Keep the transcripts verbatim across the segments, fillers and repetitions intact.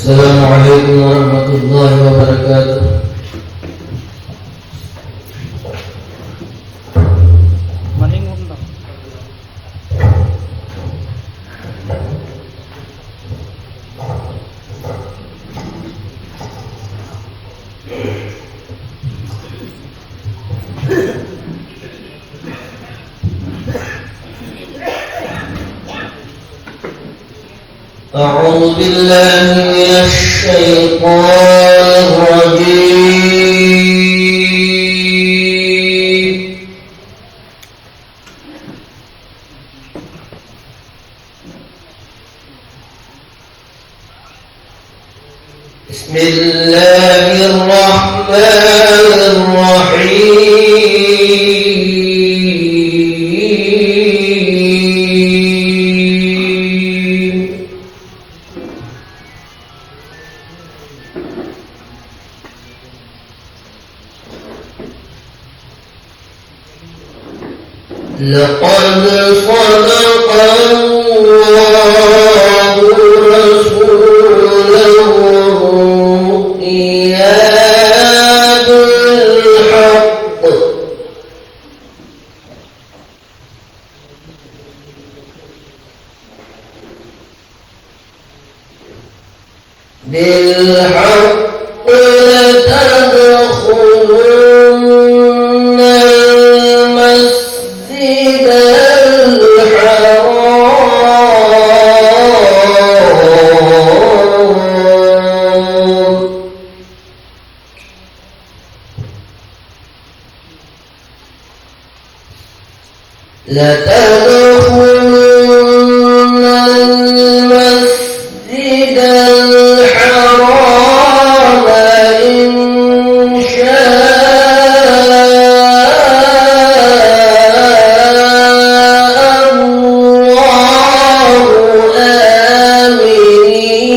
السلام عليكم ورحمة الله وبركاته. أعوذ بالله من الشيطان الرجيم. بسم الله الرحمن الرحيم. لقد صدق الله رسوله الرؤيا بالحق. بالحق لتدخلن المسجد الحرام. لتدخلن المسجد الحرام إن شاء الله آمنين.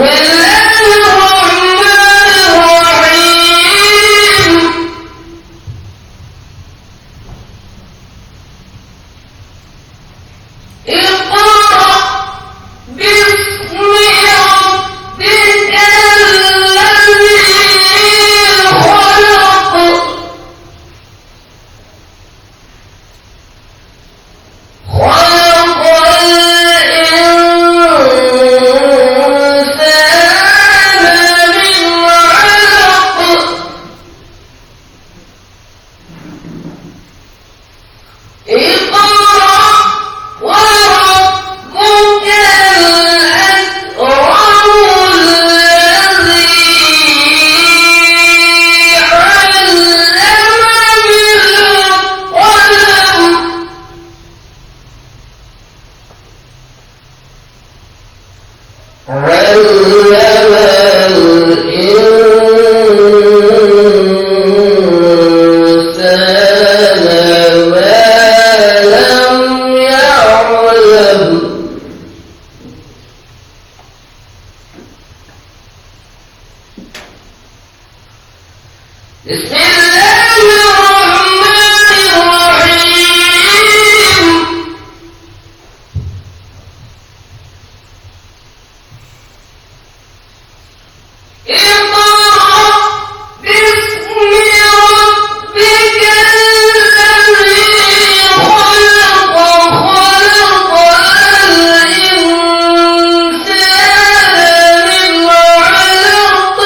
بسم الله الرحمن الرحيم. اقرأ باسم ربك الذي خلق. خلق الإنسان من علق. اقرأ وربك الأكرم الذي علم بالقلم. علم الإنسان ما لم يعلم. بسم الله الرحمن الرحيم. اقرأ باسم ربك الذي خلق. خلق الإنسان من علق.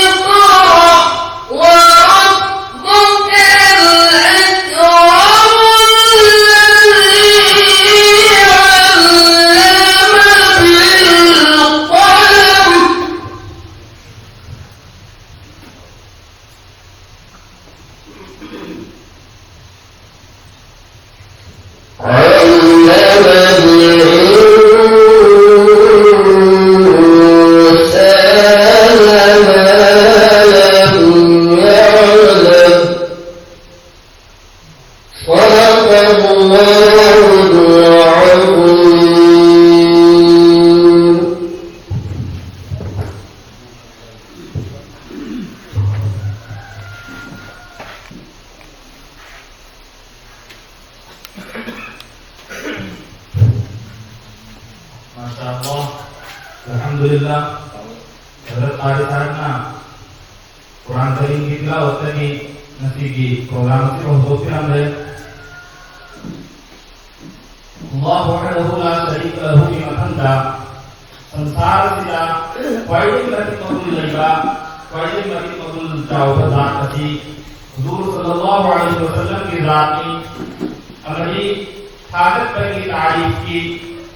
اقرأ وربك الأكرم الذي علم بالقلم. ꯑꯜꯍꯝꯗꯨꯂꯤꯜꯂꯥꯍ, ꯍꯖꯔꯠ ꯀꯥꯔꯤ ꯁꯥꯍꯤꯕꯅ ꯀꯨꯔꯥꯟ ꯀꯔꯤꯝꯒꯤ ꯇꯤꯂꯥꯋꯠꯇꯒꯤ ꯉꯁꯤꯒꯤ ꯄ꯭ꯔꯣꯒ꯭ꯔꯥꯝ ꯑꯁꯤ ꯍꯧꯗꯣꯛꯄꯤꯔꯝꯂꯦ꯫ ꯑꯜꯂꯥꯍꯨ ꯋꯥꯍꯗꯍꯨ ꯂꯥ ꯁꯔꯤꯀ ꯂꯍꯨꯒꯤ ꯃꯊꯪꯗ ꯁꯪꯁꯥꯔ ꯑꯁꯤꯗ ꯈ꯭ꯋꯥꯏꯗꯒꯤ ꯃꯇꯤꯛ ꯃꯒꯨꯟ ꯂꯩꯕ, ꯈ꯭ꯋꯥꯏꯗꯒꯤ ꯃꯇꯤꯛ ꯃꯒꯨꯟ ꯆꯥꯎꯕ ꯖꯥꯠ ꯑꯁꯤ ꯍꯨꯖꯨꯔ ꯁꯜꯂꯜꯂꯥꯍꯨ ꯑꯂꯩꯍꯤ ꯋꯁꯜꯂꯝꯒꯤ ꯖꯥꯠꯅꯤ꯫ ꯑꯃꯗꯤ ꯊꯥꯒꯠꯄꯒꯤ ꯇꯥꯔꯤꯐꯀꯤ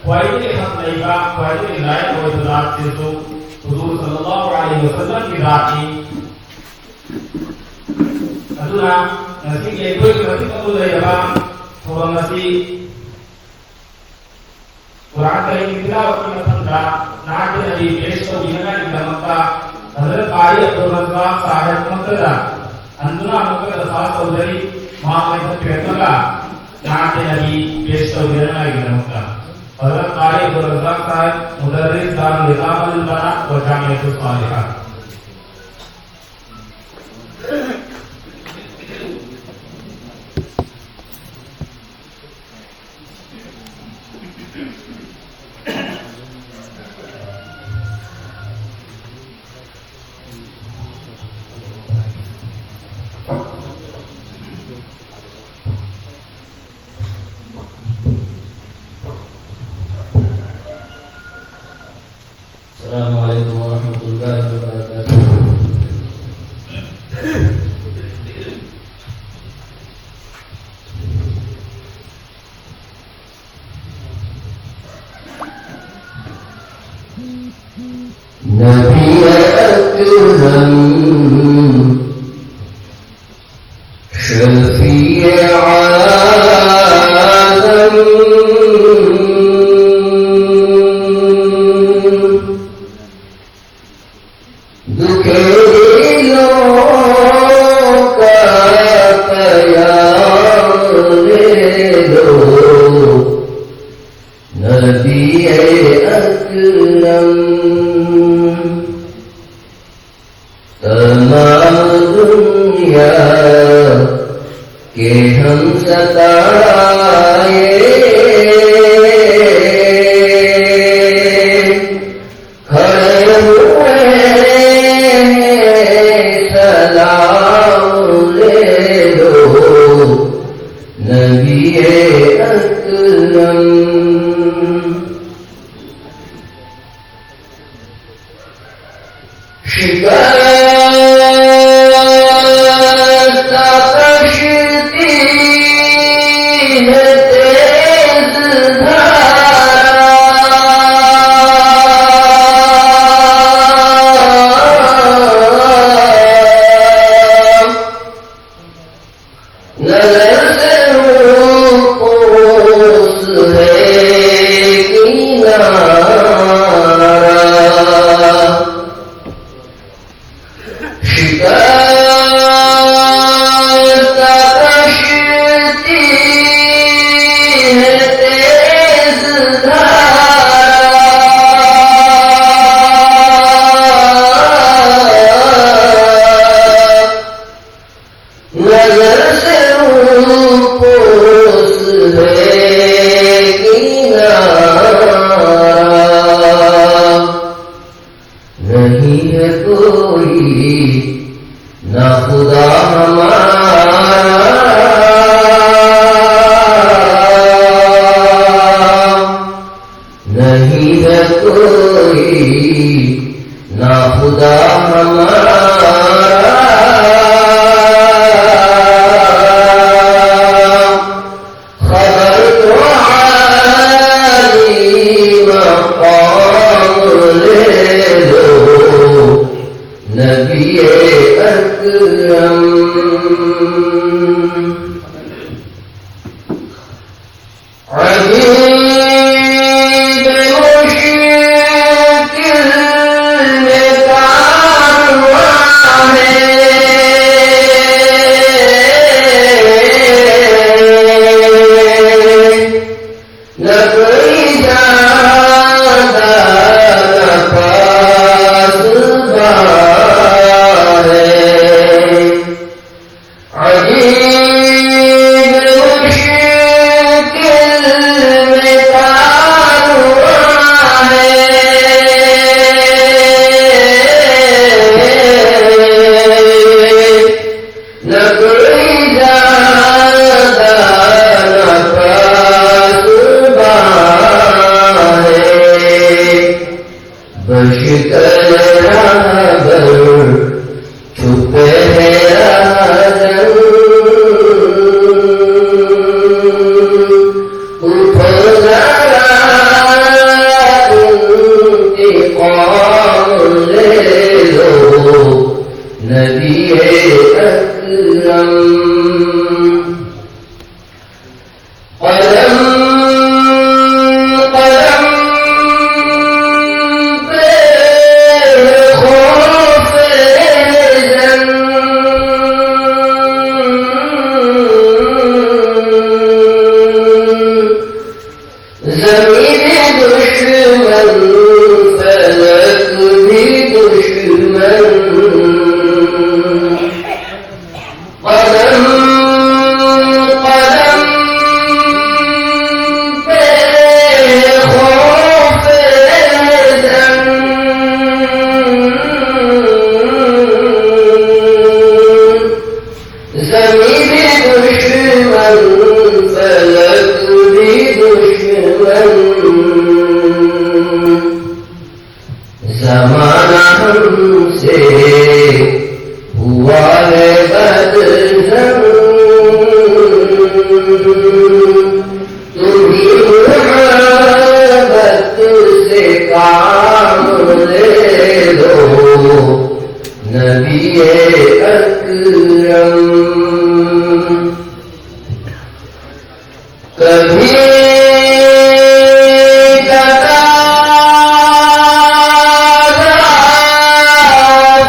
ꯈ꯭ꯋꯥꯏꯗꯒꯤ ꯍꯛ ꯂꯩꯕ, ꯈ꯭ꯋꯥꯏꯗꯒꯤ ꯂꯥꯏꯛ ꯑꯣꯏꯕ ꯖꯥꯠꯁꯤꯁꯨ ꯍꯨꯖꯨꯔ ꯁꯜꯂꯜꯂꯥꯍꯨ ꯑꯂꯩꯍꯤ ꯋꯁꯜꯂꯝꯒꯤ ꯖꯥꯠꯅꯤ꯫ ꯑꯗꯨꯅ ꯉꯁꯤꯒꯤ ꯑꯩꯈꯣꯏꯒꯤ ꯃꯇꯤꯛ ꯃꯒꯨꯟ ꯂꯩꯔꯕ ꯊꯧꯔꯝ ꯑꯁꯤ ꯀꯨꯔꯥꯟ ꯀꯔꯤꯝꯒꯤ ꯇꯤꯂꯥꯋꯠꯀꯤ ꯃꯊꯪꯗ ꯅꯥꯠ ꯅꯕꯤ ꯄꯦꯁ ꯇꯧꯕꯤꯅꯉꯥꯏꯒꯤꯗꯃꯛꯇ ꯍꯖꯔꯠ ꯀꯥꯔꯤ ꯑꯕꯗꯨꯜ ꯔꯖꯥꯛ ꯁꯥꯍꯦꯕ ꯃꯛꯇꯗ ꯍꯟꯗꯨꯅ ꯑꯃꯨꯛꯀ ꯗꯔꯈꯥꯁ ꯇꯧꯖꯔꯤ꯫ ꯃꯍꯥꯛ ꯂꯦꯞꯈꯠꯄꯤꯔꯛꯂꯒ ꯅꯥꯠ ꯅꯕꯤ ꯄꯦꯁ ꯇꯧꯕꯤꯅꯉꯥꯏꯒꯤꯗꯃꯛꯇ ꯍꯖꯔꯠ ꯀꯥꯔꯤ ꯑꯕꯗꯨꯜ ꯔꯖꯥꯛ ꯁꯥꯍꯦꯕ, ꯃꯨꯗꯔꯔꯤꯁ ꯗꯥꯔꯨꯜ ꯏقꯥꯃ ꯂꯤꯜ ꯕನಾತ್ ꯋ ꯖಾಮಿಯತುಸ್ ಸಾಲಿಹಾ꯫ السلام عليكم ورحمة الله وبركاته. نبي أكرم، شفيع عالم، دکھے دلوں کا پیام لے لو، نبی اکرم۔ تمام دنیا کے ہم ستائے، کھا شکست کشتی ہے تیز دھارا، نظر سے روپوش ہے کنارہ۔ شکست کشتی ہے تیز دھارا، نظر سے روپوش ہے کنارہ۔ نہیں ہے کوئی ناخدا ہمارا، نہیں ہے کوئی ناخدا ہمارا۔ خبر تو عالی مقام لے لو، نبی اکرم۔ عجیب مشکل میں کارواں ہے، نہ کوئی جانتا نہ پاسباں ہے۔ عجیب رہبر چھپے ہیں راہزن، اٹھو ذرا انتقام لے لو نبی اکرم۔ قدم قدم پہ خوف زن، زمین دشمن، فلک بھی دشمن۔ قدم قدم پہ خوف زن، زمین دشمن، فلک بھی دشمن۔ زمانہ ہم سے ہوا ہے بدظن، تمہیں محبت سے کام لے لو نبی اکرم۔ کبھی تقاضا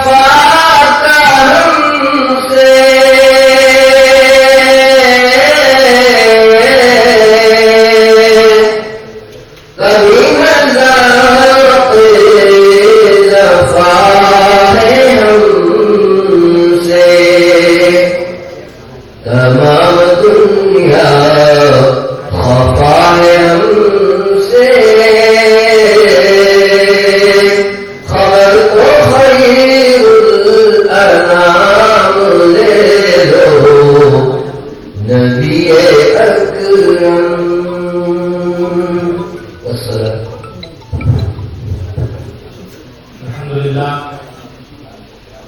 فاقہ ہم سے، کبھی مذاق جفا ہے ہم سے۔ تمام دنیا خفا ہے ہم سے، خبر تو خیر الانام لے لو نبی اکرم۔ والسلام۔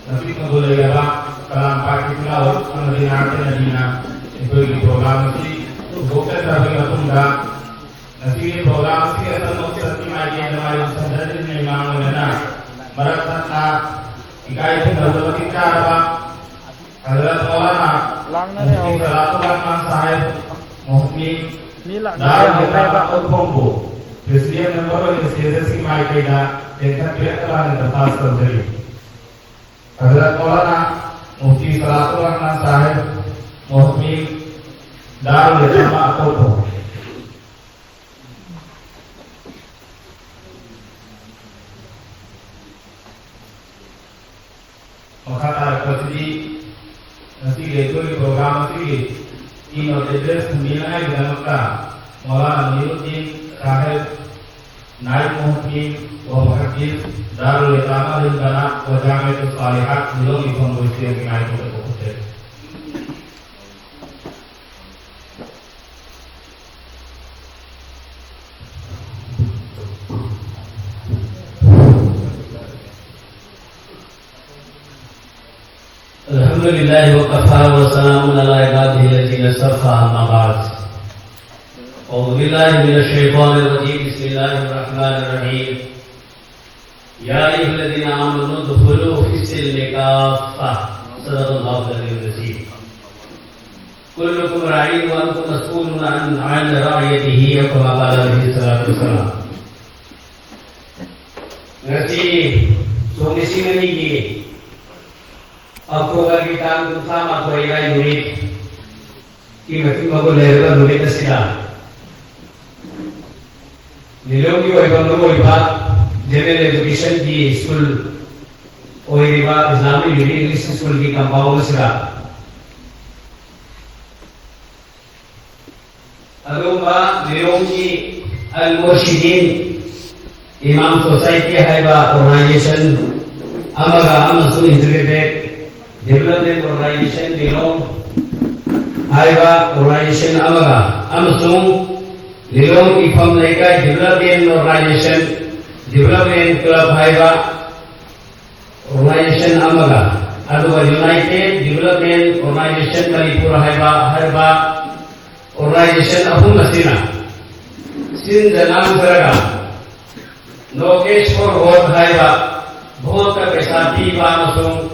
ꯅꯄꯤꯛꯅꯕꯨ ꯂꯩꯔꯕ ꯀꯂꯥꯝꯄꯥꯠꯀꯤ ꯐꯤꯂꯥꯎ ꯑꯃꯗꯤ ꯅꯥꯔꯛꯇꯅ ꯅꯤꯅ ꯑꯩꯈꯣꯏꯒꯤ ꯄ꯭ꯔꯣꯒ꯭ꯔꯥꯝ ꯑꯁꯤ ꯄꯨꯊꯣꯛꯆꯈ꯭ꯔꯕꯒꯤ ꯃꯇꯨꯡꯗ, ꯉꯁꯤꯒꯤ ꯄ꯭ꯔꯣꯒ꯭ꯔꯥꯝ ꯑꯁꯤ ꯑꯆꯝꯕ ꯈꯨꯆꯠꯀꯤ ꯃꯥꯏꯀꯩꯗ ꯃꯥꯏ ꯑꯣꯟꯁꯤꯟꯖꯗ꯭ꯔꯤꯉꯩ ꯃꯥꯡ ꯑꯣꯏꯅꯅ ꯃꯔꯛ ꯊꯠꯅ ꯏꯀꯥꯏ ꯈꯨꯝꯅꯕ ꯃꯇꯤꯛ ꯆꯥꯔꯕ ꯍꯖꯔꯠ ꯃꯧꯂꯥꯅꯥ ꯂꯥꯡꯅꯔꯦ ꯃꯨꯐꯇꯤ ꯍꯧꯔꯦ꯫ ꯁꯂꯥꯇꯨꯔ ꯔꯍꯃꯥꯟ ꯁꯥꯍꯦꯕ ꯃꯨꯍꯝꯃꯗ ꯃꯤ ꯂꯥꯛꯅꯔꯦ ꯗꯥꯔꯨꯜ ꯍꯧꯔꯦꯕ꯫ ꯏꯐꯇꯥ ꯀꯣꯔꯐꯨꯕꯨ ꯄ꯭ꯔꯦꯁꯤꯗꯦꯟꯠ ꯃꯦꯝꯕꯔ ꯑꯣꯏꯅ ꯁ꯭ꯇꯦꯖ ꯑꯁꯤꯒꯤ ꯃꯥꯏꯀꯩꯗ ꯆꯦꯟꯈꯠꯄꯤꯔꯛꯅꯕ ꯍꯥꯏꯅ ꯗꯔꯈꯥꯁ ꯇꯧꯖꯔꯤ꯫ ꯍꯖꯔꯠ ꯃꯧꯂꯥꯅꯥ ꯃꯨꯐꯇꯤ ꯁꯂꯥꯇꯨꯔ ꯔꯍꯃꯥꯟ ꯁꯥꯍꯦꯕ ꯃꯨꯍꯝꯃꯗ ꯗꯥꯔꯨꯜ ꯏꯐꯇꯥ ꯀꯣꯔꯐꯨ꯫ ꯃꯈꯥ ꯇꯥꯔꯛꯄꯁꯤꯗꯤ ꯉꯁꯤꯒꯤ ꯑꯩꯈꯣꯏꯒꯤ ꯄ꯭ꯔꯣꯒ꯭ꯔꯥꯝ ꯑꯁꯤꯒꯤ keynote address ꯊꯝꯕꯤꯅꯉꯥꯏꯒꯤꯗꯃꯛꯇ ꯃꯧꯂꯥꯅꯥ ꯃꯨꯏꯅꯨꯗꯗꯤꯟ ꯁꯥꯍꯦꯕ ꯅꯥꯏꯕ ꯃꯨꯍꯝꯃꯗ ꯋꯥ ꯃꯨꯍꯗꯤꯁ ꯗꯥꯔꯨꯜ ꯏꯀꯥꯃꯥ ꯂꯤꯜ ꯕꯅꯥ ꯋꯥ ꯖꯥꯃꯤꯌꯥꯇꯨꯁ ꯁꯥꯂꯤꯍꯥꯠ ꯂꯤꯂꯣꯡ ꯏꯐꯝ ꯁ꯭ꯇꯦꯖꯀꯤ ꯃꯥꯏꯀꯩꯗ ꯀꯧꯈꯠꯆꯔꯤ꯫ الحمد لله وكفى وسلام على عباده الذين اصطفى، أما بعد. أعوذ بالله من الشيطان الرجيم. بسم الله الرحمن الرحيم. يا أيها الذين آمنوا ادخلوا في السلم كافة. صدق الله العلي العظيم. كلكم راع وأنتم مسؤولون عن، عن رعيته، أو كما قال عليه الصلاة والسلام. ꯉꯁꯤ ꯁꯣꯛ ꯂꯤꯁꯤꯡ ꯑꯅꯤꯒꯤ ꯑꯣꯛꯇꯣꯕꯔꯒꯤ ꯇꯥꯡ ꯀꯨꯟꯊ꯭ꯔꯥ ꯃꯥꯊꯣꯏꯗ ꯌꯨꯅꯤꯠꯀꯤ ꯃꯇꯤꯛ ꯃꯒꯨꯟ ꯂꯩꯔꯕ ꯅꯨꯃꯤꯠ ꯑꯁꯤꯗ ꯂꯤꯂꯣꯡꯒꯤ ꯑꯣꯏꯕ ꯃꯔꯨꯑꯣꯏꯕ ꯖꯦꯅꯔꯦꯜ ꯑꯦꯖꯨꯀꯦꯁꯟꯒꯤ ꯁ꯭ꯀꯨꯜ ꯑꯣꯏꯔꯤꯕ ꯏꯁꯂꯥꯃꯤꯛ ꯌꯨꯅꯤꯠ ꯏꯪꯂꯤꯁ ꯁ꯭ꯀꯨꯜꯒꯤ ꯀꯝꯄꯥꯎꯟ ꯑꯁꯤꯗ ꯑꯗꯨꯒꯨꯝꯕ ꯂꯤꯂꯣꯡꯒꯤ ꯑꯜ ꯃꯨꯔꯁꯤꯗꯤꯟ ꯏꯃꯥꯝ ꯁꯣꯁꯥꯏꯇꯤ ꯍꯥꯏꯕ ꯑꯣꯔꯒꯅꯥꯏꯖꯦꯁꯟ ꯑꯃꯒ ꯑꯃꯁꯨꯡ ꯏꯟꯇꯤꯒ꯭ꯔꯦꯇꯦꯗ ꯗꯤꯕꯦꯂꯞꯃꯦꯟ ꯑꯣꯔꯒꯅꯥꯏꯖꯦꯁꯟ ꯂꯤꯂꯣꯡ ꯍꯥꯏꯕ ꯑꯣꯔꯒꯅꯥꯏꯖꯦꯁꯟ ꯑꯃꯒ ꯑꯃꯁꯨꯡ ꯂꯤꯂꯣꯡ ꯏꯐꯝ ꯂꯩꯀꯥꯏ ꯗꯤꯕꯦꯂꯞꯃꯦꯟ ꯑꯣꯔꯒꯅꯥꯏꯖꯦꯁꯟ, ꯗꯤꯕꯦꯂꯞꯃꯦꯟ ꯀ꯭ꯂꯕ ꯍꯥꯏꯕ Organization ꯑꯃꯒ, ꯑꯗꯨꯒ United Development Organization Manipur ꯍꯥꯏꯕ, ꯍꯥꯏꯔꯤꯕ organization ꯑꯍꯨꯝ ꯑꯁꯤꯅ ꯁꯤꯟꯖ ꯂꯥꯡꯖꯔꯒ No Cash for Vote ꯍꯥꯏꯕ ꯚꯣꯠꯇ ꯄꯩꯁꯥ ꯄꯤꯕ ꯑꯃꯁꯨꯡ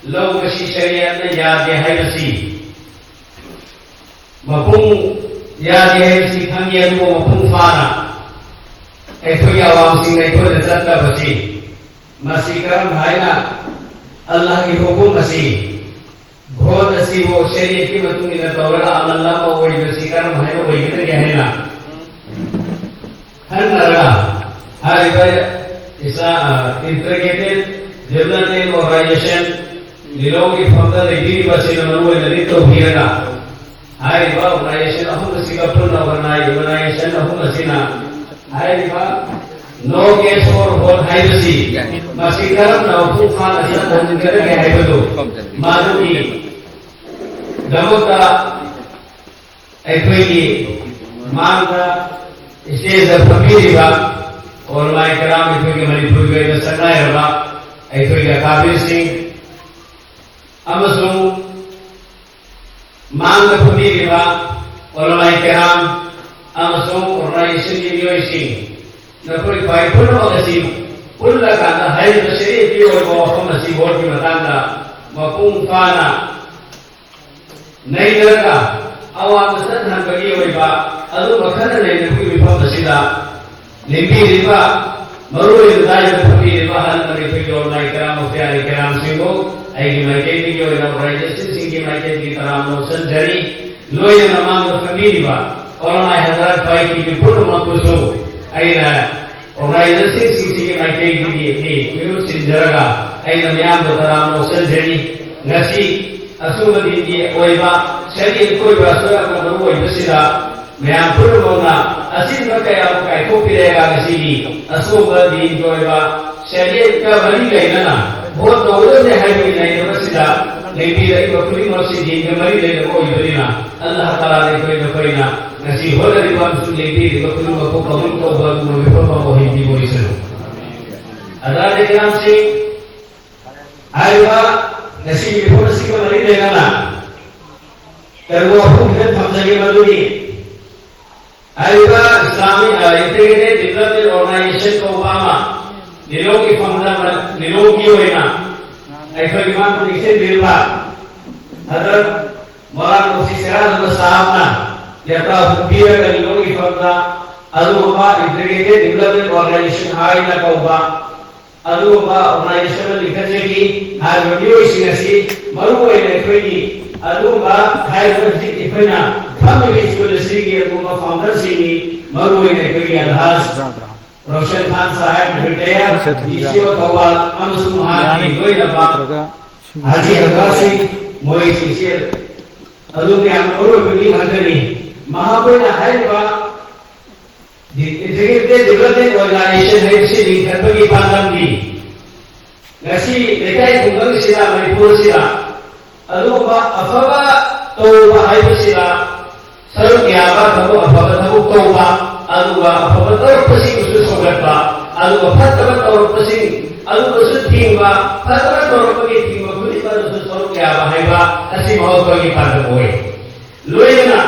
ꯂꯧꯕꯁꯤ ꯁꯔꯤꯌꯠꯅ ꯌꯥꯗꯦ ꯍꯥꯏꯕꯁꯤ ꯃꯄꯨꯡ ꯌꯥꯗꯦ ꯍꯥꯏꯕꯁꯤ ꯈꯪꯉꯤ, ꯑꯗꯨꯕꯨ ꯃꯄꯨꯡ ꯐꯥꯅ ꯑꯩꯈꯣꯏꯒꯤ ꯑꯋꯥꯡꯁꯤꯡ ꯑꯩꯈꯣꯏꯅ ꯆꯠꯇꯕꯁꯤ, ꯃꯁꯤ ꯀꯔꯝ ꯍꯥꯏꯅ ꯑꯜꯂꯥꯍꯒꯤ ꯍꯨꯀꯨꯝ ꯑꯁꯤ, ꯚꯣꯠ ꯑꯁꯤꯕꯨ ꯁꯔꯤꯌꯠꯀꯤ ꯃꯇꯨꯡ ꯏꯟꯅ ꯇꯧꯔꯒ ꯑꯃꯜ ꯑꯃ ꯑꯣꯏꯕꯁꯤ ꯀꯔꯝ ꯍꯥꯏꯅ ꯑꯣꯏꯒꯗꯒꯦ ꯍꯥꯏꯅ ꯈꯟꯅꯔꯒ ꯍꯥꯏꯔꯤꯕ ꯏꯁꯥ, ꯑ, Integrated Development Organization ꯂꯤꯂꯣꯡꯒꯤ ꯐꯝꯗ ꯂꯩꯕꯤꯔꯤꯕꯁꯤꯅ ꯃꯔꯨ ꯑꯣꯏꯅ ꯂꯤꯠ ꯇꯧꯕꯤꯔꯒ ꯍꯥꯏꯔꯤꯕ organization ꯑꯍꯨꯝ ꯑꯁꯤꯒ ꯄꯨꯟꯅ organi-, organization ꯑꯍꯨꯝ ꯑꯁꯤꯅ ꯍꯥꯏꯔꯤꯕ No Cash for Vote ꯍꯥꯏꯕꯁꯤ ꯃꯁꯤ ꯀꯔꯝꯅ ꯃꯄꯨꯡ ꯐꯥꯅ ꯆꯠꯍꯟꯒꯗꯒꯦ ꯍꯥꯏꯕꯗꯨ ꯃꯗꯨꯒꯤ ꯗꯃꯛꯇ ꯑꯩꯈꯣꯏꯒꯤ ꯃꯥꯡꯗ stageꯗ ꯐꯝꯕꯤꯔꯤꯕ ꯎꯂꯃꯥꯏ ꯀꯔꯥꯝ, ꯑꯩꯈꯣꯏꯒꯤ ꯃꯅꯤꯄꯨꯔꯒꯤ ꯑꯣꯏꯕ ꯁꯛꯅꯥꯏꯔꯕ ꯑꯩꯈꯣꯏꯒꯤ ꯑꯀꯥꯕꯤꯔꯁꯤꯡ ꯑꯃꯁꯨꯡ ꯃꯥꯡꯗ ꯐꯝꯕꯤꯔꯤꯕ ꯎꯂꯃꯥꯏ ꯀꯔꯥꯝ ꯑꯃꯁꯨꯡ organizationꯒꯤ ꯃꯤꯑꯣꯏꯁꯤꯡ, ꯅꯈꯣꯏ ꯈ꯭ꯋꯥꯏ ꯄꯨꯝꯅꯃꯛ ꯑꯁꯤ ꯄꯨꯜꯂꯀꯥꯟꯗ ꯍꯥꯏꯔꯤꯕ ꯁꯔꯤꯌꯠꯀꯤ ꯑꯣꯏꯕ ꯋꯥꯐꯝ ꯑꯁꯤ ꯚꯣꯠꯀꯤ ꯃꯇꯥꯡꯗ ꯃꯄꯨꯡ ꯐꯥꯅ ꯅꯩꯅꯔꯒ ꯑꯋꯥꯡꯕ ꯆꯠꯍꯟꯕꯒꯤ ꯑꯣꯏꯕ ꯑꯗꯨꯝꯕ ꯈꯟꯅ ꯅꯩꯅꯕꯒꯤ ꯃꯤꯐꯝ ꯑꯁꯤꯗ ꯂꯦꯡꯕꯤꯔꯤꯕ, ꯃꯔꯨꯑꯣꯏꯅ ꯗꯥꯏꯗ ꯐꯝꯕꯤꯔꯤꯕ ꯑꯍꯜ ꯂꯃꯟ ꯑꯩꯈꯣꯏꯒꯤ ꯎꯂꯃꯥꯏ ꯀꯔꯥꯝ, ꯃꯨꯐꯇꯤꯌꯥꯅꯤ ꯀꯔꯥꯝꯁꯤꯡꯕꯨ ꯑꯩꯒꯤ ꯃꯥꯏꯀꯩꯗꯒꯤ ꯑꯣꯏꯅ organizationꯁꯤꯡꯒꯤ ꯃꯥꯏꯀꯩꯗꯒꯤ ꯇꯔꯥꯝꯅ ꯑꯣꯛꯆꯟꯖꯔꯤ꯫ ꯂꯣꯏꯅꯅ ꯃꯥꯡꯗ ꯐꯝꯕꯤꯔꯤꯕ ꯎꯂꯃꯥꯏ ꯍꯖꯔꯠ ꯄꯥꯏꯈꯤꯕ ꯄꯨꯝꯅꯃꯛꯄꯨꯁꯨ ꯑꯩꯅ organizationꯁꯤꯡꯁꯤꯒꯤ ꯃꯥꯏꯀꯩꯗꯒꯤ ꯑꯩ ꯄꯨꯛꯅꯤꯡ ꯆꯤꯟꯖꯔꯒ ꯑꯩꯅ ꯃꯤꯌꯥꯝꯕꯨ ꯇꯔꯥꯝꯅ ꯑꯣꯛꯆꯟꯖꯔꯤ꯫ ꯉꯁꯤ ꯑꯆꯨꯝꯕ ꯗꯤꯟꯒꯤ ꯑꯣꯏꯕ ꯁꯔꯤꯌꯠꯀꯤ ꯑꯣꯏꯕ ꯑꯁꯣꯏ ꯑꯉꯥꯝ ꯃꯔꯨ ꯑꯣꯏꯕꯁꯤꯗ ꯃꯌꯥꯝ ꯄꯨꯝꯅꯃꯛꯅ ꯑꯁꯤꯒꯨꯝꯕ ꯀꯌꯥ ꯑꯃ ꯀꯥꯏꯊꯣꯛꯄꯤꯔꯒ ꯉꯁꯤꯒꯤ ꯑꯆꯨꯝꯕ ꯗꯤꯟꯒꯤ ꯑꯣꯏꯕ ꯁꯔꯤꯌꯠꯀ ꯃꯔꯤ ꯂꯩꯅꯅ ꯚꯣꯠ ꯇꯧꯒꯗꯕꯅꯤ ꯍꯥꯏꯕꯒꯤ ꯂꯩꯅꯕꯁꯤꯗ ꯂꯦꯡꯕꯤꯔꯛꯏꯕ ꯈꯨꯗꯤꯡꯃꯛꯁꯤ ꯗꯤꯟꯒ ꯃꯔꯤ ꯂꯩꯅꯕ ꯑꯣꯏꯕꯅꯤꯅ ꯑꯜꯂꯥꯍ ꯇꯥꯂꯥꯗ ꯑꯩꯈꯣꯏ ꯅꯈꯣꯏꯅ ꯉꯁꯤ ꯍꯣꯠꯅꯔꯤꯕ ꯑꯃꯁꯨꯡ ꯂꯦꯡꯕꯤꯔꯤꯕ ꯈꯨꯗꯤꯡꯃꯛꯄꯨ ꯀꯕꯨꯜ ꯇꯧꯕ ꯑꯗꯨꯒꯨꯝꯕ ꯃꯤꯐꯝ ꯑꯃ ꯑꯣꯏꯍꯟꯕꯤꯕ ꯑꯣꯏꯁꯅꯨ꯫ ꯍꯖꯔꯠ ꯀꯤꯔꯥꯝꯁꯤꯡ, ꯍꯥꯏꯔꯤꯕ ꯉꯁꯤꯒꯤ ꯃꯤꯐꯝ ꯑꯁꯤꯒ ꯃꯔꯤ ꯂꯩꯅꯅ ꯀꯔꯤꯒꯨꯝꯕ ꯋꯥꯐꯝ ꯈꯤꯇꯪ ꯊꯝꯖꯒꯦ꯫ ꯃꯗꯨꯗꯤ ꯍꯥꯏꯔꯤꯕ ꯏꯁꯂꯥꯃꯤꯛ, ꯑ, ꯏꯟꯇꯤꯒ꯭ꯔꯦꯇꯦꯠ ꯗꯤꯕꯦꯂꯞꯃꯦꯟ ꯑꯣꯔꯒꯅꯥꯏꯖꯦꯁꯟ ꯀꯧꯕ ꯑꯃ ꯂꯤꯂꯣꯡꯒꯤ ꯐꯝꯗ, ꯂꯤꯂꯣꯡꯒꯤ ꯑꯣꯏꯅ ꯑꯩꯈꯣꯏꯒꯤ ꯃꯥꯡ ꯄꯨꯅꯤꯡꯁꯤꯟꯕꯤꯔꯤꯕ ꯍꯟꯗꯛ ꯃꯣꯏꯔꯥꯡ ꯅꯣꯡꯆꯤꯡ ꯆꯦꯔꯥꯗꯨꯅ ꯁꯥꯍꯕꯅ ꯌꯥꯇ꯭ꯔꯥ ꯍꯨꯟꯕꯤꯔꯒ ꯂꯤꯂꯣꯡꯒꯤ ꯐꯝꯗ ꯑꯗꯨꯒꯨꯝꯕ ꯏꯟꯇꯤꯒ꯭ꯔꯦꯇꯦꯠ ꯗꯤꯕꯦꯂꯞꯃꯦꯟ ꯑꯣꯔꯒꯅꯥꯏꯖꯦꯁꯟ ꯍꯥꯏꯅ ꯀꯧꯕ ꯑꯗꯨꯒꯨꯝꯕ ꯑꯣꯔꯒꯅꯥꯏꯖꯦꯁꯟ ꯑꯃ ꯂꯤꯡꯈꯠꯆꯈꯤ꯫ ꯍꯥꯏꯔꯤꯕ ꯃꯤꯑꯣꯏꯁꯤꯡ ꯑꯁꯤ ꯃꯔꯨ ꯑꯣꯏꯅ ꯑꯩꯈꯣꯏꯒꯤ ꯑꯗꯨꯒꯨꯝꯕ ꯍꯥꯏꯔꯤꯕ ꯍꯧꯖꯤꯛ ꯑꯩꯈꯣꯏꯅ ꯐꯝꯃꯤꯕ ꯁ꯭ꯀꯨꯜ ꯑꯁꯤꯒꯤ ꯑꯗꯨꯒꯨꯝꯕ ꯐꯥꯎꯟꯗꯔꯁꯤꯡꯅꯤ꯫ ꯃꯔꯨ ꯑꯣꯏꯅ ꯑꯩꯈꯣꯏꯒꯤ ꯑꯜꯍꯥꯖ ꯔꯣꯁꯟ ꯈꯥꯟ ꯁꯥꯍꯦꯕ, ꯔꯤꯇꯥꯌꯔ ꯗꯤ ꯁꯤ ꯑꯣ ꯊꯧꯕꯥꯜ, ꯑꯃꯁꯨꯡ ꯃꯍꯥꯛꯀꯤ ꯂꯣꯏꯅꯕ ꯍꯥꯖꯤ ꯍꯖꯔꯠꯁꯤꯡ, ꯃꯣꯏꯁꯤꯡꯁꯦ ꯑꯗꯨꯝ ꯌꯥꯝꯅ ꯃꯔꯨ ꯑꯣꯏꯕ ꯃꯤ ꯉꯥꯛꯇꯅꯤ꯫ ꯃꯍꯥꯛꯈꯣꯏꯅ ꯍꯥꯏꯔꯤꯕ ꯏꯟꯇꯤꯒ꯭ꯔꯦꯇꯦꯠ ꯗꯤꯕꯦꯂꯞꯃꯦꯟ ꯑꯣꯔꯒꯅꯥꯏꯖꯦꯁꯟ ꯍꯥꯏꯕꯁꯤ ꯂꯤꯡꯈꯠꯄꯒꯤ ꯄꯥꯟꯗꯝꯗꯤ ꯉꯁꯤ ꯂꯩꯀꯥꯏ ꯈꯨꯡꯒꯪꯁꯤꯗ, ꯃꯅꯤꯄꯨꯔꯁꯤꯗ ꯑꯗꯨꯒꯨꯝꯕ ꯑꯐꯕ ꯇꯧꯕ ꯍꯥꯏꯕꯁꯤꯗ ꯁꯔꯨꯛ ꯌꯥꯕ, ꯊꯕꯛ ꯑꯐꯕ ꯊꯕꯛ ꯇꯧꯕ, ꯑꯗꯨꯒ ꯑꯐꯕ ꯇꯧꯔꯛꯄꯁꯤꯡꯕꯨꯁꯨ ꯁꯧꯒꯠꯄ, ꯑꯗꯨꯒ ꯐꯠꯇꯕ ꯇꯧꯔꯛꯄꯁꯤꯡ ꯑꯗꯨꯕꯨꯁꯨ ꯊꯤꯡꯕ, ꯐꯠꯇꯕ ꯇꯧꯔꯛꯄꯒꯤ ꯊꯤꯡꯕ ꯈꯨꯗꯤꯡꯃꯛ ꯑꯗꯨꯁꯨ ꯁꯔꯨꯛ ꯌꯥꯕ ꯍꯥꯏꯕ ꯑꯁꯤ ꯃꯍꯧꯁꯥꯒꯤ ꯄꯥꯟꯗꯝ ꯑꯣꯏ꯫ ꯂꯣꯏꯅꯅ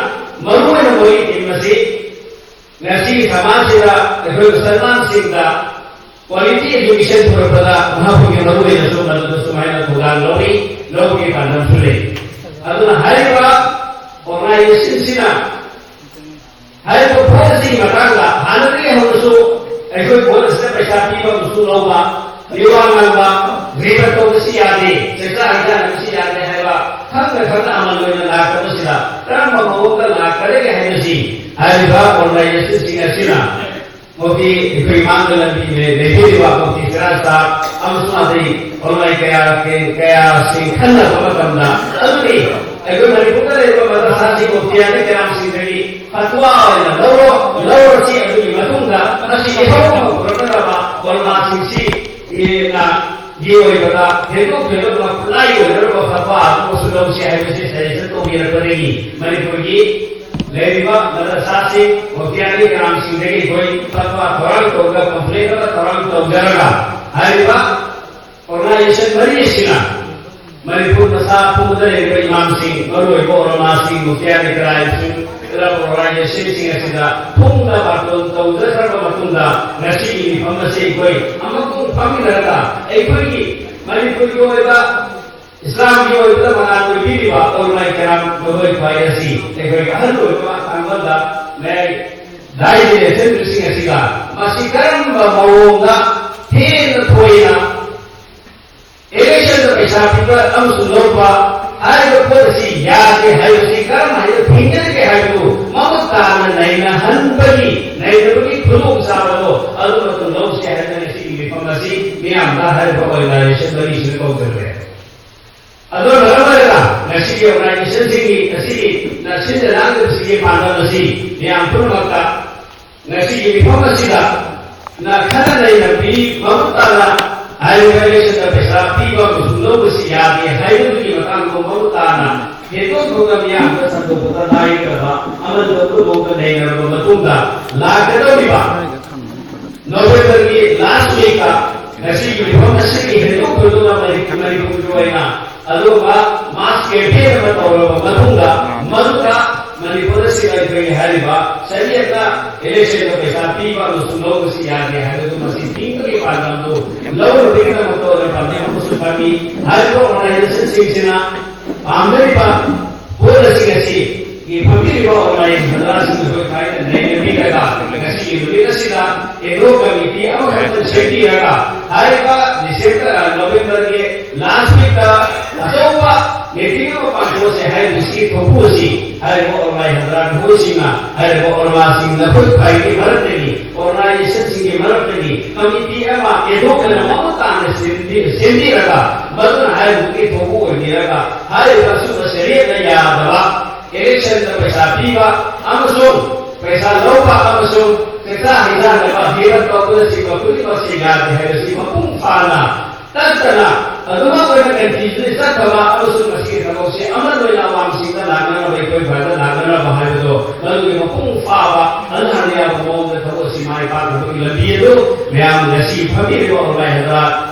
ꯃꯔꯨꯑꯣꯏꯅ ꯃꯣꯏꯒꯤ ꯊꯤꯝ ꯑꯁꯤ ꯉꯁꯤꯒꯤ ꯁꯃꯥꯖꯁꯤꯗ ꯑꯩꯈꯣꯏ ꯃꯨꯁꯜꯃꯥꯟꯁꯤꯡꯗ ꯀ꯭ꯋꯥꯂꯤꯇꯤ ꯑꯦꯖꯨꯀꯦꯁꯟ ꯄꯨꯔꯛꯄꯗ ꯃꯍꯥꯛꯄꯨꯒꯤ ꯃꯔꯨꯑꯣꯏꯅꯁꯨ ꯃꯗꯨꯗ ꯁꯨꯃꯥꯏꯅ ꯊꯧꯗꯥꯡ ꯂꯧꯔꯤ, ꯂꯧꯕꯒꯤ ꯄꯥꯟꯗꯝꯁꯨ ꯂꯩ꯫ ꯑꯗꯨꯅ ꯍꯥꯏꯔꯤꯕ ꯑꯣꯔꯒꯅꯥꯏꯖꯦꯁꯟꯁꯤꯅ ꯍꯥꯏꯔꯤꯕ ꯄꯣꯠ ꯑꯁꯤꯒꯤ ꯃꯇꯥꯡꯗ ꯍꯥꯟꯅꯗꯒꯤ ꯍꯧꯅꯁꯨ ꯑꯩꯈꯣꯏ ꯚꯣꯠ ꯑꯁꯤꯗ ꯄꯩꯁꯥ ꯄꯤꯕ ꯑꯃꯁꯨ ꯂꯧꯕ, ꯃꯤꯋꯥ ꯉꯥꯡꯕ, ꯔꯤꯄꯣꯔꯠ ꯇꯧꯕꯁꯤ ꯌꯥꯗꯦ, ꯆꯥꯛꯆꯥ ꯍꯩꯖꯥꯟꯅꯕꯁꯤ ꯌꯥꯗꯦ ꯍꯥꯏꯕ ꯈꯪꯅ ꯈꯪꯅ ꯑꯃꯜ ꯑꯣꯏꯅ ꯂꯥꯛꯇꯕꯁꯤꯗ ꯀꯔꯝꯕ ꯃꯑꯣꯡꯗ ꯂꯥꯛꯀꯗꯒꯦ ꯍꯥꯏꯕꯁꯤ ꯍꯥꯏꯔꯤꯕ ꯑꯣꯔꯒꯅꯥꯏꯖꯦꯁꯟꯁꯤꯡ ꯑꯁꯤꯅ ꯃꯨꯐꯇꯤ ꯑꯩꯈꯣꯏ ꯃꯥꯡꯗ ꯂꯝꯕꯤ ꯂꯩ-, ꯂꯩꯕꯤꯔꯤꯕ ꯃꯨꯐꯇꯤ ꯁꯤꯔꯥꯖ ꯁꯥꯍꯕ ꯑꯃꯁꯨꯡ ꯑꯇꯩ ꯑꯣꯟꯂꯥꯏꯟ ꯀꯌꯥ, ꯀꯌꯥꯁꯤꯡ ꯈꯟꯅꯕ ꯃꯇꯝꯗ ꯑꯗꯨꯗꯤ ꯑꯩꯈꯣꯏ ꯃꯅꯤꯄꯨꯔꯗ ꯂꯩꯔꯤꯕ ꯃꯗꯔꯁꯥꯁꯤꯡ ꯃꯨꯐꯇꯤꯌꯥꯅꯤ ꯀꯌꯥꯝꯁꯤꯡꯗꯒꯤ ꯐꯠꯋꯥ ꯑꯣꯏꯅ ꯂꯧꯔꯣ, ꯂꯧꯔꯁꯤ꯫ ꯑꯗꯨꯒꯤ ꯃꯇꯨꯡꯗ ꯃꯁꯤ ꯏꯍꯧ ꯄꯨꯔꯛꯀꯗꯕ ꯎꯂꯃꯥꯁꯤꯡꯁꯤ ꯒꯤ ꯑꯣꯏꯕꯗ ꯍꯦꯟꯗꯣꯛ ꯊꯣꯏꯗꯣꯛꯅ ꯈꯨꯠꯂꯥꯏ ꯑꯣꯏꯅꯅꯕ ꯐꯠꯋꯥ ꯑꯗꯨꯃꯁꯨ ꯂꯧꯁꯤ ꯍꯥꯏꯕꯁꯤ ꯁꯖꯦꯁꯟ ꯇꯧꯕꯤꯔꯛꯄꯗꯒꯤ ꯃꯅꯤꯄꯨꯔꯒꯤ ꯂꯩꯔꯤꯕ ꯃꯗꯔꯁꯥꯁꯤꯡ, ꯃꯨꯐꯇꯤꯌꯥꯅꯤ ꯀꯔꯥꯝꯁꯤꯡꯗꯒꯤ ꯑꯩꯈꯣꯏ ꯐꯠꯋꯥ ꯊꯧꯔꯥꯡ ꯇꯧꯔꯒ, ꯀꯝꯄ꯭ꯂꯦꯟ ꯑꯃ ꯊꯧꯔꯥꯡ ꯇꯧꯖꯔꯒ ꯍꯥꯏꯔꯤꯕ ꯑꯣꯔꯒꯅꯥꯏꯖꯦꯁꯟ ꯃꯔꯤ ꯑꯁꯤꯅ ꯃꯅꯤꯄꯨꯔ ꯃꯆꯥ ꯄꯨꯝꯕꯗ ꯂꯩꯔꯤꯕ ꯏꯃꯥꯝꯁꯤꯡ, ꯃꯔꯨꯑꯣꯏꯕ ꯑꯣꯂꯃꯥꯁꯤꯡ, ꯃꯨꯐꯇꯤꯌꯥꯅꯤ ꯀꯔꯥꯏꯁꯤꯡ, ꯀ꯭ꯂꯕ ꯑꯣꯔꯒꯅꯥꯏꯖꯦꯁꯟꯁꯤꯡ ꯑꯁꯤꯗ ꯊꯨꯡꯅ ꯕꯥꯔꯇꯣꯟ ꯇꯧꯖꯈ꯭ꯔꯕ ꯃꯇꯨꯡꯗ, ꯉꯁꯤꯒꯤ ꯃꯤꯐꯝ ꯑꯁꯤ ꯑꯩꯈꯣꯏ ꯑꯃꯨꯛꯇꯪ ꯐꯝꯃꯤꯟꯅꯔꯒ ꯑꯩꯈꯣꯏꯒꯤ ꯃꯅꯤꯄꯨꯔꯒꯤ ꯑꯣꯏꯕ ꯏꯁꯂꯥꯝꯒꯤ ꯑꯣꯏꯕꯗ ꯃꯉꯥꯜ ꯑꯣꯏꯕꯤꯔꯤꯕ ꯑꯣꯂꯃꯥꯏ ꯀꯔꯥꯝ ꯃꯈꯣꯏ ꯈ꯭ꯋꯥꯏ ꯑꯁꯤ ꯑꯩꯈꯣꯏꯒꯤ ꯑꯍꯜ ꯑꯣꯏꯕ ꯊꯥꯡꯃꯜꯗ ꯃꯌꯥꯏ ꯗꯥꯏꯁꯤꯗ ꯂꯦꯡꯁꯤꯟꯕꯁꯤꯡ ꯑꯁꯤꯒ ꯃꯁꯤ ꯀꯔꯝꯕ ꯃꯑꯣꯡꯗ ꯍꯦꯟꯅ ꯊꯣꯏꯅ ꯏꯂꯦꯛꯁꯟꯗ ꯄꯩꯁꯥ ꯄꯤꯕ ꯑꯃꯁꯨꯡ ꯂꯧꯕ ꯍꯥꯏꯔꯤꯕ ꯄꯣꯠ ꯑꯁꯤ ꯌꯥꯗꯦ ꯍꯥꯏꯕꯁꯤ ꯀꯔꯝ ꯍꯥꯏꯅ ꯊꯦꯡꯅꯒꯦ ꯍꯥꯏꯕꯗꯨ ꯃꯃꯨꯠ ꯇꯥꯅ ꯅꯩꯅꯍꯟꯕꯒꯤ, ꯅꯩꯅꯕꯒꯤ ꯈꯨꯗꯣꯡꯆꯥꯕꯗꯣ ꯑꯗꯨ ꯃꯇꯝ ꯂꯧꯁꯤ ꯍꯥꯏꯗꯅ ꯉꯁꯤꯒꯤ ꯃꯤꯐꯝ ꯑꯁꯤ ꯃꯤꯌꯥꯝꯗ ꯍꯥꯏꯔꯤꯕ ꯑꯣꯔꯒꯅꯥꯏꯖꯦꯁꯟ ꯃꯔꯤꯁꯤꯅ ꯀꯧꯖꯈ꯭ꯔꯦ꯫ ꯑꯗꯨꯅ ꯃꯔꯝ ꯑꯣꯏꯔꯒ ꯉꯁꯤꯒꯤ ꯑꯣꯔꯒꯅꯥꯏꯖꯦꯁꯟꯁꯤꯡꯒꯤ ꯑꯁꯤꯒꯤ ꯁꯤꯟꯖ ꯂꯥꯡꯖꯕꯁꯤꯒꯤ ꯄꯥꯟꯗꯝ ꯑꯁꯤ ꯃꯤꯌꯥꯝ ꯄꯨꯝꯅꯃꯛꯇ ꯉꯁꯤꯒꯤ ꯃꯤꯐꯝ ꯑꯁꯤꯗ ꯅ ꯈꯟꯅ ꯅꯩꯅꯕꯤ ꯃꯃꯨꯠ ꯇꯥꯅ ꯍꯥꯏꯔꯤꯕ ꯏꯂꯦꯛꯁꯟꯗ ꯄꯩꯁꯥ ꯄꯤꯕ ꯑꯃꯁꯨꯡ ꯂꯧꯕꯁꯤ ꯌꯥꯗꯦ ꯍꯥꯏꯕꯗꯨꯒꯤ ꯃꯇꯥꯡꯗ ꯃꯃꯨꯠ ꯇꯥꯅ ꯍꯦꯟꯗꯣꯛ ꯊꯣꯛꯅ ꯃꯤꯌꯥꯝꯗ ꯁꯟꯗꯣꯛꯄꯗ ꯅꯥꯏꯗꯕ ꯑꯃꯗ ꯄꯨꯝꯅꯃꯛꯇ ꯅꯩꯅꯔꯕ ꯃꯇꯨꯡꯗ ꯂꯥꯛꯀꯗꯧꯔꯤꯕ ꯅꯣꯕꯦꯝꯕꯔꯒꯤ ꯂꯥꯁ ꯋꯤꯛꯇ ꯉꯁꯤꯒꯤ ꯃꯤꯐꯝ ꯑꯁꯤꯒꯤ ꯍꯦꯟꯗꯣꯛ ꯊꯣꯏꯗꯣꯛꯅ ꯃꯅꯤꯄꯨꯔꯒꯤ ꯑꯣꯏꯅ ꯑꯗꯨꯒꯨꯝꯕ ꯃꯥꯁ ꯀꯦꯝꯄꯦꯟ ꯑꯃ ꯇꯧꯔꯕ ꯃꯇꯨꯡꯗ ꯃꯗꯨꯗ ꯃꯅꯤꯄꯨꯔꯗ ꯁꯤꯟꯅꯈ꯭ꯔꯦ ꯍꯥꯏꯔꯤꯕ ꯁꯔꯤꯌꯠꯅ ꯏꯂꯦꯛꯁꯟꯗ ꯄꯩꯁꯥ ꯄꯤꯕ ꯑꯃꯁꯨꯡ ꯂꯧꯕꯁꯤ ꯌꯥꯗꯦ ꯍꯥꯏꯕꯗꯨ ꯃꯁꯤ ꯊꯤꯡꯕꯒꯤ ꯄꯥꯟꯗꯝꯗꯨ ꯂꯧꯔꯨꯕꯒꯤꯗꯃꯛꯇ ꯑꯣꯏꯅ ꯄꯥꯟꯗꯝ ꯑꯃꯁꯨ ꯊꯝꯃꯤ꯫ ꯍꯥꯏꯔꯤꯕ ꯑꯣꯔꯒꯅꯥꯏꯖꯦꯁꯟꯁꯤꯡꯁꯤꯅ ꯄꯥꯝꯖꯔꯤꯕ ꯄꯣꯠ ꯑꯁꯤ ꯉꯁꯤ ꯐꯝꯕꯤꯔꯤꯕ ꯑꯣꯔꯒꯅꯥꯏꯖꯦꯁꯟ ꯁꯪꯒ꯭ꯔꯥꯁꯤꯡ ꯑꯩꯈꯣꯏ ꯊꯥꯏꯅ ꯅꯩꯅꯕꯤꯔꯒ ꯉꯁꯤꯒꯤ ꯅꯨꯃꯤꯠ ꯑꯁꯤꯗ ꯑꯦꯒ꯭ꯔꯣ ꯀꯃꯤꯇꯤ ꯑꯃꯈꯛꯇ ꯁꯦꯝꯕꯤꯔꯒ ꯍꯥꯏꯔꯤꯕ ꯗꯤꯁꯦꯝꯕꯔ, ꯅꯣꯕꯦꯝꯕꯔꯒꯤ ꯂꯥꯁ ꯋꯤꯛꯇ ꯑꯆꯧꯕ ꯃꯤꯇꯤꯡ ꯑꯃ ꯄꯥꯡꯊꯣꯛꯑꯁꯦ ꯍꯥꯏꯔꯤꯕꯁꯤ ꯊꯣꯛꯄ ꯑꯁꯤ ꯍꯥꯏꯔꯤꯕ ꯑꯣꯔꯒꯅꯥꯏꯖꯦꯁꯟ ꯃꯈꯣꯏꯁꯤꯡꯅ ꯍꯥꯏꯔꯤꯕ ꯑꯣꯔꯒꯅꯥꯏꯖꯦꯁꯟꯁꯤꯡ ꯅꯈꯣꯏ ꯈ꯭ꯋꯥꯏꯒꯤ ꯃꯔꯛꯇꯒꯤ ꯑꯣꯔꯒꯅꯥꯏꯖꯦꯁꯟꯁꯤꯡꯒꯤ ꯃꯔꯛꯇꯒꯤ ꯀꯃꯤꯇꯤ ꯑꯃ ꯑꯦꯗꯣꯛꯇꯅ ꯃꯃꯨꯠ ꯇꯥꯅ ꯁꯦꯝꯕꯤ-, ꯁꯦꯝꯕꯤꯔꯒ ꯃꯗꯨꯅ ꯍꯥꯏꯔꯤꯕꯗꯨꯒꯤ ꯊꯣꯛꯄ ꯑꯣꯏꯕꯤꯔꯒ ꯍꯥꯏꯔꯤꯕ ꯑꯆꯨꯝꯕ ꯁꯔꯤꯌꯠꯅ ꯌꯥꯗꯕ ꯏꯂꯦꯛꯁꯟꯗ ꯄꯩꯁꯥ ꯄꯤꯕ ꯑꯃꯁꯨꯡ ꯄꯩꯁꯥ ꯂꯧꯕ ꯑꯃꯁꯨꯡ ꯆꯥꯛꯆꯥ ꯍꯩꯖꯥꯟꯅꯕ ꯍꯤꯔꯝ ꯇꯧꯕꯅꯆꯤꯡꯕ ꯈꯨꯗꯤꯡꯃꯛꯁꯤ ꯌꯥꯗꯦ ꯍꯥꯏꯕꯁꯤ ꯃꯄꯨꯡ ꯐꯥꯅ ꯇꯠꯇꯅ ꯑꯗꯨꯃꯛ ꯑꯣꯏꯅ ꯀꯟꯇꯤꯅ꯭ꯌꯨꯁꯂꯤ ꯆꯠꯊꯕ ꯑꯃꯁꯨꯡ ꯃꯁꯤꯒꯤ ꯊꯕꯛꯁꯤ ꯑꯃꯠ ꯑꯣꯏꯅ ꯑꯋꯥꯡꯁꯤꯡꯗ ꯂꯥꯛꯅꯅꯕ, ꯑꯩꯈꯣꯏ ꯈꯔꯗ ꯂꯥꯛꯅꯅꯕ ꯍꯥꯏꯕꯗꯣ ꯃꯗꯨꯒꯤ ꯃꯄꯨꯡ ꯐꯥꯕ ꯍꯟꯊꯍꯟꯕ ꯌꯥꯕ ꯃꯑꯣꯡꯗ ꯊꯕꯛ ꯑꯁꯤ ꯃꯥꯏ ꯄꯥꯛꯅꯕꯒꯤ ꯂꯝꯕꯤ ꯑꯗꯨ ꯃꯌꯥꯝ ꯉꯁꯤ ꯐꯝꯕꯤꯔꯤꯕ ꯑꯣꯔꯒꯅꯥꯏꯖꯔ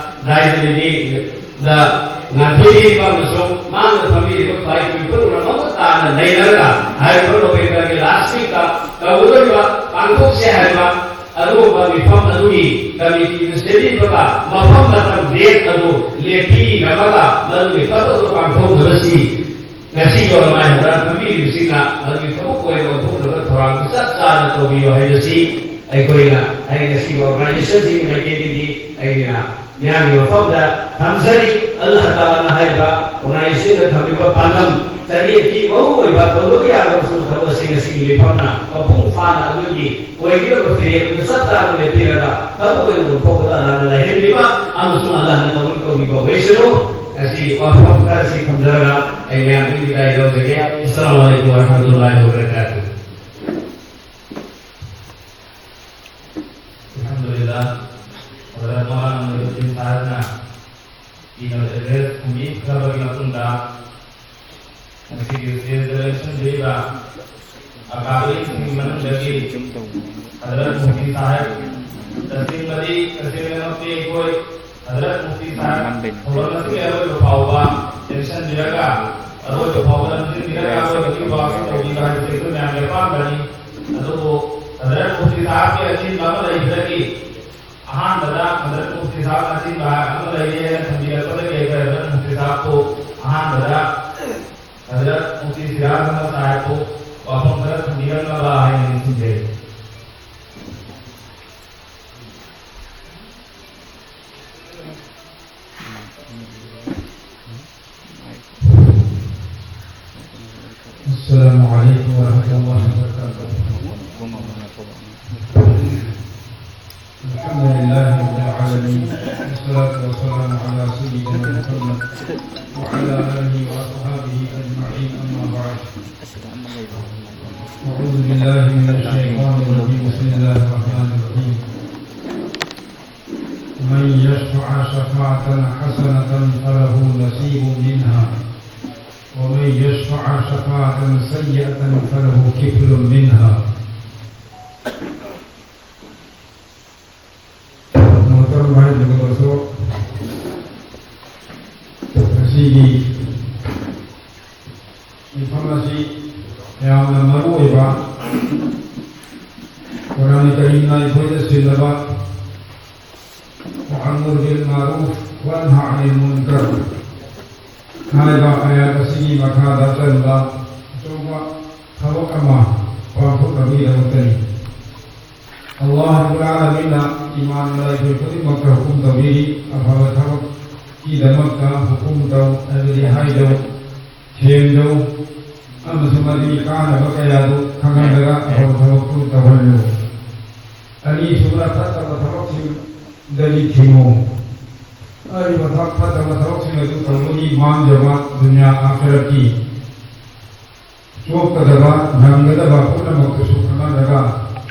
ꯔꯥꯏꯖꯅꯤꯇꯤꯗ ꯉꯥꯛꯊꯣꯛꯏꯕ ꯑꯃꯁꯨꯡ ꯃꯥꯡꯗ ꯐꯝꯕꯤꯔꯤꯕ ꯈ꯭ꯋꯥꯏ ꯄꯨꯝꯅꯃꯛ ꯃꯃꯨꯠ ꯇꯥꯅ ꯅꯩꯅꯔꯒ ꯍꯥꯏꯔꯤꯕ ꯅꯣꯕꯦꯝꯕꯔꯒꯤ ꯂꯥꯁ ꯋꯤꯛꯇ ꯇꯧꯒꯗꯧꯔꯤꯕ ꯄꯥꯡꯊꯣꯛꯁꯦ ꯍꯥꯏꯔꯤꯕ ꯑꯗꯨꯒꯨꯝꯕ ꯃꯤꯐꯝ ꯑꯗꯨꯒꯤ ꯀꯃꯤꯇꯤꯅ ꯁꯦꯝꯕꯤꯕꯒ ꯃꯐꯝ ꯃꯇꯝ ꯗꯦꯠ ꯑꯗꯨ ꯂꯦꯞꯄꯤꯔꯝꯃꯒ ꯃꯗꯨꯒꯤ ꯊꯕꯛ ꯑꯗꯨ ꯄꯥꯡꯊꯣꯛꯅꯕꯁꯤ ꯉꯁꯤꯒꯤ ꯑꯣꯏꯅ ꯃꯥꯏ ꯍꯨꯔꯥꯟ ꯐꯝꯕꯤꯔꯤꯕꯁꯤꯡꯅ ꯃꯗꯨꯒꯤ ꯊꯕꯛ ꯑꯣꯏꯅ ꯑꯣꯟꯊꯣꯛꯅꯕ ꯊꯧꯔꯥꯡ ꯆꯞ ꯆꯥꯅ ꯇꯧꯕꯤꯌꯨ ꯍꯥꯏꯕꯁꯤ ꯑꯩꯈꯣꯏꯅ, ꯑꯩ ꯉꯁꯤꯒꯤ ꯑꯣꯔꯒꯅꯥꯏꯖꯦꯁꯟꯁꯤꯒꯤ ꯃꯥꯏꯀꯩꯗꯒꯤ ꯑꯩꯅ ꯃꯤꯌꯥꯝꯒꯤ ꯃꯐꯝꯗ ꯊꯝꯖꯔꯤ꯫ ꯑꯜ ꯍꯗꯥꯅ ꯍꯥꯏꯔꯤꯕ ꯑꯣꯔꯒꯅꯥꯏꯖꯦꯁꯟꯗ ꯊꯝꯂꯤꯕ ꯄꯥꯟꯗꯝ ꯆꯔꯤꯌꯠꯀꯤ ꯃꯔꯨꯑꯣꯏꯕ ꯇꯧꯗꯕ ꯌꯥꯗꯕ ꯊꯕꯛ ꯑꯁꯤ ꯉꯁꯤꯒꯤ ꯃꯤꯐꯝꯅ ꯃꯄꯨꯡ ꯐꯥꯅ ꯑꯗꯨꯒꯤ ꯑꯣꯏꯒꯗꯕ ꯐꯤꯔꯦꯞ ꯑꯗꯨ ꯆꯞ ꯆꯥꯅ ꯂꯦꯞꯄꯤꯔꯒ ꯊꯕꯛ ꯑꯣꯏꯅ ꯑꯣꯟꯊꯣꯛꯄꯗ ꯑꯜꯂꯥꯍꯅ ꯂꯥꯏꯍꯟꯕꯤꯕ ꯑꯃꯁꯨꯡ ꯑꯜꯂꯥꯍꯅ ꯀꯕꯨꯜ ꯇꯧꯕꯤꯕ ꯑꯣꯏꯁꯅꯨ꯫ ꯉꯁꯤ ꯋꯥꯐꯝ ꯈꯔꯁꯤ ꯊꯝꯖꯔꯒ ꯑꯩ ꯃꯌꯥꯝꯗꯒꯤ ꯕꯤꯗꯥꯏ ꯂꯧꯖꯒꯦ꯫ ꯑꯁꯂꯥꯃꯨ ꯑꯂꯥꯏꯀꯨꯝ ꯋꯔꯍꯃꯇꯨꯜꯂꯥꯍꯤ ꯋꯕꯔꯀꯥꯇꯨꯍꯨ꯫ ꯑꯜꯍꯝꯗꯨꯂꯤꯜꯂꯥꯍ, ꯍꯖꯔꯠ ꯃꯧꯂꯥꯅꯥ ꯅꯨꯔꯨꯗꯗꯤꯟ ꯁꯥꯍꯦꯕꯅ keynote address ꯊꯝꯕꯤꯈ꯭ꯔꯕꯒꯤ ꯃꯇꯨꯡꯗ, ꯉꯁꯤꯒꯤ stage ꯗ ꯂꯦꯡꯁꯤꯟꯕꯤꯔꯤꯕ ꯑꯀꯥꯕꯤꯁꯤꯡꯒꯤ ꯃꯅꯨꯡꯗꯒꯤ ꯍꯖꯔꯠ ꯃꯨꯐꯇꯤ ꯁꯥꯍꯦꯕ, ꯇꯁꯦꯡꯕꯗꯤ, ꯇꯁꯦꯡꯅꯃꯛꯇꯤ ꯑꯩꯈꯣꯏ ꯍꯖꯔꯠ ꯃꯨꯐꯇꯤ ꯁꯥꯍꯦꯕ ꯊꯧꯔꯝ ꯑꯁꯤꯒꯤ ꯑꯔꯣꯏꯕ ꯐꯥꯎꯕ ꯂꯦꯡꯁꯤꯟꯕꯤꯔꯒ, ꯑꯔꯣꯏꯕ ꯐꯥꯎꯕ ꯂꯝꯖꯤꯡꯕꯤꯔꯒ ꯑꯔꯣꯏꯕꯒꯤ ꯋꯥꯁꯨ ꯇꯧꯕꯤꯕ ꯍꯥꯏꯕꯁꯤ ꯑꯩꯈꯣꯏ ꯃꯌꯥꯝꯒꯤ ꯑꯄꯥꯝꯕꯅꯤ꯫ ꯑꯗꯨꯕꯨ ꯍꯖꯔꯠ ꯃꯨꯐꯇꯤ ꯁꯥꯍꯦꯕꯀꯤ ꯑꯆꯤꯟꯕ ꯑꯃ ꯂꯩꯕꯗꯒꯤ ꯑꯍꯥꯟꯕꯗ ꯍꯖꯔꯠ ꯃꯨꯐꯇꯤ ꯁꯥꯍꯦꯕ ꯑꯆꯤꯟꯕ ꯑꯃ ꯂꯩꯔꯦ ꯍꯥꯏꯅ ꯊꯝꯕꯤꯔꯛꯄꯗꯒꯤ ꯑꯩꯈꯣꯏ ꯍꯖꯔꯠ ꯃꯨꯐꯇꯤ ꯁꯥꯍꯦꯕꯄꯨ ꯑꯍꯥꯟꯕꯗ ꯍꯖꯔꯠ ꯃꯨꯐꯇꯤ ꯁꯤꯔꯥꯖ ꯑꯍꯃꯗ ꯁꯥꯍꯦꯕꯄꯨ ꯋꯥꯐꯝ ꯈꯔ ꯊꯝꯕꯤꯔꯝꯅꯕ ꯍꯥꯏꯅ ꯅꯤꯡꯁꯤꯡꯖꯔꯤ꯫ السلام عليكم ورحمة الله وبركاته. الحمد لله رب العالمين، والصلاة والسلام على سيدنا محمد وعلى آله وأصحابه أجمعين، أما بعد. أعوذ بالله من الشيطان الرجيم، بسم الله الرحمن الرحيم. من يشفع شفاعة حسنة فله نصيب منها، ومن يشفع شفاعة سيئة فله كفل منها. ꯃꯣꯍꯇꯔꯝ ꯚꯥꯏ ꯗꯨꯒꯗꯁꯨ ꯁꯤꯒꯤ ꯃꯤꯐꯝ ꯑꯁꯤ ꯌꯥꯝꯅ ꯃꯔꯨ ꯑꯣꯏꯕ, ꯀꯨꯔꯥꯟ ꯀꯔꯤꯝꯅ ꯑꯩꯈꯣꯏꯗ ꯁꯤꯜꯂꯕ "ꯋꯥꯑꯃꯨꯔ ꯕꯤꯜ ꯃꯥꯔꯨꯐ ꯋꯥꯟꯍꯥ ꯑꯅꯤꯜ ꯃꯨꯟꯀꯔ" ꯍꯥꯏꯕ ꯑꯥꯌꯥꯠ ꯑꯁꯤꯒꯤ ꯃꯈꯥꯗ ꯆꯟꯕ ꯑꯆꯧꯕ ꯊꯕꯛ ꯑꯃ ꯄꯥꯡꯊꯣꯛꯅꯕꯒꯤꯗꯃꯛꯇꯅꯤ꯫ ꯑꯜꯂꯥꯍ ꯔꯕꯨꯜ ꯑꯥꯂꯃꯤꯟꯅ ꯏꯃꯥꯟ ꯃꯂꯥꯏꯐꯣꯏ ꯈꯨꯗꯤꯡꯃꯛꯇ ꯍꯨꯀꯨꯝ ꯇꯧꯕꯤꯔꯤ, ꯑꯐꯕ ꯊꯕꯛꯀꯤꯗꯃꯛꯇ ꯍꯨꯀꯨꯝ ꯇꯧ, ꯍꯥꯏꯕꯗꯤ ꯍꯥꯏꯖꯧ, ꯁꯦꯝꯖꯧ, ꯑꯃꯁꯨꯡ ꯃꯗꯨꯒꯤ ꯀꯥꯟꯅꯕ ꯀꯌꯥꯗꯨ ꯈꯪꯍꯜꯂꯒ ꯑꯐꯕ ꯊꯕꯛꯇꯨ ꯇꯧꯍꯜꯂꯨ꯫ ꯑꯅꯤꯁꯨꯕꯗ, ꯐꯠꯇꯕ ꯊꯕꯛꯁꯤꯡꯗꯒꯤ ꯊꯤꯡꯉꯨ꯫ ꯍꯥꯏꯔꯤꯕ ꯊꯕꯛ, ꯐꯠꯇꯕ ꯊꯕꯛꯁꯤꯡ ꯑꯗꯨ ꯇꯧꯕꯒꯤ ꯃꯥꯡꯖꯕ ꯗꯨꯅꯤꯌꯥ ꯑꯥꯈꯤꯔꯠꯀꯤ ꯆꯣꯞꯀꯗꯕ, ꯅꯪꯒꯗꯕ ꯄꯨꯝꯅꯃꯛꯇꯨꯁꯨ ꯈꯪꯍꯜꯂꯒ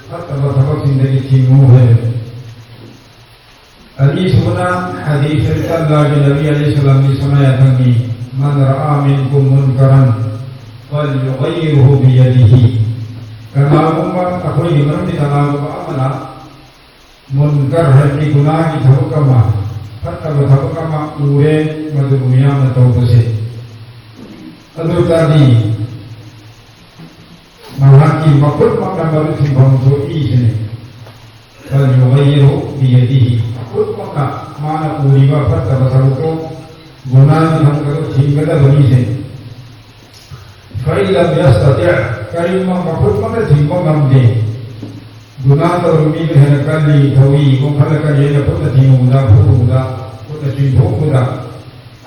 ꯐꯠꯇꯕ ꯊꯕꯛꯁꯤꯡꯗꯒꯤ ꯊꯤꯡꯉꯨ ꯍꯥꯏꯕꯅꯤ꯫ ꯑꯅꯤꯁꯨꯕꯅ, ꯍꯗꯤꯁ ꯁꯔꯤꯐꯇ ꯑꯜꯂꯥꯍꯒꯤ ꯅꯕꯤ ꯑꯂꯩꯍꯤ ꯁꯂꯥꯝꯒꯤ ꯁꯅꯥ ꯌꯥꯊꯪꯅꯤ, "ꯃꯟ ꯔꯥꯑ ꯃꯤꯟꯀꯨꯝ ꯃꯨꯟꯀꯔꯟ ꯐꯜꯌꯨꯒꯌꯤꯔꯍꯨ ꯕꯤꯌꯗꯤꯍꯤ"꯫ ꯀꯅꯥꯒꯨꯝꯕ ꯑꯩꯈꯣꯏꯒꯤ ꯃꯔꯛꯇ ꯀꯅꯥꯒꯨꯝꯕ ꯑꯃꯅ ꯃꯨꯟꯀꯔ ꯍꯥꯏꯕꯗꯤ ꯒꯨꯅꯥꯒꯤ ꯊꯕꯛ ꯑꯃ, ꯐꯠꯇꯕ ꯊꯕꯛ ꯑꯃ ꯎꯔꯦ, ꯃꯗꯨꯕꯨ ꯃꯤꯌꯥꯝꯅ ꯇꯧꯕꯁꯦ, ꯑꯗꯨ ꯑꯣꯏꯇꯥꯔꯗꯤ ꯃꯍꯥꯛꯀꯤ ꯃꯈꯨꯠꯃꯛꯅ ꯃꯗꯨ ꯊꯤꯡꯐꯝ ꯊꯣꯛꯏ ꯁꯤꯅꯤ꯫ "ꯐꯜꯌꯨꯒꯌꯤꯔꯍꯨ ꯕꯤꯌꯗꯤꯍꯤ", ꯃꯈꯨꯠꯃꯛꯅ ꯃꯥꯅ ꯎꯔꯤꯕ ꯐꯠꯇꯕ ꯊꯕꯛꯇꯣ, ꯒꯨꯅꯥꯒꯤ ꯊꯕꯛ ꯑꯗꯨ ꯊꯤꯡꯒꯗꯕꯅꯤ ꯁꯤꯅꯤ꯫ "ꯐꯏꯟ ꯂꯝ ꯌꯁꯇꯇꯤꯑ", ꯀꯔꯤꯒꯨꯝꯕ ꯃꯈꯨꯠꯃꯛꯅ ꯊꯤꯡꯕ ꯉꯝꯗꯦ, ꯒꯨꯅꯥ ꯇꯧꯔꯤꯕ ꯃꯤꯗꯨ ꯍꯦꯟꯅ ꯀꯜꯂꯤ, ꯊꯧꯏ, ꯋꯥꯡꯈꯠꯂꯛꯀꯅꯤ ꯍꯥꯏꯅ ꯈꯨꯠꯅ ꯊꯤꯡꯉꯨꯕꯗ, ꯐꯨꯔꯨꯕꯗ, ꯈꯨꯠꯅ ꯆꯤꯡꯊꯣꯛꯄꯗ,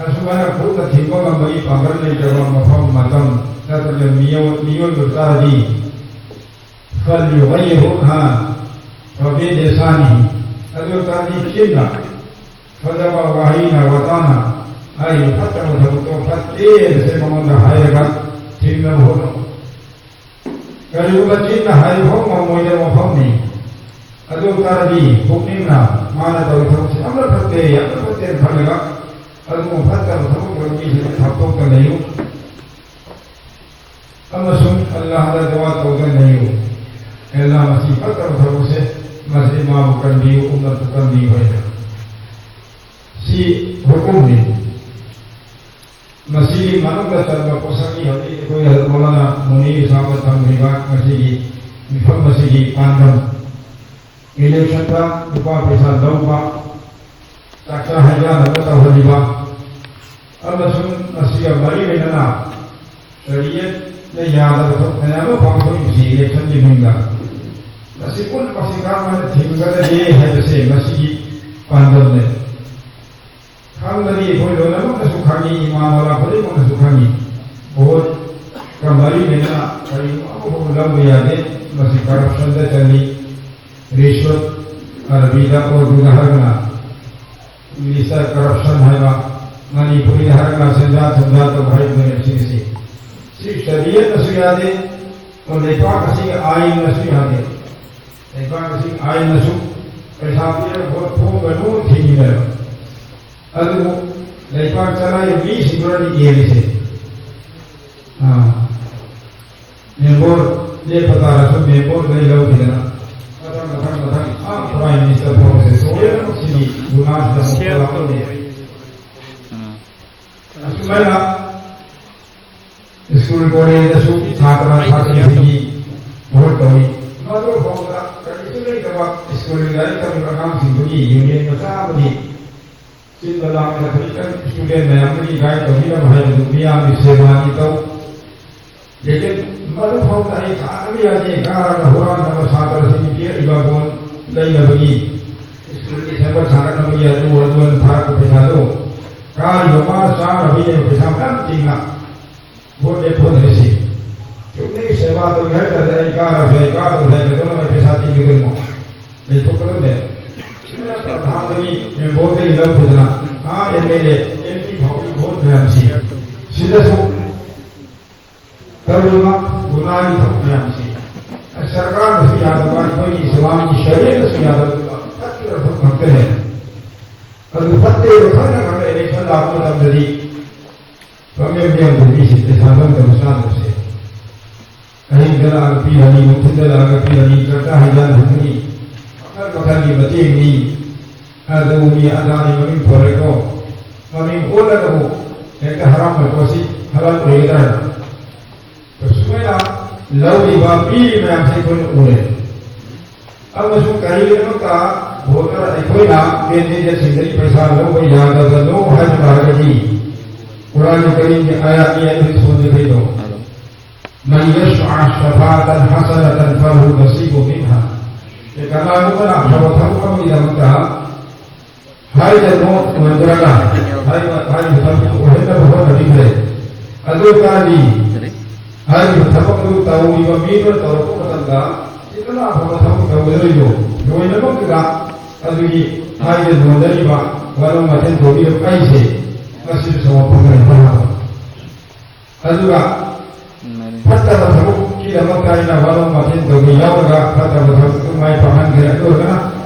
ꯑꯁꯨꯃꯥꯏꯅ ꯈꯨꯠꯅ ꯊꯤꯡꯕ ꯉꯝꯕꯒꯤ ꯄꯥꯡꯒꯜ ꯂꯩꯇꯕ ꯃꯐꯝ, ꯃꯇꯝ ꯅꯠꯇ꯭ꯔꯒ ꯃꯤꯑꯣꯏ-, ꯃꯤꯑꯣꯏꯕ ꯇꯥꯔꯗꯤ, "ꯐꯜꯌꯨꯒꯌꯤꯔꯍꯨ ꯍꯥ ꯐꯕꯤꯂꯤꯁꯥꯅꯤꯍꯤ", ꯑꯗꯨ ꯇꯥꯔꯗꯤ ꯆꯤꯟꯅ ꯐꯖꯕ ꯋꯥꯍꯩꯅ, ꯋꯥꯇꯥꯅ ꯍꯥꯏꯔꯤꯕ ꯐꯠꯇꯕ ꯊꯕꯛꯇꯣ ꯐꯠꯇꯦ ꯍꯥꯏꯕꯁꯦ ꯃꯉꯣꯟꯗ ꯍꯥꯏꯔꯒ ꯊꯤꯡꯅꯕ ꯍꯣꯠꯅꯧ꯫ ꯀꯔꯤꯒꯨꯝꯕ ꯆꯤꯟꯅ ꯍꯥꯏꯕ ꯐꯥꯎ ꯉꯝꯃꯣꯏꯗꯕ ꯃꯐꯝꯅꯤ꯫ ꯑꯗꯨ ꯇꯥꯔꯗꯤ ꯄꯨꯛꯅꯤꯡꯅ ꯃꯥꯅ ꯇꯧꯔꯤ ꯊꯕꯛꯁꯤ ꯌꯥꯝꯅ ꯐꯠꯇꯦ, ꯌꯥꯝꯅ ꯐꯠꯇꯦꯅ ꯈꯜꯂꯒ ꯑꯗꯨꯒꯨꯝꯕ ꯐꯠꯇꯕ ꯊꯕꯛ ꯇꯧꯕ ꯃꯤꯁꯤꯡꯁꯦ ꯊꯥꯞꯇꯣꯛꯇ ꯂꯩꯌꯨ꯫ ꯑꯃꯁꯨꯡ ꯑꯜꯂꯥꯍꯗ ꯗꯨꯋꯥ ꯇꯧꯗꯨꯅ ꯂꯩꯌꯨ, "ꯑꯦ ꯑꯜꯂꯥꯍ, ꯃꯁꯤ ꯐꯠꯇꯕ ꯊꯕꯛꯁꯦ, ꯃꯁꯤ ꯃꯥꯕꯨ ꯀꯟꯕꯤꯌꯨ, ꯎꯝꯃꯠꯄꯨ ꯀꯟꯕꯤꯌꯨ" ꯍꯥꯏꯅ꯫ ꯁꯤ ꯍꯨꯀꯨꯝꯅꯤ꯫ ꯃꯁꯤꯒꯤ ꯃꯅꯨꯡꯗ ꯆꯟꯕ ꯄꯣꯠꯁꯛꯅꯤ ꯍꯧꯖꯤꯛ ꯑꯩꯈꯣꯏ ꯃꯣꯂꯥꯅꯥ ꯃꯨꯅꯤꯔ ꯁꯥꯍꯕꯅ ꯊꯝꯂꯤꯕ ꯃꯁꯤꯒꯤ ꯃꯤꯐꯝ ꯑꯁꯤꯒꯤ ꯄꯥꯟꯗꯝ꯫ ꯏꯂꯦꯛꯁꯟꯗ ꯂꯨꯄꯥ ꯄꯩꯁꯥ ꯂꯧꯕ, ꯆꯥꯛꯆꯥ ꯍꯩꯖꯥꯟꯅꯕ ꯇꯧꯍꯜꯂꯤꯕ ꯑꯃꯁꯨꯡ ꯃꯁꯤꯒ ꯃꯔꯤ ꯂꯩꯅꯅ ꯁꯔꯤꯌꯠꯅ ꯌꯥꯗꯕ ꯊꯕꯛ ꯃꯌꯥꯝ ꯑꯃ ꯄꯥꯡꯊꯣꯛꯏꯕꯁꯤ ꯏꯂꯦꯛꯁꯟꯒꯤ ꯃꯤꯡꯗ꯫ ꯃꯁꯤ ꯄꯨꯝꯅꯃꯛꯁꯤ ꯀꯔꯝ ꯍꯥꯏꯅ ꯊꯤꯡꯒꯗꯒꯦ ꯍꯥꯏꯕꯁꯦ ꯃꯁꯤꯒꯤ ꯄꯥꯟꯗꯝꯅꯦ꯫ ꯈꯪꯕꯗꯤ ꯑꯩꯈꯣꯏ ꯂꯣꯏꯅꯃꯛꯅꯁꯨ ꯈꯪꯉꯤ, ꯏꯃꯥ ꯅꯋꯥ ꯈꯨꯗꯤꯡꯃꯛꯅꯁꯨ ꯈꯪꯉꯤ꯫ ꯚꯣꯠꯀ ꯃꯔꯤ ꯂꯩꯅꯅ ꯀꯔꯤꯒꯨꯝꯕ ꯑꯃꯐꯥꯎꯕ ꯂꯧꯕ ꯌꯥꯗꯦ꯫ ꯃꯁꯤ ꯀꯔꯞꯁꯟꯗ ꯆꯜꯂꯤ꯫ ꯔꯤꯁꯋꯠ, ꯑꯔꯕꯤꯗ, ꯎꯔꯗꯨꯗ ꯍꯥꯏꯔꯒꯅ ꯏꯪꯂꯤꯁꯇ ꯀꯔꯞꯁꯟ ꯍꯥꯏꯕ, ꯃꯅꯤꯄꯨꯔꯤꯗ ꯍꯥꯏꯔꯒꯅ ꯁꯦꯟꯖꯥ ꯊꯨꯝꯖꯥ ꯇꯧꯕ ꯍꯥꯏꯕꯗꯨꯅꯦꯕ ꯁꯤꯒꯤꯁꯤ꯫ ꯁꯤ ꯁꯔꯤꯌꯠꯅꯁꯨ ꯌꯥꯗꯦ, ꯑꯩꯈꯣꯏ ꯂꯩꯕꯥꯛ ꯑꯁꯤꯒꯤ ꯑꯥꯏꯟꯅꯁꯨ ꯌꯥꯗꯦ꯫ ꯂꯩꯕꯥꯛ ꯑꯁꯤꯒꯤ ꯑꯥꯏꯟꯅꯁꯨ ꯄꯩꯁꯥ ꯄꯤꯔꯒ ꯚꯣꯠ ꯈꯣꯝꯒꯅꯨ ꯊꯤꯡꯉꯤꯅꯦꯕ꯫ ꯑꯗꯨꯕꯨ ꯂꯩꯕꯥꯛ ꯆꯂꯥꯏꯔꯤꯕ ꯃꯤꯁꯤꯡꯗꯨꯅꯅꯤ ꯌꯦꯡꯉꯤꯁꯦ꯫ ꯑꯥ, ꯃꯦꯝꯕꯣꯔ ꯂꯦꯞꯄ ꯇꯥꯔꯁꯨ ꯃꯦꯝꯕꯣꯔꯗꯩ ꯂꯧꯈꯤꯗꯅ ꯃꯊꯪ, ꯃꯊꯪ, ꯃꯊꯪ, ꯑꯥ, ꯄ꯭ꯔꯥꯏꯝ ꯃꯤꯅꯤꯁꯇꯔ ꯐꯥꯎꯕꯁꯦ ꯁꯣꯏꯗꯅꯃꯛ ꯁꯤꯒꯤ ꯒꯨꯅꯥꯁꯤꯗ ꯑꯃꯨꯛ ꯁꯤꯌꯥꯔ ꯈꯣꯂꯛꯀꯅꯤ꯫ ꯇꯧꯕꯤꯌꯨ꯫ ꯎꯝ꯫ ꯑꯁꯨꯃꯥꯏꯅ ꯁ꯭ꯀꯨꯜ ꯀꯣꯂꯦꯖꯇꯁꯨ ꯁꯥꯇ꯭ꯔ ꯁꯥꯇ꯭ꯔꯤꯁꯤꯡꯒꯤ ꯚꯣꯠ ꯇꯧꯏ꯫ ꯃꯗꯨ ꯐꯥꯎꯕꯗ ꯀꯔꯤꯁꯨ ꯂꯩꯇꯕ ꯁ꯭ꯀꯨꯜꯒꯤ ꯂꯥꯏꯔꯤꯛ ꯇꯝꯂꯤꯕ ꯑꯉꯥꯡꯁꯤꯡꯗꯨꯒꯤ ꯌꯨꯅꯤꯌꯟ ꯃꯆꯥ ꯑꯃꯗꯤ ꯁꯤꯟꯕ ꯂꯥꯡꯕꯗ ꯈꯖꯤꯛꯇꯪ ꯁ꯭ꯇꯨꯗꯦꯟ ꯃꯌꯥꯝꯗꯒꯤ ꯒꯥꯏꯗ ꯇꯧꯕꯤꯅꯕ ꯍꯥꯏꯕꯗꯨ ꯃꯤꯌꯥꯝꯒꯤ ꯁꯦꯕꯥꯅꯤ ꯇꯧ꯫ ꯂꯦꯀꯤꯟ ꯃꯗꯨ ꯐꯥꯎꯗ ꯑꯩ ꯊꯥꯅꯕ ꯌꯥꯗꯦ, ꯀꯥꯔꯒ ꯍꯨꯔꯥꯟꯅꯕ ꯁꯥꯇ꯭ꯔꯁꯤꯡ ꯄꯤꯔꯛꯏꯕ ꯕꯣꯟ ꯂꯩꯅꯕꯒꯤ ꯁ꯭ꯀꯨꯜꯒꯤ ꯁꯦꯝꯒꯠ ꯁꯥꯒꯠꯅꯕꯒꯤ ꯑꯗꯨ ꯑꯗꯨ ꯊꯥꯔꯛꯄ ꯄꯩꯁꯥꯗꯣ ꯀꯥꯔꯤꯕ ꯃꯥꯅ ꯆꯥꯅꯕꯒꯤꯅꯦꯕ ꯄꯩꯁꯥ ꯃꯌꯥꯝ ꯇꯤꯡꯅ ꯚꯣꯠ ꯂꯦꯞꯊꯣꯛꯅꯔꯤꯁꯤ꯫ ꯆꯨꯝꯅꯒꯤ ꯁꯦꯕꯥ ꯇꯧꯒꯦ ꯍꯥꯏ ꯇꯥꯔꯗꯤ ꯑꯩ ꯀꯥꯔꯁꯨ ꯌꯥꯏ, ꯀꯥꯗꯕꯁꯨ ꯌꯥꯏ, ꯀꯩꯗꯧꯅꯕ ꯄꯩꯁꯥ ꯇꯤꯡꯒꯗꯣꯏꯅꯣ? ꯂꯩꯊꯣꯛꯀꯗꯕꯅꯦ꯫ ꯁꯤꯅ ꯄ꯭ꯔꯙꯥꯟꯗꯒꯤ ꯃꯦꯝꯕꯣꯔꯗꯒꯤ ꯂꯧꯈꯤꯗꯅ A M L A, M P ꯐꯥꯎꯕꯒꯤ ꯚꯣꯠ ꯃꯌꯥꯝꯁꯤ ꯁꯤꯗꯁꯨ ꯇꯧꯔꯤꯕ ꯒꯨꯅꯥꯒꯤ ꯊꯕꯛ ꯃꯌꯥꯝꯁꯤ ꯁꯔꯀꯥꯔꯅꯁꯨ ꯌꯥꯗꯕ, ꯑꯩꯈꯣꯏꯒꯤ ꯏꯁꯂꯥꯝꯒꯤ ꯁꯔꯤꯌꯠꯅꯁꯨ ꯌꯥꯗꯕ ꯐꯠꯇ꯭ꯔꯕ ꯉꯥꯛꯇꯅꯦ꯫ ꯑꯗꯨ ꯐꯠꯇꯦꯕ ꯈꯪꯅ ꯈꯪꯅ ꯏꯂꯦꯛꯁꯟ ꯂꯥꯛꯄ ꯃꯇꯝꯗꯗꯤ ꯄꯪꯂꯦꯞ ꯂꯦꯞꯇꯕ ꯃꯤꯁꯤꯡ ꯄꯩꯁꯥ ꯂꯧꯗꯕ ꯆꯥꯗꯕꯁꯦ꯫ ꯑꯍꯤꯡꯗ ꯂꯥꯛꯑꯒ ꯄꯤꯔꯅꯤ, ꯅꯨꯡꯊꯤꯜꯗ ꯂꯥꯛꯑꯒ ꯄꯤꯔꯅꯤ, ꯆꯥꯛꯆꯥ ꯍꯩꯖꯥꯟꯅꯒꯅꯤ, ꯃꯈꯜ ꯃꯈꯜꯒꯤ ꯃꯇꯦꯡꯅꯤ, ꯑꯗꯨꯅꯤ ꯑꯗꯥꯅꯤ ꯃꯃꯤꯡ ꯊꯣꯜꯂꯦꯀꯣ꯫ ꯃꯃꯤꯡ ꯑꯣꯜꯂꯒꯕꯨ ꯍꯦꯛꯇ ꯍꯔꯥꯎꯕ ꯄꯣꯠꯁꯤ ꯍꯔꯥꯎ ꯑꯣꯏꯒꯗ꯭ꯔꯥ? ꯁꯨꯃꯥꯏꯅ ꯂꯧꯔꯤꯕ, ꯄꯤꯔꯤꯕ ꯃꯌꯥꯝꯁꯤ ꯑꯩꯈꯣꯏꯅ ꯎꯔꯦ꯫ ꯑꯃꯁꯨꯡ ꯀꯔꯤꯒꯤꯗꯃꯛꯇ ꯚꯣꯇꯔ ꯑꯩꯈꯣꯏꯅ ꯀꯦꯟꯗꯤꯗꯦꯠꯁꯤꯡꯗꯒꯤ ꯄꯩꯁꯥ ꯂꯧꯕ ꯌꯥꯗꯕꯅꯣ ꯍꯥꯏꯕ ꯇꯥꯔꯒꯗꯤ, ꯀꯨꯔꯥꯟ ꯀꯔꯤꯝꯒꯤ ꯑꯥꯌꯥꯠꯅꯤ ꯑꯗꯨ ꯁꯣꯟꯖꯈꯩꯗꯣ, "من يشفع شفاعة حسنة فله نصيب منها"꯫ ꯀꯅꯥꯒꯨꯝꯕꯅ ꯑꯐꯕ ꯊꯕꯛ ꯑꯃꯒꯤꯗꯃꯛꯇ ꯍꯥꯏꯗꯅꯣ ꯑꯣꯏꯗ꯭ꯔꯒ ꯍꯥꯏꯕ, ꯍꯥꯏꯔꯤꯕ ꯊꯕꯛꯇꯨ ꯑꯣꯏꯍꯟꯅꯕ ꯍꯣꯠꯅꯕꯤꯈ꯭ꯔꯦ꯫ ꯑꯗꯨ ꯑꯣꯏꯇꯥꯔꯗꯤ ꯍꯥꯏꯔꯤꯕ ꯊꯕꯛꯇꯨ ꯇꯧꯔꯤꯕ ꯃꯤꯗꯨꯅ ꯇꯧꯔꯛꯄ ꯃꯇꯝꯗ ꯁꯤꯗꯅ ꯑꯐꯕ ꯊꯕꯛ ꯇꯧꯒꯗꯧꯔꯤꯕꯣ? ꯂꯣꯏꯅꯃꯛꯇꯨꯗ ꯑꯗꯨꯒꯤ ꯍꯥꯏꯗ ꯅꯣꯟꯅꯔꯤꯕ ꯋꯥꯔꯣꯡ ꯋꯥꯊꯦꯜ ꯇꯧꯕꯤꯔꯛꯄ ꯑꯩꯁꯦ ꯉꯁꯤꯁꯨ ꯁꯥꯎꯕ ꯐꯪꯗ꯭ꯔꯦ꯫ ꯑꯗꯨꯒ ꯐꯠꯇꯕ ꯊꯕꯛꯀꯤꯗꯃꯛꯇ ꯑꯩꯅ ꯋꯥꯔꯣꯡ ꯋꯥꯊꯦꯜ ꯇꯧꯕ ꯌꯥꯎꯔꯒ ꯐꯠꯇꯕ ꯊꯕꯛꯇꯨ ꯃꯥꯏ ꯄꯥꯛꯍꯟꯈ꯭ꯔꯦ꯫ ꯑꯗꯨ ꯑꯣꯏꯔꯒꯅ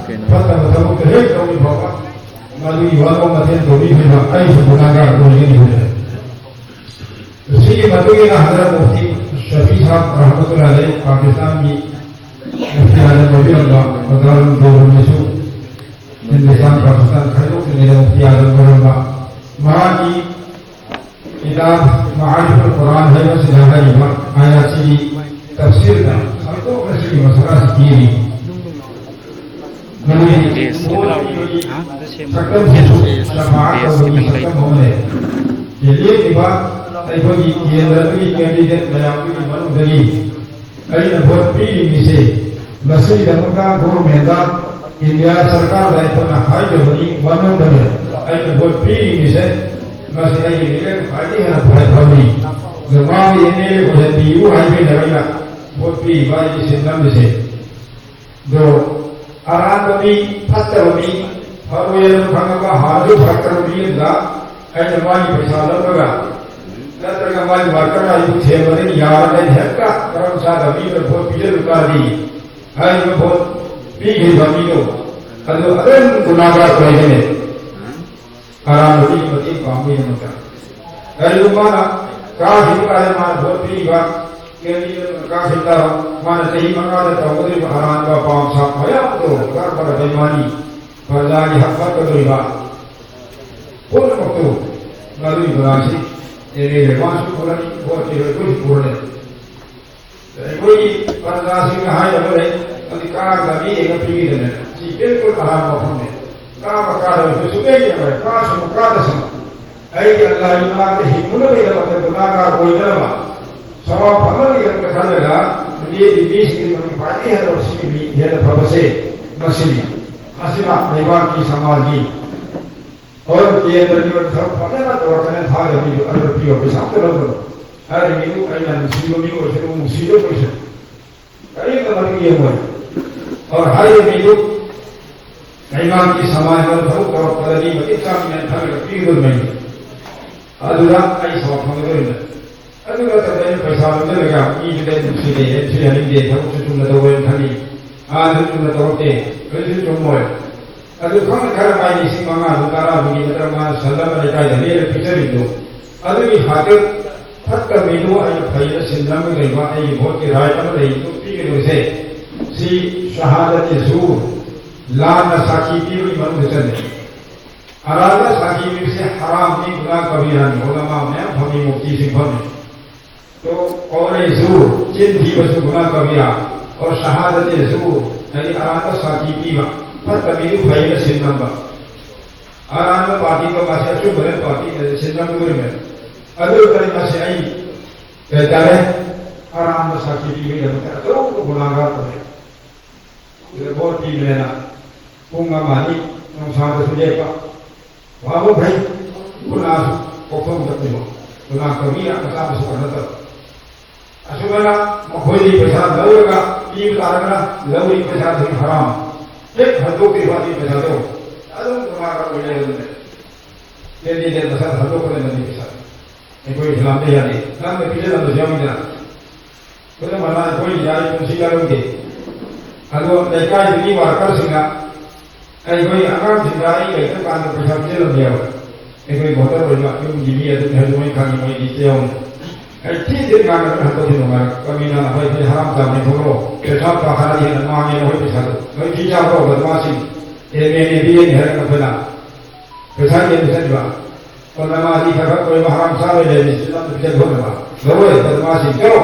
ꯐꯠꯇꯕ ꯊꯕꯛꯇꯨ ꯍꯦꯛ ꯇꯧꯔꯤ ꯐꯥꯎꯕ ꯃꯗꯨꯒꯤ ꯋꯥꯔꯣꯡ ꯋꯥꯊꯦꯜ ꯇꯧꯕꯤꯈꯤꯕ ꯑꯩꯁꯨ ꯒꯨꯅꯥꯒꯥꯔ ꯑꯣꯏꯒꯅꯤ ꯍꯥꯏꯖꯔꯤ꯫ ꯁꯤꯒꯤ ꯃꯇꯨꯡ ꯏꯟꯅ ꯍꯖꯔꯠ ꯃꯨꯐꯇꯤ ꯁꯐꯤ ꯁꯥꯍꯕ ꯔꯍꯃꯇꯨꯜꯂꯥꯍꯤ ꯑꯂꯩ, ꯄꯥꯀꯤꯁꯇꯥꯟꯒꯤ ꯃꯨꯐꯇꯤ ꯑꯥꯖꯝ ꯑꯣꯏꯕꯤꯔꯝꯕ ꯃꯗꯥꯔꯨꯜ ꯗꯦꯋꯕꯟꯗꯁꯨ ꯍꯤꯟꯗꯨꯁꯇꯥꯟ ꯄꯥꯀꯤꯁꯇꯥꯟ ꯈꯥꯏꯗꯣꯛꯇ꯭ꯔꯤꯉꯩꯗ ꯃꯨꯐꯇꯤ ꯑꯥꯖꯝ ꯑꯣꯏꯔꯝꯕ, ꯃꯍꯥꯛꯀꯤ ꯀꯤꯇꯥꯕ ꯃꯥꯔꯤꯐꯨꯜ ꯀꯨꯔꯥꯟ ꯍꯥꯏꯕꯁꯤꯗ ꯍꯥꯏꯔꯤꯕ ꯑꯥꯌꯥꯠꯁꯤꯒꯤ ꯇꯐꯁꯤꯔꯗ ꯁꯟꯗꯣꯛꯅ ꯁꯤꯒꯤ ꯃꯁꯥꯂꯥꯁꯤ ꯄꯤꯔꯤ꯫ ꯃꯗꯨꯒꯤ ꯁꯛꯇꯝꯁꯤꯁꯨ ꯁꯐꯥ ꯇꯧꯕꯒꯤ ꯁꯛꯇꯝ ꯑꯃ ꯂꯩ꯫ ꯂꯦꯞꯂꯤꯕ ꯑꯩꯈꯣꯏꯒꯤ ꯀꯦꯟꯗ꯭ꯔꯗꯨꯒꯤ ꯀꯦꯟꯗꯤꯗꯦꯠ ꯃꯌꯥꯝꯗꯨꯒꯤ ꯃꯅꯨꯡꯗꯒꯤ ꯑꯩꯅ ꯚꯣꯠ ꯄꯤꯔꯤꯕꯁꯦ ꯃꯁꯤꯒꯤꯗꯃꯛꯇ ꯒꯣꯚꯔꯟꯃꯦꯟꯗ, ꯏꯟꯗꯤꯌꯥ ꯁꯔꯀꯥꯔꯗ ꯑꯩꯈꯣꯏꯅ ꯍꯥꯏꯖꯕꯅꯤ, ꯋꯥꯅꯣꯝꯗꯅꯤ꯫ ꯑꯩꯅ ꯚꯣꯠ ꯄꯤꯔꯤꯕꯁꯦ ꯃꯁꯤ ꯑꯩꯒꯤ ꯃꯤꯔꯦꯞ ꯈ꯭ꯋꯥꯏꯗꯒꯤ ꯍꯦꯟꯅ ꯐꯔꯦ ꯐꯕꯅꯤ꯫ ꯑꯗꯣ ꯃꯥꯒꯤ ꯑꯦꯝ ꯑꯦꯜ ꯑꯦ ꯑꯣꯏꯍꯟꯕꯤꯌꯨ ꯍꯥꯏꯕꯩꯅꯦꯕ ꯑꯩꯅ ꯚꯣꯠ ꯄꯤꯔꯤꯕ ꯑꯩꯒꯤ ꯁꯤꯟ ꯅꯝꯃꯤꯁꯦ꯫ ꯑꯗꯣ ꯑꯔꯥꯟꯕ ꯃꯤ, ꯐꯠꯇꯕ ꯃꯤ, ꯐꯔꯣꯏ ꯍꯥꯏꯅ ꯈꯪꯉꯒ ꯍꯥꯟꯅꯁꯨ ꯐꯔꯛꯇꯕ ꯃꯤ ꯑꯃꯗ ꯑꯩꯅ ꯃꯥꯒꯤ ꯄꯩꯁꯥ ꯂꯧꯔꯒ ꯅꯠꯇ꯭ꯔꯒ ꯃꯥꯒꯤ ꯋꯥꯔꯀꯔ ꯑꯩꯕꯨ ꯊꯦꯝꯕꯗꯒꯤ ꯌꯥꯔꯒ ꯑꯩꯅ ꯍꯦꯛꯇ ꯃꯔꯝ ꯆꯥꯗꯕ ꯃꯤ ꯑꯃꯗ ꯚꯣꯠ ꯄꯤꯖꯔꯨ ꯇꯥꯔꯗꯤ ꯍꯥꯏꯔꯤꯕ ꯚꯣꯠ ꯄꯤꯈꯤꯕ ꯃꯤꯗꯣ ꯑꯗꯨ ꯑꯗꯨꯝ ꯒꯨꯅꯥꯒꯥꯔ ꯑꯣꯏꯒꯅꯤ꯫ ꯑꯔꯥꯟꯕ ꯃꯤꯒꯤ ꯃꯇꯦꯡ ꯄꯥꯡꯕꯒꯤꯗꯃꯛꯇ ꯀꯔꯤꯒꯨꯝꯕ ꯃꯥꯅ ꯀꯥꯈꯤꯕ ꯇꯥꯔꯦ, ꯃꯥꯅ ꯚꯣꯠ ꯄꯤꯔꯤꯕ ꯀꯦꯟꯗꯤꯗꯦꯠ ꯑꯗꯨꯅ ꯀꯥꯈꯤꯕ ꯇꯥꯕ, ꯃꯥꯅ ꯆꯍꯤ ꯃꯉꯥꯗ ꯇꯧꯒꯗꯧꯔꯤꯕ ꯑꯔꯥꯟꯕ ꯄꯥꯎ ꯁꯥ ꯃꯌꯥꯝꯗꯣ ꯀꯔꯝꯕ ꯕꯦꯃꯥꯅꯤ, ꯄ꯭ꯔꯖꯥꯒꯤ ꯍꯛ ꯐꯠꯇꯗꯧꯔꯤꯕ ꯄꯨꯝꯅꯃꯛꯇꯨ ꯑꯗꯨꯒꯤ ꯄ꯭ꯔꯥꯟꯁꯤ ꯑꯦꯝ ꯑꯦꯜ ꯑꯦ ꯃꯥꯁꯨ ꯄꯨꯔꯛꯏ, ꯚꯣꯠꯀꯤ ꯑꯩꯈꯣꯏꯁꯨ ꯄꯨꯔꯛꯏ꯫ ꯑꯩꯈꯣꯏꯒꯤ ꯄ꯭ꯔꯖꯥꯁꯤꯡꯅ ꯍꯥꯏꯅꯕ ꯂꯩ, ꯑꯗꯨ ꯀꯥꯔꯒ ꯃꯤ ꯌꯦꯡꯉ ꯄꯤꯈꯤꯗꯅ꯫ ꯁꯤ ꯕꯤꯜꯀꯨꯜ ꯑꯔꯥꯟꯕ ꯋꯥꯐꯝꯅꯤ꯫ ꯀꯥꯕ ꯀꯥꯗꯕꯁꯨ ꯁꯨꯡꯂꯩ ꯌꯦꯡꯉꯣꯏ, ꯀꯥꯁꯅꯨ ꯀꯥꯗꯁꯅꯨ꯫ ꯑꯩꯒꯤ ꯑꯜꯂꯥꯍꯒꯤ ꯃꯅꯥꯛꯇ ꯍꯤꯡꯅꯕꯒꯤꯗꯃꯛꯇ, ꯒꯨꯅꯥꯍꯒꯥꯔ ꯑꯣꯏꯗꯅꯕ, ꯁꯋꯥꯕ ꯐꯪꯅꯕꯒꯤꯗꯃꯛꯇ ꯈꯜꯂꯒ, ꯃꯤꯑꯣꯏꯒꯤ ꯃꯤꯁꯤꯡꯒꯤ ꯃꯅꯨꯡꯗ ꯈ꯭ꯋꯥꯏꯗꯒꯤ ꯍꯦꯟꯅ ꯁꯤꯒꯤ ꯃꯤ ꯍꯦꯟꯅ ꯐꯕꯁꯦ ꯃꯁꯤꯅꯤ꯫ ꯃꯁꯤꯅ ꯂꯩꯕꯥꯛꯀꯤ ꯁꯃꯥꯖꯒꯤ ꯍꯣꯏ, ꯀꯦꯟꯗ꯭ꯔꯒꯤ ꯑꯣꯏꯕ ꯊꯕꯛ ꯐꯖꯅ ꯇꯧꯔꯛꯀꯅꯤ, ꯊꯥꯒꯤ ꯃꯤꯗꯨ ꯑꯗꯨ ꯄꯤꯌꯣ, ꯄꯩꯁꯥ ꯑꯝꯇ ꯂꯧꯒꯅꯨ꯫ ꯍꯥꯏꯔꯤꯕ ꯃꯤꯗꯨ ꯑꯩꯅ ꯅꯨꯡꯁꯤꯕ ꯃꯤ ꯑꯣꯏꯁꯅꯨ, ꯅꯨꯡꯁꯤꯕ ꯑꯣꯏꯁꯅꯨ, ꯀꯔꯤꯝꯇ ꯃꯇꯤꯛ ꯌꯦꯡꯉꯣꯏ꯫ ꯑꯣꯔ ꯍꯥꯏꯔꯤꯕ ꯃꯤꯗꯨ ꯂꯩꯉꯥꯛꯀꯤ ꯁꯃꯥꯖꯗ ꯊꯕꯛ ꯇꯧꯔꯛꯄꯗꯗꯤ ꯃꯇꯤꯛ ꯆꯥꯕ ꯃꯤꯅ ꯊꯥꯒꯠꯂꯒ ꯄꯤꯒꯗꯧꯔꯤꯕꯅꯤ꯫ ꯑꯗꯨꯗ ꯑꯩ ꯁꯥꯎ ꯐꯪꯒꯗꯧꯔꯤꯕꯅꯤ꯫ ꯑꯗꯨ ꯅꯠꯇꯕ ꯑꯩꯅ ꯄꯩꯁꯥ ꯂꯧꯁꯤꯜꯂꯒ ꯃꯤꯗꯨꯗ ꯑꯩ ꯅꯨꯡꯁꯤꯗꯦ, ꯑꯩ ꯅꯨꯡꯁꯤꯍꯟꯅꯤꯡꯗꯦ, ꯊꯕꯛꯁꯨ ꯆꯨꯝꯅ ꯇꯧꯔꯣꯏꯅ ꯈꯜꯂꯤ꯫ ꯑꯥꯗꯁꯨ ꯆꯨꯝꯅ ꯇꯧꯔꯛꯇꯦ, ꯀꯔꯤꯁꯨ ꯆꯨꯝꯃꯣꯏ꯫ ꯑꯗꯨ ꯈꯪꯅ ꯈꯔ ꯃꯥꯏ ꯂꯤꯁꯤꯡ ꯃꯉꯥ ꯑꯗꯨ ꯇꯔꯥꯗꯨꯒꯤ ꯅꯠꯇ꯭ꯔꯒ ꯃꯥꯅ ꯁꯜ ꯑꯃ ꯂꯩꯀꯥꯏꯗ ꯂꯦꯝꯅ ꯄꯤꯖꯔꯤꯕꯗꯨ, ꯑꯗꯨꯒꯤ ꯍꯥꯇꯦ ꯐꯠꯇꯕ ꯃꯤꯗꯨ ꯑꯩꯅ ꯐꯩꯅ ꯁꯤꯟꯅꯕ ꯂꯩꯕ ꯑꯩꯒꯤ ꯚꯣꯠꯀꯤ ꯔꯥꯏꯠ ꯑꯃ ꯂꯩ, ꯑꯗꯨ ꯄꯤꯒꯗꯧꯔꯤꯁꯦ꯫ ꯁꯤ ꯁꯍꯥꯗꯠ ꯌꯥꯁꯨꯔ, ꯂꯥꯟꯅ ꯁꯥꯈꯤ ꯄꯤꯕꯒꯤ ꯃꯅꯨꯡꯗ ꯆꯜꯂꯦ꯫ ꯑꯔꯥꯟꯕ ꯁꯥꯈꯤ ꯄꯤꯕꯁꯦ ꯍꯔꯥꯝꯅꯤ, ꯒꯨꯅꯥ ꯀꯕꯤꯔꯥꯅꯤ, ꯎꯂꯃꯥ ꯃꯌꯥꯝ ꯐꯝꯃꯤ, ꯃꯨꯐꯇꯤꯁꯤꯡ ꯐꯝꯃꯤ꯫ ꯇꯣ ꯀꯧꯔꯦ ꯖꯨꯔ, ꯆꯤꯟ ꯊꯤꯕꯁꯨ ꯒꯨꯅꯥ ꯀꯕꯤꯔꯥ, ꯑꯣꯔ ꯁꯍꯥꯗꯠ ꯖꯨꯔ, ꯍꯥꯏꯗꯤ ꯑꯔꯥꯟꯕ ꯁꯥꯈꯤ ꯄꯤꯕ, ꯐꯠꯇꯕ ꯃꯤꯗꯨ ꯐꯩꯅ ꯁꯤꯟ ꯅꯝꯕ꯫ ꯑꯔꯥꯟꯕ ꯄꯥꯔꯇꯤꯗꯣ ꯃꯥꯁꯦ ꯑꯆꯨꯝꯕ ꯄꯥꯔꯇꯤ ꯁꯤꯟ ꯅꯝꯕ ꯑꯣꯏꯔꯝꯃꯦ꯫ ꯑꯗꯨ ꯑꯣꯏꯇꯥꯔꯗꯤ ꯃꯥꯁꯦ ꯑꯩ ꯀꯩ ꯍꯥꯏꯇꯥꯔꯦ, ꯑꯔꯥꯟꯕ ꯁꯥꯈꯤ ꯄꯤꯕꯒꯤꯗꯃꯛꯇ ꯑꯆꯧꯕ ꯒꯨꯅꯥꯒꯥꯔ ꯑꯣꯏꯔꯦ꯫ ꯁꯤꯗ ꯚꯣꯠ ꯄꯤꯕꯅꯦꯅ ꯄꯨꯡ ꯑꯃ ꯑꯅꯤ ꯅꯨꯡꯁꯥꯗꯁꯨ ꯂꯦꯞꯄ, ꯋꯥꯕ ꯐꯩ, ꯒꯨꯅꯥꯁꯨ ꯀꯣꯛꯐꯝ ꯆꯠꯄꯤꯕ, ꯒꯨꯅꯥ ꯀꯕꯤꯔꯥ ꯃꯆꯥ ꯃꯁꯨ ꯅꯠꯇꯕ꯫ ꯑꯁꯨꯃꯥꯏꯅ ꯃꯈꯣꯏꯗꯒꯤ ꯄꯩꯁꯥ ꯂꯧꯔꯒ ꯄꯤꯕ ꯇꯥꯔꯒꯅ ꯂꯧꯔꯤꯕ ꯄꯩꯁꯥꯗꯨ ꯍꯔꯥꯝ꯫ ꯍꯦꯛ ꯍꯟꯗꯣꯛꯇ꯭ꯔꯤꯕ ꯐꯥꯎꯗꯤ ꯄꯩꯁꯥꯗꯣ ꯑꯗꯨꯝ ꯒꯨꯅꯥꯒꯥꯔ ꯑꯣꯏ ꯂꯩꯔꯕꯅꯦ꯫ ꯀꯦꯟꯗꯤꯗꯦꯠ ꯃꯁꯥꯅ ꯍꯟꯗꯣꯛꯀꯗꯕꯅꯤ ꯄꯩꯁꯥ꯫ ꯑꯩꯈꯣꯏ ꯏꯁꯂꯥꯝꯗ ꯌꯥꯗꯦ꯫ ꯅꯪꯅ ꯄꯤꯖꯔꯝꯕꯁꯨ ꯌꯥꯎꯏꯗꯅ꯫ ꯈꯨꯗꯝ ꯑꯣꯏꯅ ꯑꯩꯈꯣꯏ ꯌꯥꯔꯤ ꯄꯨꯟꯁꯤ ꯀꯜꯍꯧꯗꯦ꯫ ꯑꯗꯣ ꯂꯩꯀꯥꯏꯗꯨꯒꯤ ꯋꯥꯔꯀꯔꯁꯤꯡꯅ ꯑꯩꯈꯣꯏ ꯑꯉꯥꯡꯁꯤꯡꯗ ꯑꯩ ꯂꯩꯇꯕ ꯀꯥꯟꯗ ꯄꯩꯁꯥ ꯄꯤꯖꯔꯝꯃꯦꯕ꯫ ꯑꯩꯈꯣꯏ ꯚꯣꯇꯔ ꯑꯣꯏꯕ ꯌꯨꯝꯒꯤ ꯃꯤ ꯑꯗꯨꯝ ꯍꯥꯏꯗꯣꯛꯑꯣꯏ ꯈꯪꯉꯤ, ꯃꯣꯏꯗꯤ ꯏꯆꯦ ꯌꯥꯎꯅ꯫ ꯑꯩ ꯊꯤ ꯊꯤ ꯉꯥꯡꯅ ꯍꯟꯗꯣꯛꯈꯤ ꯅꯨꯡꯉꯥꯏ꯫ ꯀꯃꯤꯅꯥꯅ ꯍꯣꯏ ꯍꯣꯏ ꯍꯔꯥꯝ ꯆꯥꯕꯅꯤ ꯊꯣꯛꯂꯛꯑꯣ꯫ ꯄꯩꯁꯥ ꯄꯥꯈꯠꯂꯗꯤ ꯍꯦꯟꯅ ꯃꯥꯡꯉꯦꯅ ꯍꯣꯏ ꯄꯩꯁꯥꯗꯣ꯫ ꯍꯣꯏ ꯊꯤ ꯆꯥꯕ꯭ꯔꯣ ꯕꯗꯃꯥꯁꯤꯡ꯫ M N A B N ꯍꯥꯏꯔꯒ ꯑꯩꯈꯣꯏꯅ ꯄꯩꯁꯥ ꯌꯦꯟꯕ ꯆꯠꯂꯤꯕ꯫ ꯄꯟꯗꯃꯥꯗꯤ ꯈꯔ ꯈꯔ ꯀꯣꯏꯕ ꯍꯔꯥꯝ ꯆꯥꯔꯣꯏ ꯂꯩꯔꯤꯁꯤ ꯅꯠꯇ ꯄꯤꯖ ꯈꯣꯠꯅꯕ ꯂꯧꯔꯣꯏ꯫ ꯄꯟꯗꯃꯥꯁꯤ ꯆꯠꯂꯣ꯫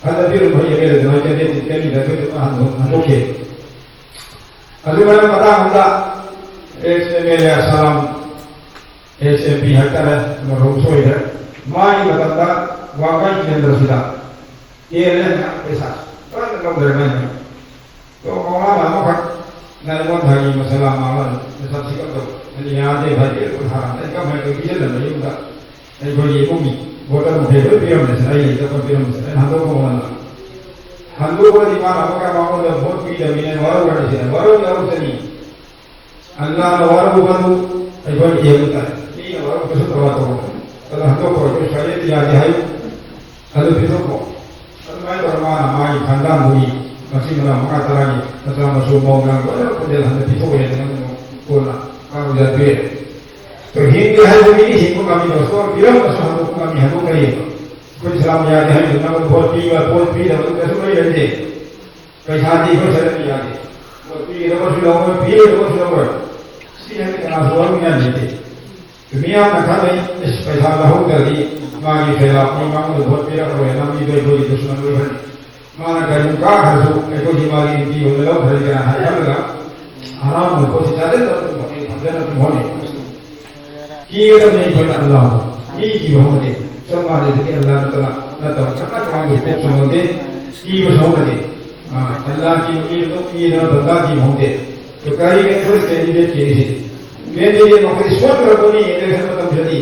ꯍꯟꯗ ꯄꯤꯔꯨꯝ ꯐꯩ ꯑꯦꯝ ꯑꯦꯜ ꯑꯦ ꯑꯗꯨꯃꯥꯏꯅ ꯀꯦꯟꯗꯤꯗꯦꯠ ꯀꯦꯟꯗꯤꯗꯦꯠ ꯑꯩꯈꯣꯏꯗ ꯍꯟꯗꯣꯛꯈꯤ꯫ ꯑꯗꯨ ꯃꯔꯝ ꯃꯇꯥꯡ ꯑꯃꯗ ꯑꯦꯛꯁ ꯑꯦꯝ ꯑꯦꯜ ꯑꯦ ꯑꯁꯥꯝ, ꯑꯦꯛꯁ ꯑꯦꯝ ꯄꯤ ꯍꯥꯏꯇꯥꯔꯦ, ꯃꯔꯨꯞ ꯁꯣꯏꯗ꯭ꯔꯦ꯫ ꯃꯥꯒꯤ ꯃꯇꯝꯗ ꯋꯥꯡꯈꯩ ꯀꯦꯟꯗ꯭ꯔꯁꯤꯗ ꯇꯦꯜꯂꯦ ꯄꯩꯁꯥ ꯂꯣꯏꯅ ꯂꯧꯈ꯭ꯔꯦ ꯃꯥꯏꯅ꯫ ꯇꯣ ꯃꯃꯥꯅ ꯑꯃꯈꯛ ꯅꯥꯏꯃꯣꯟ ꯊꯥꯒꯤ ꯃꯁꯂꯥ ꯃꯥꯃꯟ ꯃꯁꯛꯁꯤ ꯀꯞꯇꯧ꯫ ꯑꯅꯤ ꯌꯥꯗꯦ ꯚꯥꯏ ꯀꯦ ꯀꯨꯟꯊꯥ ꯑꯩ ꯀꯃꯥꯏꯅ ꯇꯧꯕꯤꯁꯤꯜꯂꯝꯕ ꯌꯨꯝꯗ ꯑꯩꯈꯣꯏꯒꯤ ꯏꯃꯨꯡꯒꯤ ꯕꯣꯇꯔ ꯃꯈꯩ ꯂꯣꯏ ꯄꯤꯔꯝꯃꯦ ꯁꯤꯅ ꯑꯩ ꯂꯩꯇꯕ ꯄꯤꯔꯝꯃꯦ ꯁꯤꯅ ꯑꯩꯅ ꯍꯟꯗꯣꯛꯄ ꯃꯃꯜꯗ ꯍꯟꯗꯣꯛꯄꯗꯤ ꯃꯥꯅ ꯑꯃꯨꯛꯀ ꯃꯉꯣꯟꯗ ꯚꯣꯠ ꯄꯤꯗꯕꯅꯤꯅ ꯋꯥꯔꯧꯔꯅꯤꯁꯤꯅ ꯋꯥꯔꯧ ꯌꯥꯔꯧꯁꯅꯤ꯫ ꯑꯜꯂꯥꯅ ꯋꯥꯔꯧꯕꯗꯨ ꯑꯩꯈꯣꯏꯅ ꯏꯍꯟꯕ ꯇꯥꯏ꯫ ꯃꯤꯅ ꯋꯥꯔꯧꯕꯁꯨ ꯇꯧꯔ ꯇꯧꯔꯣ꯫ ꯑꯗꯣ ꯍꯟꯗꯣꯛꯄ ꯑꯩꯈꯣꯏ ꯁ꯭ꯋꯥꯏꯗ ꯌꯥꯗꯦ ꯍꯥꯏꯌꯨ꯫ ꯑꯗꯨ ꯄꯤꯊꯣꯛꯈꯣ꯫ ꯑꯗꯨꯃꯥꯏꯅ ꯇꯧꯔ ꯃꯥꯅ ꯃꯥꯒꯤ ꯈꯟꯗꯥꯡꯗꯨꯒꯤ ꯃꯆꯤꯟ ꯃꯅꯥꯎ ꯃꯉꯥ ꯇꯔꯥꯒꯤ ꯃꯆꯥ ꯃꯁꯨ ꯃꯧ ꯅꯥꯡ ꯂꯣꯏꯅꯃꯛ ꯄꯨꯟꯁꯤꯜ ꯍꯟꯗ ꯄꯤꯊꯣꯛꯑꯦꯅ ꯅꯪ ꯀꯣꯟꯅ ꯀꯥꯡ ꯌꯥꯗꯦ꯫ ꯑꯗꯣ ꯍꯤꯡꯒꯦ ꯍꯥꯏꯕ ꯃꯤꯗꯤ ꯍꯤꯡꯕ ꯉꯝꯃꯤ, ꯗꯣꯁꯇꯣꯔ ꯄꯤꯔꯝꯕꯁꯨ ꯍꯟꯗꯣꯛꯄ ꯉꯝꯃꯤ ꯍꯥꯏꯕ ꯂꯩꯌꯦꯕ꯫ ꯑꯩꯈꯣꯏ ꯏꯁꯂꯥꯝ ꯌꯥꯗꯦ ꯍꯥꯏꯕꯗꯨ ꯅꯪ ꯚꯣꯠ ꯄꯤꯕ ꯚꯣꯠ ꯄꯤꯗꯕ ꯀꯩꯁꯨ ꯂꯩꯔꯗꯦ꯫ ꯄꯩꯁꯥꯗꯤ ꯑꯩꯈꯣꯏ ꯁꯔꯀꯥꯔꯅ ꯌꯥꯗꯦ꯫ ꯃꯣꯏ ꯄꯤꯒꯗꯕꯁꯨ ꯂꯧꯔꯣꯏ, ꯄꯤꯔꯣꯏꯗꯕꯁꯨ ꯂꯧꯔꯣꯏ꯫ ꯁꯤ ꯍꯥꯏꯅ ꯀꯅꯥꯁꯨ ꯂꯧꯅꯤꯡꯉꯥꯏ ꯂꯩꯇꯦ꯫ ꯃꯤꯌꯥꯝꯅ ꯈꯜꯂꯤ, "ꯑꯁ, ꯄꯩꯁꯥ ꯂꯧꯍꯧꯗ꯭ꯔꯗꯤ ꯃꯥꯒꯤ ꯐꯦꯂꯥꯞꯅꯤ, ꯃꯉꯣꯟꯗ ꯚꯣꯠ ꯄꯤꯔꯛꯑꯔꯣꯏ, ꯂꯝꯕꯤꯗ ꯑꯩꯈꯣꯏꯒꯤ ꯗꯨꯁꯃꯟ ꯑꯣꯏꯈ꯭ꯔꯅꯤ꯫ ꯃꯥꯅ ꯀꯔꯤꯒꯨꯝꯕ ꯀꯥꯈ꯭ꯔꯁꯨ ꯑꯩꯈꯣꯏꯒꯤ ꯃꯥꯒꯤ ꯑꯦꯝ ꯄꯤ ꯑꯣꯏꯅ ꯂꯧꯈ꯭ꯔꯅꯤ" ꯀꯅꯥ ꯍꯥꯏ ꯈꯜꯂꯒ ꯍꯔꯥꯎꯅ ꯄꯣꯠꯁꯤ ꯆꯥꯁꯤꯟꯗꯅ ꯑꯗꯨꯝ ꯍꯣꯠꯅꯩ, ꯐꯖꯅ ꯑꯗꯨꯝ ꯍꯣꯠꯅꯩ꯫ ꯀꯤꯒꯗꯕꯅꯤ ꯑꯩꯈꯣꯏꯅ ꯑꯜꯂꯥꯍꯕꯨ꯫ ꯃꯤ ꯀꯤꯕ ꯍꯧꯅꯗꯦ꯫ ꯆꯞ ꯃꯥꯟꯅꯩ꯫ ꯑꯗꯨꯗꯤ ꯑꯜꯂꯥꯍ ꯅꯠꯇꯅ ꯅꯠꯇꯕ ꯀꯅꯥ ꯀꯅꯥꯒꯤ ꯄꯣꯛꯁꯨ ꯍꯧꯅꯗꯦ꯫ ꯀꯤꯕꯁꯨ ꯍꯧꯅꯗꯦ꯫ ꯑꯥ, ꯑꯜꯂꯥꯍ ꯀꯤꯕ ꯃꯤ ꯑꯗꯨꯝ ꯀꯤꯗꯅ ꯕꯟꯗꯥ ꯀꯤꯕ ꯍꯧꯅꯗꯦ꯫ ꯑꯗꯨ ꯀꯔꯤꯒꯤ ꯑꯩꯈꯣꯏ ꯀꯦꯟꯗꯤꯗꯦꯠ ꯀꯤꯔꯤꯁꯤ? ꯀꯦꯟꯗꯤꯗꯦꯠ ꯃꯈꯣꯏ ꯁꯣꯠꯇ꯭ꯔꯕꯅꯤ ꯏꯂꯦꯛꯁꯟ ꯃꯇꯝꯗꯗꯤ꯫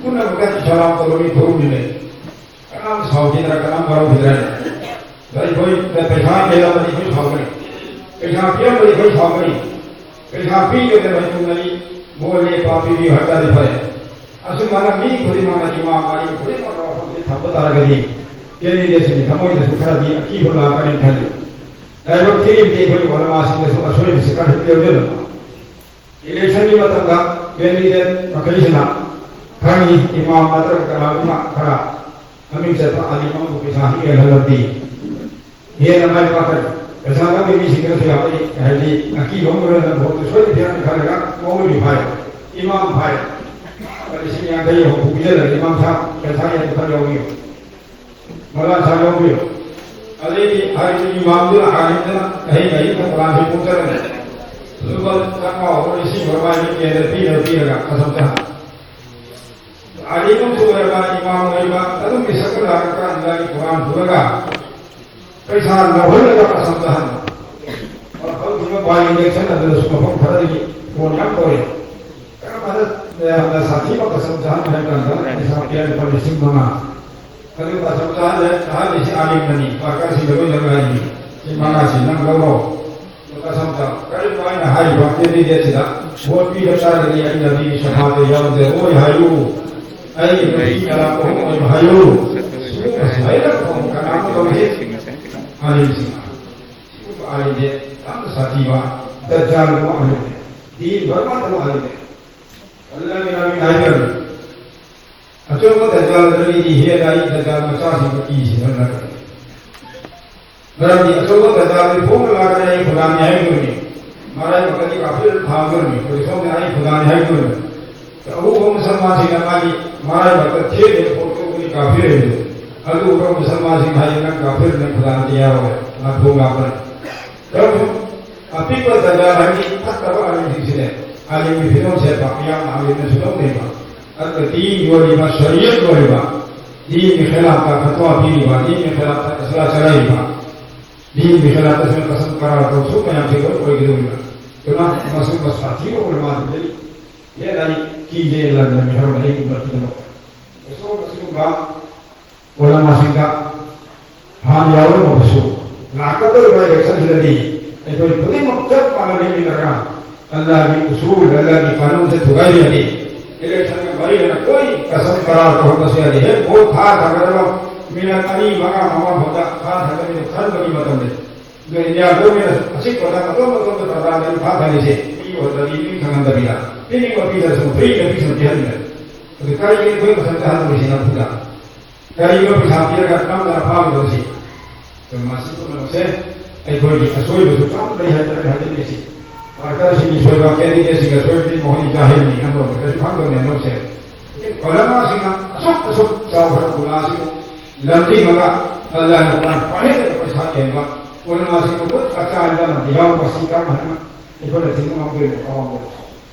ꯄꯨꯝꯅꯃꯛꯇ ꯁꯂꯥꯝ ꯇꯧꯔꯝꯃꯤ ꯐꯨꯔꯨꯝꯃꯤꯅꯦ꯫ ꯀꯅꯥꯝ ꯁꯥꯎꯈꯤꯗ꯭ꯔꯥ, ꯀꯅꯥꯝ ꯋꯥꯔꯧꯈꯤꯗ꯭ꯔꯥ? ꯑꯗ ꯑꯩꯈꯣꯏꯗ ꯄꯩꯁꯥ ꯍꯦꯜꯂꯕꯗꯤ ꯑꯩꯈꯣꯏ ꯁꯥꯎꯒꯅꯤ, ꯄꯩꯁꯥ ꯄꯤꯔꯝꯕꯗꯤ ꯑꯩꯈꯣꯏ ꯁꯥꯎꯒꯅꯤ, ꯄꯩꯁꯥ ꯄꯤꯗꯕꯗ ꯃꯇꯨꯡꯗꯗꯤ ꯃꯣꯏ ꯂꯦꯞꯄ ꯄꯤꯕꯤꯌꯨ ꯍꯥꯏꯇꯥꯔꯗꯤ ꯐꯔꯦ꯫ ꯑꯁꯨꯝꯍꯥꯏꯅ ꯃꯤ ꯈꯨꯗꯤꯡꯃꯛꯅ ꯏꯃꯥ ꯃꯔꯤ ꯈꯨꯗꯤꯡꯃꯛꯅ ꯋꯥꯐꯝꯁꯦ ꯊꯝꯕ ꯇꯥꯔꯒꯗꯤ ꯀꯦꯟꯗꯤꯗꯦꯠꯁꯤꯡꯒꯤ ꯊꯃꯣꯏꯗꯁꯨ ꯈꯔꯗꯤ ꯑꯀꯤꯕ ꯂꯥꯛꯀꯅꯤ ꯈꯜꯂꯤ꯫ ꯂꯥꯏꯕꯛ ꯊꯤꯔꯤꯕꯗꯤ ꯑꯩꯈꯣꯏ ꯑꯣꯂꯃꯥꯁꯤꯡꯗꯁꯨ ꯑꯁꯣꯏꯕꯁꯤ ꯈꯔ ꯍꯦꯛ ꯌꯥꯎꯖꯔꯝꯕ꯫ ꯏꯂꯦꯛꯁꯟꯒꯤ ꯃꯇꯝꯗ ꯀꯦꯟꯗꯤꯗꯦꯠ ꯃꯈꯩꯁꯤꯅ ꯈꯔꯅꯤ ꯏꯃꯥꯝ ꯅꯠꯇ꯭ꯔꯒ ꯀꯅꯥꯒꯨꯝꯕ ꯈꯔ ꯃꯃꯤꯡ ꯆꯠꯄ ꯑꯂꯤꯝ ꯑꯃꯕꯨ ꯄꯩꯁꯥ ꯍꯦꯛ ꯌꯦꯜꯍꯜꯂꯕꯗꯤ ꯍꯦꯟꯅ ꯃꯥꯏ ꯄꯥꯛꯀꯅꯤ꯫ ꯄꯩꯁꯥ ꯂꯧꯕ ꯃꯤꯁꯤꯡꯗꯁꯨ ꯌꯥꯎꯔꯛꯏ ꯍꯥꯏꯗꯤ ꯑꯀꯤꯕ ꯑꯃ ꯑꯣꯏꯔꯒ ꯚꯣꯠꯇꯨ ꯁꯣꯏꯗꯅ ꯄꯤꯔꯛꯅꯤ ꯈꯜꯂꯒ ꯃꯧꯂꯨꯕꯤ ꯐꯥꯏ, ꯏꯃꯥꯝ ꯐꯥꯏ꯫ ꯂꯤꯁꯤꯡ ꯌꯥꯡꯈꯩ ꯍꯨꯝꯐꯨ ꯄꯤꯖꯔꯒꯦ, ꯏꯃꯥꯝ ꯁꯥꯍꯕ, ꯄꯩꯁꯥ ꯌꯥꯡꯈꯩ ꯈꯛ ꯌꯥꯎꯕꯤꯌꯨ, ꯃꯧꯂꯥꯅꯥ ꯁꯥꯍꯕ ꯌꯥꯎꯕꯤꯌꯨ꯫ ꯑꯗꯩꯗꯤ ꯍꯥꯏꯔꯤꯕ ꯏꯃꯥꯝꯗꯨꯅ, ꯑꯥꯂꯤꯝꯗꯨꯅ ꯑꯍꯤꯡ ꯑꯍꯤꯡꯗ ꯀꯨꯔꯥꯟꯁꯤ ꯄꯨꯖꯔꯒꯦ꯫ ꯂꯨꯄꯥ ꯆꯥꯝꯃꯉꯥ ꯑꯣꯏꯔꯣ, ꯂꯤꯁꯤꯡ ꯑꯣꯏꯔꯣ, ꯃꯥꯏ ꯃꯤꯠꯌꯦꯡꯗ ꯄꯤꯔ ꯄꯤꯔꯒ ꯀꯁꯝ ꯆꯥꯍꯟ꯫ ꯑꯥꯂꯤꯝ ꯑꯃꯁꯨ ꯑꯣꯏꯔꯕ, ꯏꯃꯥꯝ ꯑꯣꯏꯔꯕ, ꯑꯗꯨꯝ ꯃꯤꯁꯛ ꯑꯃ ꯂꯥꯛꯑꯀꯥꯟꯗ ꯀꯨꯔꯥꯟ ꯄꯨꯔꯒ ꯄꯩꯁꯥ ꯂꯧꯍꯜꯂꯒ ꯀꯁꯝ ꯆꯥꯍꯟꯕ꯫ ꯍꯧꯖꯤꯛ ꯃꯄꯥꯟ ꯏꯂꯦꯛꯁꯟ ꯑꯗꯨꯗꯁꯨ ꯃꯐꯝ ꯈꯔꯗꯒꯤ ꯐꯣꯟ ꯌꯥꯝ ꯇꯧꯔꯛꯑꯦ꯫ ꯀꯔꯝꯕꯅ ꯌꯥꯝꯅ ꯁꯥꯊꯤꯕ ꯀꯁꯝ ꯆꯥꯍꯟꯕ ꯍꯥꯏ ꯀꯥꯟꯗ ꯄꯩꯁꯥ ꯄꯤꯔ ꯂꯨꯄꯥ ꯂꯤꯁꯤꯡ ꯃꯉꯥ꯫ ꯑꯗꯨ ꯀꯁꯝ ꯆꯥꯍꯟꯕ ꯆꯥꯍꯜꯂꯤꯁꯤ ꯑꯥꯂꯤꯝꯅꯅꯤ, ꯋꯥꯔꯀꯔꯁꯤꯡꯗ ꯂꯣꯏꯅ ꯍꯥꯏꯔꯤ, ꯂꯤꯁꯤꯡ ꯃꯉꯥꯁꯤ ꯅꯪ ꯂꯧꯔꯣ꯫ ꯀꯁꯝ ꯆꯥꯎ꯫ ꯀꯔꯤꯒꯨꯝꯕ ꯑꯩꯅ ꯍꯥꯏꯔꯤꯕ ꯀꯦꯟꯗꯤꯗꯦꯠꯁꯤꯗ ꯚꯣꯠ ꯄꯤꯕ ꯇꯥꯔꯒꯗꯤ ꯑꯩ ꯅꯕꯤꯒꯤ ꯁꯐꯥꯗ ꯌꯥꯎꯖꯔꯣꯏ ꯍꯥꯏꯌꯨ꯫ ꯑꯩꯒꯤ ꯅꯨꯄꯤ ꯅꯔꯥ ꯑꯍꯨꯝ ꯑꯣꯏꯕ ꯍꯥꯏꯌꯨ꯫ ꯁꯤꯒꯨꯝꯕꯁꯤ ꯍꯥꯏꯔꯒ ꯀꯅꯥꯝꯇ ꯇꯧꯗꯦ꯫ ꯑꯥꯂꯤꯝꯁꯤꯡ꯫ ꯁꯤꯒꯨꯝꯕ ꯑꯥꯂꯤꯝꯁꯦ ꯌꯥꯝꯅ ꯁꯥꯊꯤꯕ ꯗꯖꯥꯜꯒꯨꯝꯕ ꯑꯥꯂꯤꯝꯅꯦ꯫ ꯗꯤꯟ ꯕꯔꯕꯥꯗ ꯇꯧꯕ ꯑꯥꯂꯤꯝꯅꯦ꯫ ꯑꯜꯂꯥꯍꯒꯤ ꯅꯕꯤꯅ ꯍꯥꯏꯈ꯭ꯔꯕꯅꯤ꯫ ꯑꯆꯧꯕ ꯗꯖꯥꯜꯗꯒꯤꯗꯤ ꯍꯦꯟꯅ ꯑꯩ ꯗꯖꯥꯜ ꯃꯆꯥꯁꯤꯡꯕꯨ ꯀꯤꯁꯤꯅ ꯅꯠꯇꯦ꯫ ꯃꯔꯝꯗꯤ ꯑꯆꯧꯕ ꯗꯖꯥꯜꯗꯤ ꯐꯣꯡꯅ ꯂꯥꯛꯀꯅꯤ, ꯑꯩ ꯈꯨꯗꯥꯅꯤ ꯍꯥꯏꯈꯤꯕꯅꯤ꯫ ꯃꯔꯥꯏꯕꯛꯇꯗꯤ ꯀꯥꯐꯤꯔ ꯊꯥꯡꯗꯣꯔꯤꯅꯤ꯫ ꯑꯩꯈꯣꯏ ꯁꯣꯝꯗ ꯑꯩ ꯈꯨꯗꯥꯅꯤ ꯍꯥꯏꯈꯤꯕꯅꯤ꯫ ꯑꯍꯨꯝ ꯃꯨꯁꯜꯃꯥꯟꯁꯤꯡꯅ ꯃꯥꯒꯤ ꯃꯔꯥꯏꯕꯛꯇ ꯊꯦꯠꯂꯦ ꯄꯣꯠꯇꯨꯕꯨꯗꯤ ꯀꯥꯐꯤꯔ ꯍꯥꯏꯕꯗꯨ꯫ ꯑꯗꯨ ꯑꯣꯏꯔꯒ ꯃꯨꯁꯜꯃꯥꯟꯁꯤꯡꯅ ꯍꯥꯏꯌꯦ, "ꯅꯪ ꯀꯥꯐꯤꯔ, ꯅꯪ ꯈꯨꯗꯥꯅꯤ ꯌꯥꯎꯔꯦ, ꯅꯥꯊꯣꯡ ꯂꯥꯛꯄꯅꯤ"꯫ ꯇꯧꯔꯁꯨ ꯑꯄꯤꯛꯄ ꯖꯒꯥ ꯍꯥꯏꯗꯤ ꯐꯠꯇꯕ ꯑꯥꯂꯤꯝꯁꯤꯡꯁꯤꯅꯦ, ꯑꯥꯂꯤꯝꯒꯤ ꯐꯤꯕꯝꯁꯦ ꯄꯥꯛ ꯌꯥꯝꯅ ꯑꯥꯂꯤꯝꯅꯁꯨ ꯂꯧꯅꯩꯕ꯫ ꯑꯗꯨꯒ ꯗꯤꯟꯒꯤ ꯑꯣꯏꯔꯤꯕ, ꯁꯔꯤꯌꯠꯀꯤ ꯑꯣꯏꯔꯤꯕ, ꯗꯤꯟꯒꯤ ꯈꯤꯂꯥꯐꯇ ꯐꯠꯋꯥ ꯄꯤꯔꯤꯕ, ꯗꯤꯟꯒꯤ ꯈꯤꯂꯥꯐꯇ ꯐꯩꯁꯂꯥ ꯆꯠꯂꯛꯏꯕ, ꯗꯤꯟꯒꯤ ꯈꯤꯂꯥꯐꯇ ꯁꯨꯝ ꯀꯁꯝ ꯀꯔꯥꯔ ꯇꯧ ꯁꯨꯝ ꯃꯌꯥꯝꯁꯦ ꯂꯣꯏ ꯑꯣꯏꯒꯗꯧꯔꯤꯕ꯫ ꯑꯗꯨꯅ ꯃꯁꯤꯒꯨꯝꯕ ꯁꯥꯊꯤꯕ ꯎꯂꯃꯥꯗꯨꯗꯩ ꯍꯦꯟꯅ ꯑꯩ ꯀꯤꯖꯩ ꯂꯝꯗꯝꯒꯤ ꯍꯧꯔꯒ ꯑꯩꯒꯤ ꯎꯃꯠꯀꯤꯗꯃꯛ꯫ ꯑꯁꯣꯝ ꯑꯁꯤꯒꯨꯝꯕ ꯎꯂꯃꯥꯁꯤꯡꯗ ꯍꯥꯟꯅ ꯌꯥꯎꯔꯝꯃꯕꯁꯨ, ꯂꯥꯛꯀꯗꯧꯔꯤꯕ ꯏꯂꯦꯛꯁꯟꯁꯤꯗꯗꯤ ꯑꯩꯈꯣꯏ ꯈꯨꯗꯤꯡꯃꯛ ꯆꯞ ꯃꯥꯟꯅꯅ ꯂꯦꯞꯃꯤꯟꯅꯔꯒ ꯑꯜꯂꯥꯍꯒꯤ ꯎꯁꯨꯜ, ꯑꯜꯂꯥꯍꯒꯤ ꯀꯥꯅꯨꯟꯁꯦ ꯊꯨꯒꯥꯏꯗ꯭ꯔꯗꯤ, ꯏꯂꯦꯛꯁꯟꯒ ꯃꯔꯤ ꯂꯩꯅ ꯀꯣꯏ ꯀꯁꯝ ꯀꯔꯥꯔ ꯇꯧꯍꯟꯕꯁꯨ ꯌꯥꯗꯦ꯫ ꯍꯦꯛ ꯚꯣꯠ ꯊꯥ ꯊꯥꯗꯔꯒ ꯃꯤꯅꯠ ꯑꯅꯤ, ꯃꯉꯥ, ꯃꯉꯥ ꯐꯥꯎꯗ ꯊꯥ ꯊꯥꯗꯔꯒ ꯈꯟꯕꯒꯤ ꯃꯇꯝꯗ, ꯑꯗꯣ ꯏꯟꯗꯤꯌꯥ ꯒꯣꯔꯃꯦꯟꯅ ꯑꯆꯤꯛꯄꯗ ꯑꯇꯣꯞ ꯑꯇꯣꯞꯄ ꯄ꯭ꯔꯖꯥꯗ ꯊꯥ ꯊꯥꯔꯤꯁꯦ ꯃꯤ ꯑꯣꯏꯗ꯭ꯔꯗꯤ ꯃꯤ ꯈꯪꯍꯟꯗꯕꯤꯗ, ꯄꯤꯅꯤꯡꯕ ꯄꯤꯗ꯭ꯔꯁꯨ ꯐ꯭ꯔꯤꯗ ꯄꯤꯁꯨ ꯄꯤꯍꯟꯗ꯭ꯔꯦ꯫ ꯑꯗꯨ ꯀꯔꯤꯒꯤ ꯑꯩꯈꯣꯏ ꯃꯁꯛ ꯆꯥꯍꯟꯗꯣꯏꯁꯤ ꯅꯝꯐꯨꯗ? ꯀꯔꯤꯒꯨꯝꯕ ꯄꯩꯁꯥ ꯄꯤꯔꯒ ꯅꯝꯗꯅ ꯐꯥꯒꯗꯧꯁꯤ? ꯑꯗꯨ ꯃꯁꯤ ꯄꯨꯝꯅꯃꯛꯁꯦ ꯑꯩꯈꯣꯏꯒꯤ ꯑꯁꯣꯏꯕꯁꯨ ꯆꯥꯎꯅ ꯂꯩ ꯍꯥꯏꯗꯅ ꯍꯥꯏꯖꯅꯤꯡꯉꯤꯁꯤ꯫ ꯋꯥꯔꯀꯔꯁꯤꯡꯒꯤ ꯁꯣꯏꯕ, ꯀꯦꯟꯗꯤꯗꯦꯠꯁꯤꯡꯒꯤ ꯑꯁꯣꯏꯕꯗꯤ ꯃꯈꯣꯏꯅ ꯖꯥꯍꯤꯜꯅꯤ, ꯑꯃꯔꯣꯝꯗ ꯀꯔꯤꯁꯨ ꯈꯪꯗꯕꯅꯤ ꯑꯅꯧꯁꯦ꯫ ꯎꯂꯃꯥꯁꯤꯡꯅ ꯑꯁꯨꯛ ꯑꯁꯨꯛ ꯆꯥꯎꯈ꯭ꯔꯕ ꯒꯨꯅꯥꯁꯤꯕꯨ ꯂꯝꯖꯤꯡꯉꯒ ꯑꯜꯂꯥꯍꯅ ꯈ꯭ꯋꯥꯏ ꯄꯥꯏꯍꯟꯗꯕ ꯄꯩꯁꯥ ꯍꯦꯟꯕ ꯎꯂꯃꯥꯁꯤꯡ ꯃꯒꯨꯟ ꯃꯆꯥ ꯑꯃꯗꯤ ꯌꯥꯎꯕ ꯑꯁꯤ ꯀꯔꯝ ꯍꯥꯏꯅ ꯑꯩꯈꯣꯏꯅ ꯊꯤꯡꯕ ꯉꯝꯗꯣꯏꯅꯣ? ꯑꯋꯥꯡꯕꯗ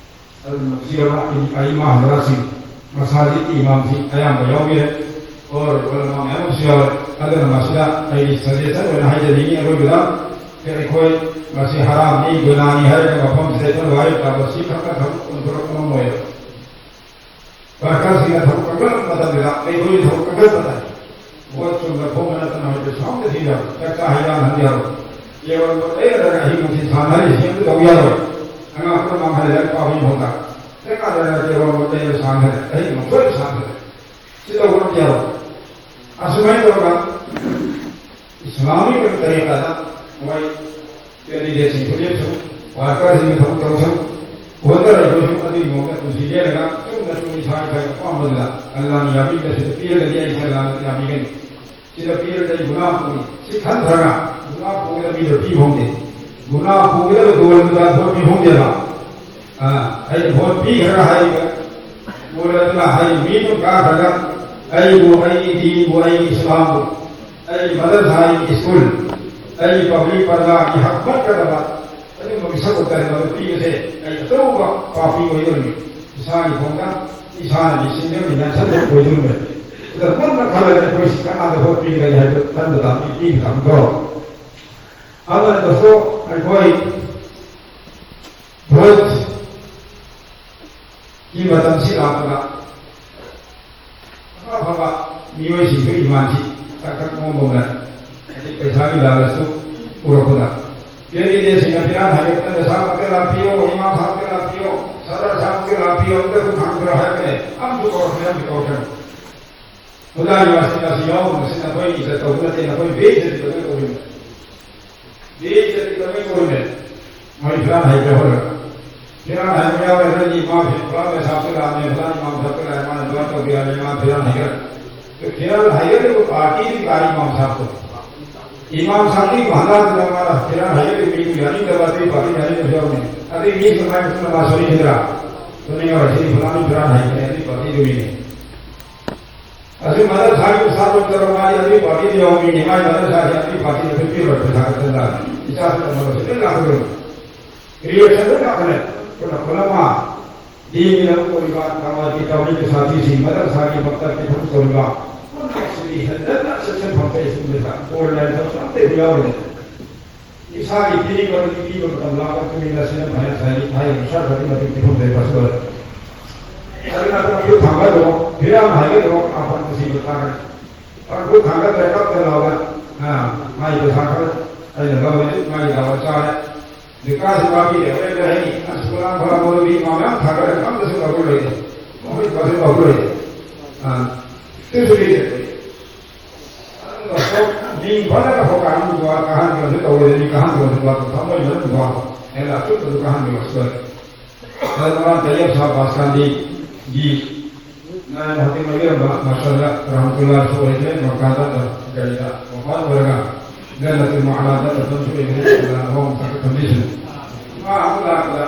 ꯑꯗꯨꯅ ꯃꯁꯤ ꯂꯩꯕꯥꯛꯀꯤ ꯑꯏꯃꯥ ꯍꯖꯔꯥꯠꯁꯤꯡ, ꯃꯁꯥꯖꯤꯠꯀꯤ ꯏꯃꯥꯝꯁꯤꯡ ꯑꯌꯥꯝꯕ ꯌꯥꯎꯕ ꯌꯥꯏ, ꯑꯣꯔ ꯎꯂꯃꯥ ꯃꯌꯥꯝ ꯑꯃꯁꯨ ꯌꯥꯎꯔꯦ꯫ ꯑꯗꯨꯅ ꯃꯁꯤꯗ ꯑꯩꯒꯤ ꯁꯖꯦꯁꯟ ꯑꯣꯏꯅ ꯍꯥꯏꯖꯅꯤꯡꯉꯤ꯫ ꯑꯔꯣꯏꯕꯗ ꯑꯩꯈꯣꯏ ꯃꯁꯤ ꯍꯔꯥꯝꯅꯤ, ꯒꯨꯅꯥꯅꯤ ꯍꯥꯏꯔꯒ ꯃꯐꯝꯁꯤꯗ ꯑꯩꯈꯣꯏꯅ ꯋꯥꯔꯤ ꯇꯥꯕ ꯁꯤ ꯈꯛꯇ ꯊꯕꯛ ꯑꯣꯟꯊꯣꯔꯛꯄ ꯉꯝꯃꯣꯏ꯫ ꯋꯥꯔꯀꯔꯁꯤꯡꯅ ꯊꯕꯛ ꯀꯟꯈꯠꯂꯛꯄ ꯃꯇꯝꯗ ꯑꯩꯈꯣꯏꯒꯤ ꯊꯕꯛ ꯀꯟꯈꯠꯄꯗ ꯚꯣꯠ ꯆꯨꯝꯅ ꯈꯣꯝꯕ ꯅꯠꯇꯅ ꯍꯧꯖꯤꯛ ꯁꯥꯎꯅ ꯊꯤꯕ ꯌꯥꯔꯣꯏ꯫ ꯆꯥꯛ ꯆꯥ ꯍꯩꯖꯥꯟꯅꯍꯟꯕ ꯌꯥꯔꯣꯏ꯫ ꯀꯦꯔꯣꯜ ꯚꯣꯠ ꯂꯩꯔꯒ ꯑꯍꯤꯡ ꯅꯨꯡꯊꯤꯜ ꯁꯥꯟꯅꯔꯤꯁꯤ ꯑꯝꯇ ꯇꯧꯕ ꯌꯥꯔꯣꯏ꯫ ꯑꯉꯥꯡ ꯄꯨꯝꯅꯃꯛ ꯍꯥꯏꯔꯦ ꯂꯥꯏꯔꯤꯛ ꯄꯥꯕꯒꯤ ꯃꯍꯨꯠꯇ ꯆꯦꯡꯀꯥꯟꯗ ꯀꯦꯔꯣꯜ ꯚꯣꯠ ꯂꯩꯔꯒ ꯁꯥꯟꯅꯔꯦ꯫ ꯑꯍꯤꯡ ꯅꯣꯡꯁꯣꯏꯗ ꯁꯥꯟꯅꯔꯦ꯫ ꯁꯤ ꯇꯧꯕ ꯑꯝꯇ ꯌꯥꯔꯣꯏ꯫ ꯑꯁꯨꯃꯥꯏꯅ ꯇꯧꯔꯒ ꯏꯁꯂꯥꯃꯤꯛ ꯑꯣꯏꯕ ꯇꯔꯤꯀꯥꯗ ꯃꯣꯏ ꯀꯦꯟꯗꯤꯗꯦꯠꯁꯤꯡ ꯈꯨꯗꯤꯡꯁꯨ ꯋꯥꯔꯀꯔꯁꯤꯡꯒꯤ ꯊꯕꯛ ꯇꯧꯁꯨ ꯍꯣꯠꯅꯔꯤꯕꯁꯨ ꯑꯗꯨꯒꯤ ꯃꯑꯣꯡꯗ ꯄꯨꯟꯁꯤ ꯂꯦꯜꯂꯒ ꯆꯨꯝꯅ ꯆꯨꯝꯅ ꯏꯁꯥ ꯏꯁꯥꯒꯤ ꯑꯄꯥꯝꯕꯗꯨꯗ ꯑꯜꯂꯥꯅ ꯌꯥꯕꯤꯕꯗ ꯁꯤꯗ ꯄꯤꯔꯒꯗꯤ ꯑꯩꯁꯦ ꯑꯜꯂꯥꯅ ꯌꯥꯕꯤꯒꯅꯤ꯫ ꯁꯤꯗ ꯄꯤꯔꯒꯗꯤ ꯑꯩ ꯒꯨꯅꯥ ꯄꯨꯅꯤ꯫ ꯁꯤ ꯈꯟꯊꯔꯒ ꯒꯨꯅꯥ ꯄꯨꯒꯗꯕ ꯃꯤꯗ ꯄꯤꯕ ꯐꯪꯗꯦ꯫ ꯒꯨꯅꯥ ꯄꯨꯒꯗꯕ ꯗꯣꯜꯗꯨꯗ ꯚꯣꯠ ꯄꯤꯕ ꯐꯪꯗꯦꯕ꯫ ꯑꯥ, ꯑꯩ ꯚꯣꯠ ꯄꯤꯈ꯭ꯔꯒ ꯍꯥꯏꯔꯤꯕ ꯃꯣꯏ ꯑꯗꯨꯅ ꯍꯥꯏꯔꯤꯕ ꯃꯤꯗꯨ ꯀꯥꯈ꯭ꯔꯒ ꯑꯩꯕꯨ, ꯑꯩꯒꯤ ꯗꯤꯟꯕꯨ, ꯑꯩꯒꯤ ꯏꯁꯂꯥꯝꯕꯨ, ꯑꯩꯒꯤ ꯃꯗꯔꯁꯥ, ꯑꯩꯒꯤ ꯁ꯭ꯀꯨꯜ, ꯑꯩꯒꯤ ꯄꯕ꯭ꯂꯤꯛ ꯄꯔꯗꯥꯒꯤ ꯍꯛ ꯄꯠꯀꯗꯕ ꯑꯗꯨꯒꯨꯝꯕ ꯃꯤꯁꯛ ꯎꯠꯇꯅ ꯃꯗꯨ ꯄꯤꯕꯁꯦ ꯑꯩ ꯑꯆꯧꯕ ꯄꯥꯄꯤ ꯑꯣꯏꯗꯣꯔꯤꯕꯅꯤ꯫ ꯏꯁꯥꯒꯤ ꯈꯣꯡꯗ ꯏꯁꯥꯅ ꯃꯤꯁꯤꯡꯗ ꯃꯤꯅ ꯁꯟꯗꯣꯛ ꯑꯣꯏꯗꯣꯔꯤꯕꯅꯤ꯫ ꯑꯗꯨꯅ ꯃꯨꯟꯅ ꯈꯜꯂꯒ ꯑꯩꯈꯣꯏ ꯁꯤ ꯀꯅꯥꯗ ꯚꯣꯠ ꯄꯤꯒꯗꯒꯦ ꯍꯥꯏꯕꯗꯨ ꯈꯟꯕ ꯇꯥꯕꯅꯤ, ꯄꯤꯕ ꯇꯥꯕꯅꯤꯀꯣ꯫ ꯑꯗꯨꯅ ꯗꯣꯁꯇꯣ ꯑꯩꯈꯣꯏ ꯚꯣꯠꯀꯤ ꯃꯇꯝꯁꯤ ꯂꯥꯛꯄꯗ ꯑꯐ ꯑꯐꯕ ꯃꯤꯑꯣꯏꯁꯤꯡꯁꯨ ꯏꯃꯥꯟꯁꯤ ꯇꯛ ꯇꯛ ꯃꯣꯡꯕꯧꯅ ꯍꯥꯏꯗꯤ ꯄꯩꯁꯥꯒꯤ ꯂꯥꯂꯁꯇꯨ ꯄꯨꯔꯛꯄꯗ ꯀꯦꯟꯗꯤꯗꯦꯠꯁꯤꯡꯅ ꯐꯤꯔꯥꯟ ꯍꯥꯏꯒꯦ ꯃꯇꯝꯗ ꯁꯥ ꯃꯛꯇ ꯂꯥꯛꯄꯤꯌꯣ, ꯏꯃꯥ ꯁꯥ ꯃꯛꯇ ꯂꯥꯛꯄꯤꯌꯣ, ꯁꯗꯥ ꯁꯥ ꯃꯛꯇ ꯂꯥꯛꯄꯤꯌꯣ, ꯑꯝꯇ ꯑꯗꯨꯝ ꯍꯥꯡꯕꯤꯔꯣ ꯍꯥꯏꯔꯛꯀꯅꯤ꯫ ꯑꯝꯁꯨ ꯀꯧꯔꯛꯀꯅꯤ, ꯑꯝꯁꯨ ꯀꯧꯔꯛꯀꯅꯤ꯫ ꯑꯣꯖꯥꯒꯤ ꯋꯥꯁꯤꯡ ꯑꯁꯤ ꯌꯥꯎꯕꯅ ꯁꯤ ꯅꯈꯣꯏꯒꯤ ꯏꯖꯠ ꯇꯧꯕ ꯅꯠꯇꯦ, ꯅꯈꯣꯏ ꯕꯦ ꯏꯖꯠ ꯇꯧꯕ ꯇꯧꯔꯤꯕꯅꯤ꯫ ꯕꯦ ꯏꯖꯠ ꯇꯧꯕ ꯇꯧꯔꯤꯕꯅꯤ꯫ ꯃꯣꯏ ꯐꯤꯔꯥꯟ ꯍꯥꯏꯕ ꯍꯧꯔꯒ꯫ ꯐꯤꯔꯥꯟ ꯍꯥꯏꯕ ꯌꯥꯎꯔꯦ, ꯅꯪꯒꯤ ꯏꯃꯥ ꯐꯤ-, ꯐꯤꯔꯥꯟ ꯃꯦꯁꯥꯞꯇ ꯂꯥꯛꯑꯝꯃꯦ, ꯐꯤꯔꯥꯟ ꯏꯃꯥꯝ ꯁꯥꯞꯇ ꯂꯥꯛꯑꯦ, ꯃꯥꯅ ꯑꯗꯨꯃꯥꯏꯅ ꯇꯧꯕ ꯌꯥꯔꯦ, ꯃꯥ ꯐꯤꯔꯥꯟ ꯍꯥꯏꯒꯠꯂꯦ꯫ ꯑꯗꯨ ꯐꯤꯔꯥꯟ ꯍꯥꯏꯒꯠꯂꯤꯕ ꯄꯥꯔꯇꯤꯗꯨꯒꯤ ꯀꯥꯔꯤ ꯏꯃꯥꯝ ꯁꯥꯞꯇꯣ? ꯏꯃꯥꯝ ꯁꯥꯞꯇꯨꯒꯤ ꯃꯍꯜꯂꯥꯗꯨꯗ ꯃꯥꯅ ꯐꯤꯔꯥꯟ ꯍꯥꯏꯒꯠꯂꯤꯕ ꯃꯤꯗꯨ ꯌꯥꯅꯤꯡꯗꯕ, ꯑꯗꯨꯒꯤ ꯄꯥꯔꯇꯤ ꯌꯥꯅꯤꯡꯗꯕ ꯌꯥꯎꯔꯝꯃꯦ꯫ ꯑꯗꯨꯒꯤ ꯃꯤꯗꯨ ꯃꯥꯏ ꯃꯇꯨꯡꯗ ꯃꯥ ꯁꯣꯏꯈꯤꯗ꯭ꯔꯥ? ꯈꯨꯅꯤꯡ ꯑꯣꯏꯔꯁꯤ ꯐꯂꯥꯅꯤ ꯐꯤꯔꯥꯟ ꯍꯩꯇ꯭ꯔꯦ ꯑꯗꯨꯒꯤ ꯄꯥꯔꯇꯤꯗꯨꯒꯤꯅꯤ꯫ ꯑꯁꯤ ꯃꯗꯔꯁꯥꯒꯤ ꯎꯁꯥꯗꯣ ꯇꯧꯔ ꯃꯥꯗꯤ ꯑꯗꯨꯒꯤ ꯄꯥꯔꯇꯤꯗ ꯌꯥꯎꯕ ꯃꯤꯅꯤ꯫ ꯃꯥꯒꯤ ꯃꯗꯔꯁꯥꯁꯤ ꯑꯗꯨꯒꯤ ꯄꯥꯔꯇꯤꯗ ꯄꯤꯕꯤꯔꯣꯏ ꯄꯩꯁꯥ ꯈꯛꯇ ꯂꯥꯛꯑꯦ꯫ ꯏꯆꯥꯁꯤ ꯇꯝꯕꯗꯁꯨ ꯂꯣꯏ ꯂꯥꯛꯀꯗꯧꯔꯤꯅꯤ꯫ ꯔꯤꯌꯦꯛꯁꯟ ꯂꯣꯏ ꯂꯥꯛꯀꯅꯤ꯫ ꯈꯨꯅ ꯈꯨꯅꯃ ꯗꯤꯒꯤ ꯂꯧ ꯇꯧꯔꯤꯕ ꯀꯃꯜꯒꯤ ꯇꯧꯔꯤꯕ ꯁꯥꯊꯤꯁꯤꯡ ꯃꯗꯔꯁꯥꯒꯤ ꯃꯛꯇꯕꯒꯤ ꯊꯕꯛ ꯇꯧꯔꯤꯕ ꯄꯨꯝꯅꯃꯛꯁꯤꯗꯤ ꯍꯦꯟꯖꯟꯅ ꯁꯦꯛꯁꯟ ꯐꯪꯕ ꯁ꯭ꯀꯨꯜꯗ ꯕꯣꯔ ꯂꯥꯏꯔꯤꯛ ꯑꯝꯇ ꯍꯦꯛ ꯌꯥꯎꯔꯣꯏ꯫ ꯏꯁꯥꯒꯤ ꯄꯤꯅꯤꯡꯕ ꯑꯗꯨ ꯄꯤꯕ ꯃꯇꯝ ꯂꯥꯛꯄ ꯃꯇꯨꯡ ꯏꯟꯅ ꯁꯤꯅ ꯐꯅ ꯉꯁꯥꯏꯒꯤ ꯍꯥꯏꯔꯤꯕ ꯁꯔꯀꯥꯔꯒꯤ ꯃꯇꯤꯛ ꯄꯤꯐꯝ ꯂꯩꯕ ꯁꯨ ꯑꯣꯏꯔꯦ꯫ ꯑꯗꯨꯅ ꯇꯥꯡꯈꯨꯜ ꯊꯥꯡꯒꯠꯂꯣ, ꯐꯤꯔꯥꯝ ꯍꯥꯏꯒꯠꯂꯣ, ꯑꯐꯕ ꯁꯤꯕ ꯇꯥꯔꯦ꯫ ꯇꯥꯡꯈꯨꯜ ꯊꯥꯡꯒꯠꯇ꯭ꯔꯦ ꯀꯞꯇ ꯂꯥꯎꯗ, ꯑꯥ, ꯃꯥꯒꯤ ꯄꯩꯁꯥ ꯈꯔ ꯑꯩꯅ ꯂꯧꯔꯦ, ꯃꯥꯒꯤ ꯂꯥꯎꯔ ꯆꯥꯔꯦ꯫ ꯕꯤꯀꯥꯁ ꯄꯥꯝꯕꯤ ꯂꯩꯔꯦ, ꯀꯔꯤ ꯍꯥꯏꯅꯤ? ꯑꯁ, ꯄꯨꯔꯥ ꯐꯔꯥ ꯃꯔꯨꯕꯤ ꯏꯃꯥ ꯃꯌꯥꯝ ꯊꯥꯡꯒꯠꯂꯦ, ꯑꯝꯇꯁꯨ ꯇꯧꯕ ꯂꯩꯇꯦ꯫ ꯃꯈꯣꯏ ꯄꯥꯁꯨ ꯇꯧꯕ ꯂꯩꯇꯦ꯫ ꯑꯥ, ꯇꯨꯁꯨ ꯂꯩꯇꯦ꯫ ꯃꯤꯡ ꯐꯅ ꯍꯧꯀꯥꯟꯗꯨꯒ ꯀꯥꯍꯟꯕꯁꯨ ꯇꯧꯔꯦ, ꯃꯤ ꯀꯥꯍꯟꯕꯁꯨ ꯊꯝꯃꯣꯏ ꯃꯅꯨꯡꯗ ꯍꯦꯟꯅ ꯑꯆꯨꯝꯕꯗꯨ ꯀꯥꯍꯟꯕꯤꯕꯁꯨ ꯇꯧꯔꯦ꯫ ꯑꯗꯨ ꯃꯃꯥꯡ ꯇꯌꯦꯞ ꯁꯥꯕ ꯕꯥꯁꯀꯥꯟꯗꯤꯒꯤ ꯅꯥꯏꯟ ꯍꯧꯖꯤꯛ ꯃꯌꯨꯝꯗ ꯃꯥꯁꯇꯔꯗ ꯔꯍꯃꯇꯨꯜꯂꯥꯍꯁꯨ ꯑꯣꯏꯈ꯭ꯔꯦ, ꯃꯀꯥꯗ ꯀꯔꯤꯗ ꯋꯐꯥꯠ ꯑꯣꯏꯔꯒ ꯖꯟꯅꯇꯨꯜ ꯃꯥꯂꯥꯗ ꯃꯐꯝꯁꯨ ꯑꯣꯏꯈ꯭ꯔꯦ, ꯑꯗꯨꯅ ꯑꯍꯣꯡ ꯊꯝꯕꯤꯁꯤꯅ꯫ ꯃꯥ ꯑꯃꯨꯛ ꯂꯥꯛꯄꯗ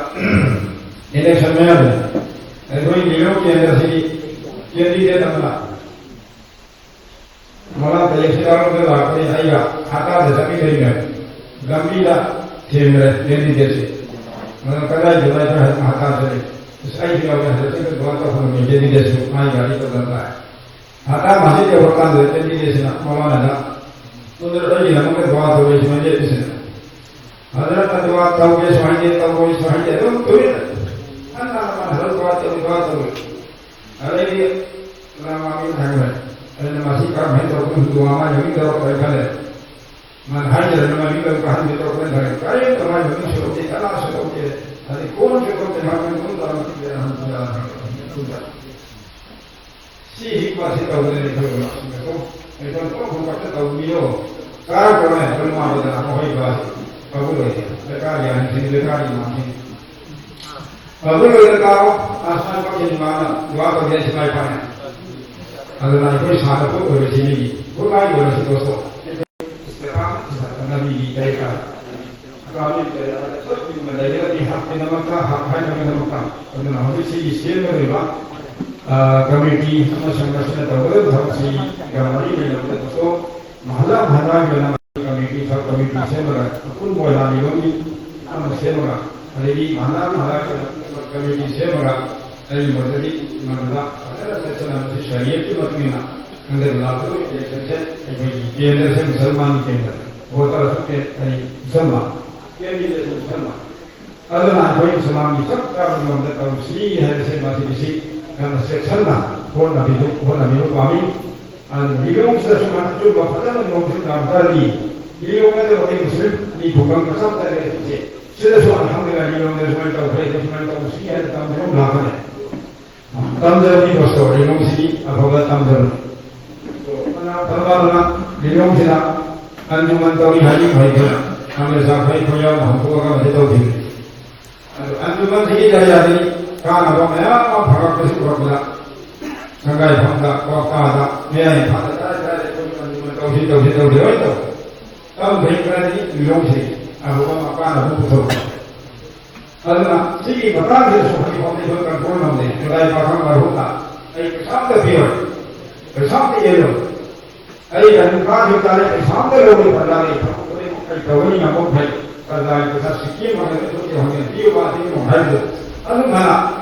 ꯏꯂꯦꯛꯁꯟ ꯃꯌꯥꯗ ꯑꯩꯈꯣꯏ ꯅꯤꯌꯣꯝ ꯀꯦꯟꯗ꯭ꯔꯁꯤꯒꯤ ꯀꯦꯟꯗꯤꯗꯦꯠ ꯑꯃꯅ ꯃꯃꯥꯡ ꯇꯌꯦꯞꯁꯤ ꯌꯥꯎꯔꯒ ꯂꯥꯛꯄꯅꯤ, ꯑꯩꯒ ꯍꯇꯥꯗ ꯆꯠꯃꯤꯟꯅꯔꯤꯅꯦ꯫ ꯂꯝꯕꯤꯗ ꯊꯦꯡꯅꯔꯦ ꯀꯦꯟꯗꯤꯗꯦꯠꯁꯤ꯫ ꯑꯗꯨꯅ ꯀꯗꯥꯏꯗ ꯂꯩꯕ꯭ꯔꯥ ꯍꯥꯏꯅ ꯍꯇꯥꯗ ꯆꯠꯂꯤ꯫ ꯑꯁ, ꯑꯩꯁꯨ ꯌꯥꯎꯔꯦ, ꯍꯟꯗꯛꯇꯤ ꯗꯨꯀꯥꯟ ꯇꯧꯐꯝꯒꯤ ꯀꯦꯟꯗꯤꯗꯦꯠꯁꯨ ꯃꯥꯒꯤ ꯒꯥꯔꯤ ꯇꯧꯗꯅ ꯂꯥꯛꯑꯦ꯫ ꯍꯇꯥ ꯃꯁꯤꯗ ꯌꯧꯔꯀꯥꯟꯗ ꯀꯦꯟꯗꯤꯗꯦꯠꯁꯤꯅ ꯃꯃꯥꯅꯗ, "ꯁꯣꯝꯗ ꯑꯩꯒꯤꯗꯃꯛꯇ ꯗꯨꯀꯥꯟ ꯇꯧꯔꯛꯏꯁꯤ ꯃꯦꯟꯗꯦꯠꯁꯤꯅ꯫ ꯍꯟꯗꯛꯇ ꯗꯨꯀꯥꯟ ꯇꯧꯒꯦꯁꯨ ꯍꯥꯏꯗꯦ, ꯇꯧꯔꯣꯏꯁꯨ ꯍꯥꯏꯗꯦ, ꯑꯗꯨꯝ ꯇꯧꯔꯤ꯫ ꯍꯟꯅ ꯍꯟꯅ ꯍꯜꯂꯛ ꯗꯨꯀꯥꯟ ꯇꯧꯔꯤ, ꯗꯨꯀꯥꯟ ꯇꯧꯔꯤ"꯫ ꯑꯗꯩꯗꯤ ꯏꯃꯥ ꯃꯥꯃꯤꯅ ꯍꯥꯏꯔꯦ, ꯑꯩꯅ ꯃꯁꯤ ꯀꯔꯝꯍꯥꯏꯅ ꯇꯧꯗꯣꯏꯅꯣ? ꯍꯨꯟꯗꯣꯛ ꯑꯃ ꯌꯧꯅꯤꯡꯗꯕ ꯀꯔꯤ ꯈꯜꯂꯦ? ꯃꯥꯅ ꯍꯥꯏꯖꯔꯦ, ꯃꯃꯤꯡ ꯀꯔꯝ ꯀꯥꯍꯟꯒꯦ ꯇꯧꯕꯅ ꯈꯜꯂꯦ꯫ ꯀꯔꯤꯝꯇ ꯃꯥꯏ ꯃꯃꯤꯡ ꯁꯨꯔꯛꯇꯦ, ꯀꯅꯥ ꯁꯨꯔꯛꯇꯦ? ꯑꯗꯩ ꯀꯣꯟ ꯁꯨꯔꯛꯇꯦ, ꯃꯥ ꯃꯃꯤꯡ ꯀꯣꯟ ꯇꯧꯔꯝꯃꯤ꯫ ꯁꯤ ꯍꯤꯛꯄꯁꯤ ꯇꯧꯗ꯭ꯔꯗꯤ ꯑꯩꯈꯣꯏ ꯂꯥꯛꯁꯤꯟꯅꯀꯣ꯫ ꯑꯩꯈꯣꯏ ꯄꯨꯂꯞ ꯄꯨꯂꯞ ꯇꯧꯕꯤꯌꯣ꯫ ꯀꯥꯔꯛꯄꯅꯦ, ꯑꯩꯈꯣꯏ ꯃꯥꯕꯗ ꯑꯩꯈꯣꯏ ꯕꯥꯁꯤ ꯐꯕ ꯂꯩꯇꯦ꯫ ꯂꯩꯀꯥꯏꯒꯤ ꯑꯍꯟꯁꯤꯡ, ꯂꯩꯀꯥꯏꯒꯤ ꯏꯃꯥꯁꯤꯡ꯫ ꯐꯕ ꯂꯣꯏꯔꯒ ꯑꯁꯃꯥꯏ ꯄꯥꯛꯀꯤ ꯏꯃꯥꯅ ꯋꯥ ꯇꯧꯒꯦ ꯁꯤꯃꯥꯏ ꯄꯥꯛꯅꯦ꯫ ꯑꯗꯨꯅ ꯑꯩꯈꯣꯏ ꯁꯥꯟꯅ ꯈꯣꯠ ꯑꯣꯏꯔꯁꯤ ꯃꯤꯒꯤ ꯈꯨꯠꯂꯥꯏ ꯑꯣꯏꯔꯁꯤ ꯗꯣꯁꯇꯣ꯫ ꯏꯁꯇꯦꯐꯥꯟ ꯏꯁꯥ ꯅꯕꯤꯒꯤ ꯂꯩꯀꯥꯏ꯫ ꯑꯗꯣ ꯍꯧꯖꯤꯛ ꯂꯩꯔꯒꯗꯤ ꯗꯃꯛꯇ ꯍꯛ ꯍꯥꯏꯅꯕꯒꯤꯗꯃꯛꯇ꯫ ꯑꯗꯨꯅ ꯍꯧꯖꯤꯛ ꯁꯤꯒꯤ ꯁꯦꯝꯒꯗꯧꯔꯤꯕ, ꯑ, ꯀꯃꯤꯇꯤ ꯑꯃꯁꯨꯡ ꯃꯁꯤꯅ ꯇꯧꯒꯗꯧꯔꯤꯕ ꯊꯕꯛꯁꯤꯒ ꯃꯔꯤ ꯂꯩꯅꯕꯗꯁꯨ ꯃꯍꯜꯂꯥ ꯃꯍꯜꯂꯥꯒꯤ ꯑꯣꯏꯅ ꯀꯃꯤꯇꯤ, ꯁꯕ ꯀꯃꯤꯇꯤ ꯁꯦꯝꯃꯒ, ꯑꯄꯨꯟꯕ ꯑꯣꯏꯅ ꯂꯤꯂꯣꯡꯒꯤ ꯑꯃ ꯁꯦꯝꯃꯒ, ꯑꯗꯩꯗꯤ ꯃꯍꯜꯂꯥ ꯃꯍꯜꯂꯥꯒꯤ ꯑꯣꯏꯅ ꯀꯃꯤꯇꯤ ꯁꯦꯝꯃꯒ, ꯑꯩ ꯃꯗꯨꯗꯤ ꯃꯗꯨꯗ ꯐꯖꯅ ꯆꯦꯛꯁꯤꯟꯅ ꯃꯁꯤ ꯁꯔꯤꯌꯠꯀꯤ ꯃꯇꯨꯡ ꯏꯟꯅ ꯍꯟꯗꯛ ꯂꯥꯛꯀꯗꯧꯔꯤꯕ ꯏꯂꯦꯛꯁꯟꯁꯦ ꯑꯩꯈꯣꯏꯒꯤ ꯀꯦꯟꯗ꯭ꯔꯁꯦ ꯃꯨꯁꯜꯃꯥꯟꯒꯤ ꯀꯦꯟꯗ꯭ꯔ, ꯚꯣꯇꯔꯁꯨ ꯀꯦꯟ-, ꯑꯩ ꯃꯨꯁꯜꯃꯥꯟ, ꯀꯦꯟꯗꯤꯗꯦꯠꯁꯨ ꯃꯨꯁꯜꯃꯥꯟ꯫ ꯑꯗꯨꯅ ꯑꯩꯈꯣꯏ ꯃꯨꯁꯜꯃꯥꯟꯒꯤ ꯆꯞ ꯆꯥꯕ ꯃꯑꯣꯡꯗ ꯇꯧꯁꯤ ꯍꯥꯏꯕꯁꯦ ꯃꯁꯤꯒꯤꯁꯤ ꯌꯥꯝꯅ ꯆꯦꯛꯁꯤꯟꯅ ꯍꯣꯠꯅꯕꯤꯌꯨ, ꯍꯣꯠꯅꯕꯤꯕ ꯄꯥꯝꯃꯤ꯫ ꯑꯗꯨꯅ ꯂꯤꯂꯣꯡꯁꯤꯗ ꯁꯨꯃꯥꯏꯅ ꯑꯆꯨꯝꯕ ꯐꯖꯅ ꯅꯣꯡꯁꯨ ꯇꯥꯔꯝ ꯇꯥꯔꯗꯤ, ꯂꯤꯂꯣꯡ ꯅꯠꯇꯕ ꯑꯩꯈꯣꯏ ꯃꯨꯁꯂꯤꯝ ꯅꯤꯐꯨ ꯀꯥꯡ ꯃꯆꯥ ꯃꯆꯥ ꯂꯩꯔꯤꯁꯦ, ꯁꯤꯗꯁꯨ ꯑꯜꯍꯝꯗꯨꯂꯤꯜꯂꯥꯍ ꯂꯤꯂꯣꯡꯗ ꯁꯨꯃꯥꯏꯅ ꯇꯧꯈ꯭ꯔꯦ, ꯁꯨꯃꯥꯏꯅ ꯇꯧꯁꯤ ꯍꯥꯏꯅ ꯇꯝꯕ ꯑꯃ ꯂꯥꯛꯀꯅꯤ꯫ ꯇꯝꯖꯕꯅꯤ ꯄꯥꯁꯇꯣ, ꯂꯤꯂꯣꯡꯁꯤꯗꯤ ꯑꯐꯕ ꯇꯝꯖꯕꯅꯤ꯫ ꯐꯅ ꯐꯅ ꯂꯤꯂꯣꯡꯁꯤꯗ ꯑꯟꯖꯨꯃꯟ ꯇꯧꯔꯤ ꯍꯥꯏꯅꯤꯡꯕ ꯍꯩꯗꯅ ꯀꯪꯒ꯭ꯔꯦꯁ ꯑꯩꯈꯣꯏ ꯑꯩꯈꯣꯏ ꯌꯥꯎꯅ ꯍꯧꯗꯣꯛꯑꯒ ꯃꯁꯤ ꯇꯧꯈꯤꯕꯅꯤ꯫ ꯑꯗꯨ ꯑꯟꯖꯨꯃꯟꯁꯤꯒꯤ ꯖꯔꯤꯌꯥꯗꯒꯤ ꯀꯥꯟꯅꯕ ꯃꯌꯥꯝ ꯑꯃ ꯐꯪꯉꯛꯄꯁꯤ ꯎꯔꯛꯄꯗ ꯁꯪꯒꯥꯏꯐꯝꯗ, ꯀ꯭ꯋꯥꯛꯇꯥꯗ, ꯃꯌꯥꯏ ꯏꯝꯐꯥꯜꯗ ꯀꯗꯥꯏ ꯀꯗꯥꯏꯗ ꯑꯩꯈꯣꯏ ꯑꯟꯖꯨꯃꯟ ꯇꯧꯁꯤ ꯇꯧꯁꯤ ꯇꯧꯁꯤ ꯂꯣꯏ ꯇꯧ꯫ ꯇꯝꯈ꯭ꯔꯦ ꯈꯔꯗꯤ ꯂꯤꯂꯣꯡꯁꯤ ꯑꯐꯕ ꯀꯥꯟꯅꯕ ꯄꯨꯊꯣꯛꯄ꯫ ꯑꯗꯨꯅ ꯁꯤꯒꯤ ꯃꯇꯥꯡꯁꯤꯗꯁꯨ ꯍꯧꯖꯤꯛ ꯐꯥꯎꯗꯤ ꯑꯩꯈꯣꯏ ꯀꯟꯇ꯭ꯔꯣꯜ ꯉꯝꯗꯦ꯫ ꯃꯗꯥꯏ ꯄꯥꯈꯪ ꯃꯔꯨꯞꯅ ꯑꯩ ꯄꯩꯁꯥ ꯑꯝꯇ ꯄꯤꯔꯣꯏ, ꯄꯩꯁꯥ ꯑꯝꯇ ꯌꯦꯜꯂꯣꯏ, ꯑꯩ ꯑꯗꯨꯝ ꯀꯥꯈꯤꯕ ꯇꯥꯔꯦ, ꯄꯩꯁꯥ ꯑꯝꯇ ꯂꯧꯔꯣꯏ, ꯄ꯭ꯔꯖꯥꯒꯤ ꯊꯕꯛ ꯈꯨꯗꯤꯡꯃꯛ ꯑꯩ ꯇꯧꯒꯅꯤ, ꯉꯝꯕ ꯃꯈꯩ ꯄ꯭ꯔꯖꯥꯒꯤ ꯄꯩꯁꯥ ꯁꯤꯀꯤ ꯃꯈꯩ ꯂꯣꯏ ꯊꯣꯛꯀꯦ ꯍꯪꯉꯦ, ꯄꯤꯌꯨ ꯄꯥꯗꯤ ꯉꯝꯃꯣꯏ ꯍꯥꯏꯕꯗꯣ꯫ ꯑꯗꯨꯝ ꯍꯥꯏꯅ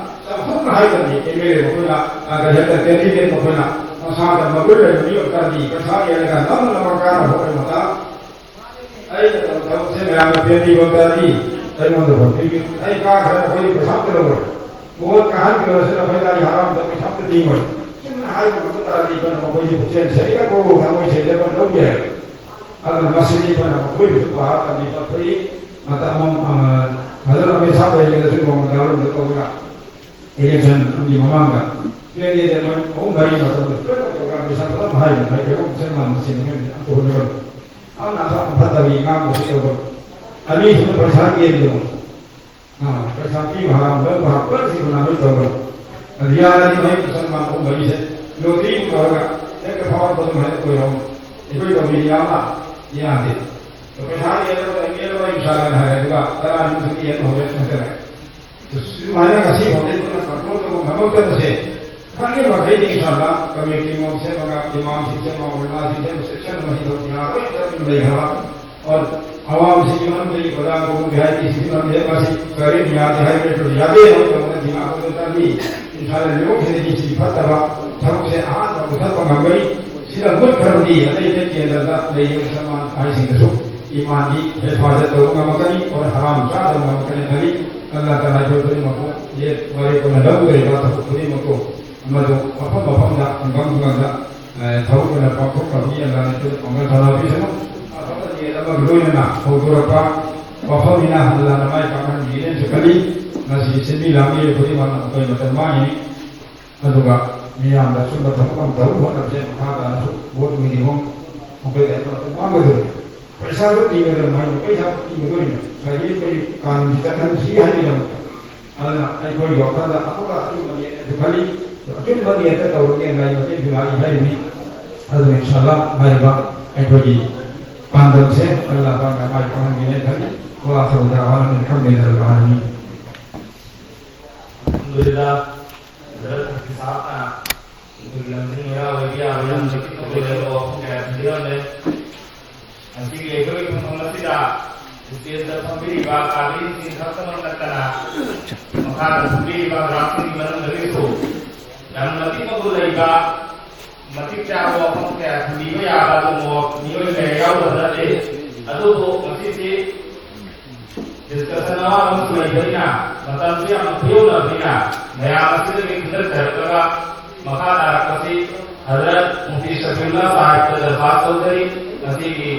ꯆꯥꯎꯊꯣꯛꯅ ꯍꯥꯏꯗꯕꯅꯤ꯫ ꯑꯦꯝ ꯑꯦꯜ ꯑꯦ ꯃꯈꯣꯏꯅ, ꯑ, ꯀꯔꯤ ꯍꯥꯏꯇꯥꯔꯦ, ꯀꯦꯟꯗꯤꯗꯦꯠ ꯃꯈꯣꯏꯅ ꯃꯁꯥꯗ ꯃꯒꯨꯟ ꯂꯩꯕ ꯃꯤ ꯑꯣꯏꯕ ꯇꯥꯔꯗꯤ ꯄꯩꯁꯥ ꯌꯦꯜꯂꯒ ꯅꯝꯅ ꯅꯝꯅ ꯀꯥꯟꯅꯕ ꯑꯣꯏꯕ ꯃꯇꯥꯡ ꯑꯩꯅ ꯇꯧꯕ ꯊꯕꯛꯁꯦ ꯃꯌꯥꯝꯅ ꯄꯦꯟꯕꯤꯕ ꯇꯥꯔꯗꯤ ꯑꯩꯉꯣꯟꯗ ꯐꯣꯟ ꯄꯤꯕꯤꯌꯨ꯫ ꯑꯩ ꯀꯥꯈ꯭ꯔꯦ, ꯑꯩꯈꯣꯏꯗꯤ ꯄꯩꯁꯥ ꯑꯝꯇ ꯂꯧꯔꯣꯏ꯫ ꯃꯣꯠ ꯀꯥꯍꯟꯈꯤꯕ ꯑꯁꯤꯅ ꯑꯩꯈꯣꯏ ꯂꯥꯏ ꯍꯔꯥꯎꯕꯗ ꯄꯩꯁꯥ ꯑꯝꯇ ꯇꯤꯡꯉꯣꯏ꯫ ꯆꯨꯝꯅ ꯍꯥꯏꯕ ꯉꯝꯕ ꯇꯥꯔꯗꯤ ꯑꯩꯈꯣꯏꯅ ꯃꯈꯣꯏꯁꯦ ꯄꯨꯛꯆꯦꯜ ꯁꯦꯡꯅ ꯀꯣꯛ ꯊꯃꯣꯏ ꯁꯦꯡꯅ ꯑꯩꯈꯣꯏꯅ ꯂꯧꯕ ꯌꯥꯏ꯫ ꯑꯗꯨꯅ ꯃꯁꯤꯗꯤ ꯑꯩꯈꯣꯏꯅ ꯃꯈꯣꯏꯕꯨꯁꯨ ꯄꯥꯔ ꯇꯝꯕꯤꯕ ꯑꯩꯈꯣꯏ ꯃꯇꯝ ꯑꯃ, ꯑ, ꯐꯖꯅ ꯃꯩꯁꯥ ꯂꯩꯔꯒꯁꯨ ꯅꯣꯡꯃ ꯗꯥꯎꯟꯂꯣꯗ ꯇꯧꯔꯒ ꯏꯂꯦꯛꯁꯟ ꯑꯃꯒꯤ ꯃꯃꯥꯡꯗ ꯀꯦꯟꯗꯤꯗꯦꯠ ꯑꯃ ꯑꯍꯨꯝ ꯃꯔꯤ ꯃꯇꯝꯗ ꯂꯣꯏꯅ ꯄ꯭ꯔꯣꯒ꯭ꯔꯥꯝ ꯄꯩꯁꯥ ꯐꯖꯅ ꯍꯥꯏꯕꯅꯤ, ꯍꯥꯏꯗꯤ ꯑꯩꯈꯣꯏ ꯃꯨꯁꯜꯃꯥꯟ ꯃꯁꯦꯟ ꯑꯣꯏꯅ ꯑꯝꯇ ꯍꯣꯠꯅꯕ꯫ ꯑꯃꯅ ꯑꯐ-, ꯑꯐꯠꯇꯕꯤ ꯉꯥꯡꯕꯁꯤ ꯇꯧꯒꯅꯨ꯫ ꯑꯅꯤꯁꯨꯅ ꯄꯩꯁꯥ ꯌꯦꯟꯒꯅꯨ꯫ ꯑꯥ, ꯄꯩꯁꯥ ꯄꯤꯕ ꯍꯔꯥꯎꯕ ꯍꯔꯥꯎꯕꯁꯤ ꯀꯅꯥ ꯂꯣꯏ ꯇꯧꯒꯅꯨ꯫ ꯑꯗꯨ ꯌꯥꯔꯗꯤ ꯃꯍꯩ ꯃꯁꯜ ꯃꯥꯟ ꯑꯍꯨꯝ ꯃꯔꯤꯁꯦ ꯂꯣꯇꯔꯤ ꯇꯧꯔꯒ ꯍꯦꯛꯇ ꯐꯥꯎꯔꯛꯄ ꯑꯗꯨꯝ ꯍꯦꯛꯇ ꯑꯣꯏꯍꯧꯅꯤ꯫ ꯑꯩꯈꯣꯏ ꯇꯧꯕꯤꯗꯤ ꯌꯥꯝꯅ ꯌꯥꯗꯦ꯫ ꯑꯗꯣ ꯄꯩꯁꯥ ꯌꯦꯟꯅꯕ ꯌꯦꯟꯅꯕ ꯏꯁꯥꯅ ꯍꯥꯏꯔꯦ, ꯑꯗꯨꯒ ꯇꯔꯥꯅꯤꯊꯣꯏ ꯌꯦꯟ ꯍꯧꯔꯦ ꯍꯥꯏꯖꯔꯦ꯫ ꯁꯨꯃꯥꯏꯅ ꯉꯁꯤ ꯐꯥꯎꯗꯤ ꯑꯩꯈꯣꯏꯅ ꯀꯟꯇ꯭ꯔꯣꯜ ꯇꯧꯕ ꯉꯝꯃꯛꯇꯕꯁꯦ ꯈꯪꯉꯦ ꯃꯈꯩꯗꯤ ꯏꯁꯥꯗ ꯀꯃꯤꯇꯤ ꯃꯑꯣꯡ ꯁꯦꯝꯃꯒ ꯏꯃꯥꯝꯁꯤꯡꯁꯦ ꯃꯥꯎꯂꯅꯥꯁꯤꯡꯁꯦ ꯆꯦꯛꯁꯤꯟꯕ ꯃꯊꯧ ꯌꯥꯔꯣꯏ ꯍꯥꯏꯅ ꯂꯩꯈ꯭ꯔꯕ ꯑꯋꯥꯕꯁꯤꯒꯤ ꯃꯔꯝꯗꯒꯤ ꯄ꯭ꯔꯖꯥ ꯀꯧꯕꯒꯤ ꯍꯥꯏꯗꯤ ꯁꯤꯒꯤ ꯃꯔꯝꯗ ꯃꯁꯤ ꯀꯔꯤ ꯌꯥꯗꯦ ꯍꯥꯏꯕ ꯅꯠꯇ꯭ꯔꯁꯨ ꯌꯥꯗꯦ ꯍꯥꯏꯕ ꯇꯧꯕꯅ ꯗꯤꯃꯥꯄꯨꯔꯗ ꯆꯠꯂꯤ꯫ ꯏꯝꯐꯥꯜꯗ ꯂꯩꯕꯁꯤꯡꯗꯒꯤ ꯁꯤ ꯐꯠꯇꯕ ꯊꯕꯛꯁꯦ ꯑꯍꯥꯟꯕ ꯃꯨꯊꯠꯄ ꯉꯝꯒꯅꯤ꯫ ꯁꯤꯗ ꯃꯨꯠꯈ꯭ꯔꯕꯗꯤ ꯑꯇꯩ ꯑꯇꯩ ꯀꯦꯟꯗ꯭ꯔꯗ ꯂꯩꯔꯤꯕ ꯃꯨꯁꯜꯃꯥꯟ ꯍꯥꯏꯁꯤꯡꯗꯁꯨ ꯏꯃꯥꯟꯒꯤ ꯍꯦꯐꯥꯖꯠ ꯇꯧꯕ ꯉꯝꯃꯛꯀꯅꯤ꯫ ꯑꯣꯔ ꯍꯔꯥꯝ ꯆꯥꯗꯕ ꯉꯝꯃꯛꯀꯅꯤ ꯈꯜꯂꯤ꯫ ꯑꯜꯂꯥ ꯇꯥꯂꯥ ꯑꯩꯈꯣꯏ ꯈꯨꯗꯤꯡꯃꯛꯄꯨ ꯌꯦꯠ ꯋꯥꯔꯦꯞ ꯑꯣꯏꯅ ꯂꯧꯒꯗꯧꯔꯤꯕ ꯊꯕꯛ ꯈꯨꯗꯤꯡꯃꯛꯄꯨ ꯃꯗꯨ ꯃꯐꯝ ꯃꯐꯝꯗ ꯈꯨꯡꯒꯪ ꯈꯨꯡꯒꯪꯗ ꯊꯕꯛ ꯑꯣꯏꯅ ꯄꯥꯡꯊꯣꯛꯄ ꯃꯤ ꯑꯃ ꯂꯩꯇꯨꯅ ꯄꯥꯡꯒꯜ ꯊꯧꯅꯥ ꯄꯤꯁꯅꯨ꯫ ꯑꯐꯕ ꯅꯤꯌꯠ ꯑꯃꯒ ꯂꯣꯏꯅꯅ ꯍꯧꯗꯣꯔꯛꯄ ꯋꯥꯐꯝꯅꯤꯅ ꯍꯜꯂꯥꯟꯅ ꯃꯥꯏ ꯄꯥꯛꯍꯟꯕꯤꯒꯅꯤꯅꯁꯨ ꯈꯜꯂꯤ꯫ ꯃꯁꯤ ꯁꯤꯟꯃꯤ ꯂꯥꯡꯃꯤ ꯈꯨꯗꯤꯡꯃꯛꯅ ꯑꯩꯈꯣꯏ ꯃꯇꯝ ꯃꯥꯡꯉꯤꯅꯤ꯫ ꯑꯗꯨꯒ ꯃꯤꯌꯥꯝꯗ ꯑꯆꯨꯝꯕ ꯊꯕꯛ ꯑꯃ ꯇꯧꯅꯕ ꯍꯣꯠꯅꯕꯁꯦ ꯃꯈꯥ ꯇꯥꯅꯁꯨ ꯚꯣꯠ ꯃꯤꯒꯤ ꯍꯣꯡ ꯍꯣꯡꯗꯣꯛꯄ ꯃꯥꯡꯒꯗꯣꯏꯅꯤ꯫ ꯄꯩꯁꯥꯗꯣ ꯇꯤꯡꯒꯗꯕ ꯃꯥꯏꯅ ꯄꯩꯁꯥ ꯇꯤꯡꯒꯗꯣꯏꯅꯤ꯫ ꯉꯁꯥꯏꯒꯤ ꯑꯩꯈꯣꯏ ꯀꯥꯡꯒꯤ ꯆꯠꯅꯕꯤꯁꯤ ꯍꯥꯏꯕꯤꯔꯝꯕ ꯑꯗꯨꯅ ꯑꯩꯈꯣꯏꯒꯤ ꯋꯥꯈꯜꯗ ꯑꯐꯕ ꯑꯆꯨꯝꯕꯅꯦꯅꯁꯨ ꯈꯜꯂꯤ꯫ ꯑꯆꯨꯝꯕꯅꯦꯅ ꯇꯧꯔꯒꯦ ꯉꯥꯏ ꯃꯇꯦꯡꯁꯨ ꯂꯥꯛꯏ ꯍꯥꯏꯔꯤꯅꯤ꯫ ꯑꯗꯨꯅ ꯏꯟꯁꯥꯜꯂꯥ ꯍꯥꯏꯔꯤꯕ ꯑꯩꯈꯣꯏꯒꯤ ꯄꯥꯟꯗꯝꯁꯦ ꯑꯜꯂꯥ ꯄꯥꯛꯅ ꯃꯥꯏ ꯄꯥꯛꯍꯟꯒꯦꯅ ꯈꯜꯂꯤ꯫ ꯋꯥ ꯑꯊꯧꯕꯗ ꯋꯥꯍꯟꯒꯅꯤ ꯈꯪꯗꯦ ꯑꯜꯂꯥ ꯄꯥꯛꯍꯟꯒꯅꯤ꯫ ꯑꯜꯍꯝꯗꯨꯂꯤꯜꯂꯥ, ꯍꯖꯔꯠ ꯍꯥꯐꯤꯖ ꯁꯥꯍꯕꯅ ꯑꯩꯈꯣꯏꯒꯤ ꯂꯝꯖꯤꯡ ꯂꯩꯔꯥꯛ ꯑꯣꯏꯕ ꯌꯥꯕ ꯌꯥꯝꯅ ꯃꯇꯤꯛ ꯃꯒꯨꯟ ꯂꯩꯔꯕ ꯋꯥꯐꯝ ꯀꯌꯥ ꯊꯝꯕꯤꯔꯝꯂꯦ꯫ ꯉꯁꯤꯒꯤ ꯑꯩꯈꯣꯏꯒꯤ ꯐꯝꯐꯝ ꯑꯁꯤꯗ ꯏꯁꯇꯦꯖꯗ ꯐꯝꯕꯤꯔꯤꯕ ꯀꯥꯕꯤꯁꯤꯡ ꯈꯛꯇꯃꯛ ꯅꯠꯇꯅ ꯃꯈꯥꯗ ꯐꯝꯕꯤꯔꯤꯕ ꯍꯖꯔꯥꯠꯁꯤꯡꯒꯤ ꯃꯅꯨꯡꯗꯒꯤꯁꯨ ꯌꯥꯝꯅ ꯃꯇꯤꯛ ꯃꯒꯨꯟ ꯂꯩꯕ, ꯃꯇꯤꯛ ꯆꯥꯕ ꯋꯥꯐꯝ ꯀꯌꯥ ꯊꯝꯕꯤꯕ ꯌꯥꯕ ꯑꯗꯨꯒꯨꯝꯕ ꯃꯤꯑꯣꯏ ꯀꯌꯥ ꯌꯥꯎꯗꯕ ꯅꯠꯇꯦ꯫ ꯑꯗꯨꯕꯨ ꯉꯁꯤꯁꯤ ꯗꯤꯁꯀꯁꯟ ꯑꯃ ꯑꯃꯁꯨ ꯂꯩꯕꯅꯤꯅ, ꯃꯇꯝꯁꯨ ꯌꯥꯝꯅ ꯈꯨꯌꯧꯅꯕꯅꯤꯅ, ꯃꯌꯥꯝ ꯑꯁꯤꯗꯒꯤ ꯈꯟꯒꯠꯆꯔꯛꯂꯒ ꯃꯈꯥ ꯇꯥꯔꯛꯄꯁꯤ ꯍꯖꯔꯠ ꯃꯨꯐꯇꯤ ꯁꯐꯤꯎꯜꯂꯥ ꯁꯥꯍꯦꯕꯇ ꯗꯔꯈꯥꯁ ꯇꯧꯖꯔꯤ꯫ ꯉꯁꯤꯒꯤ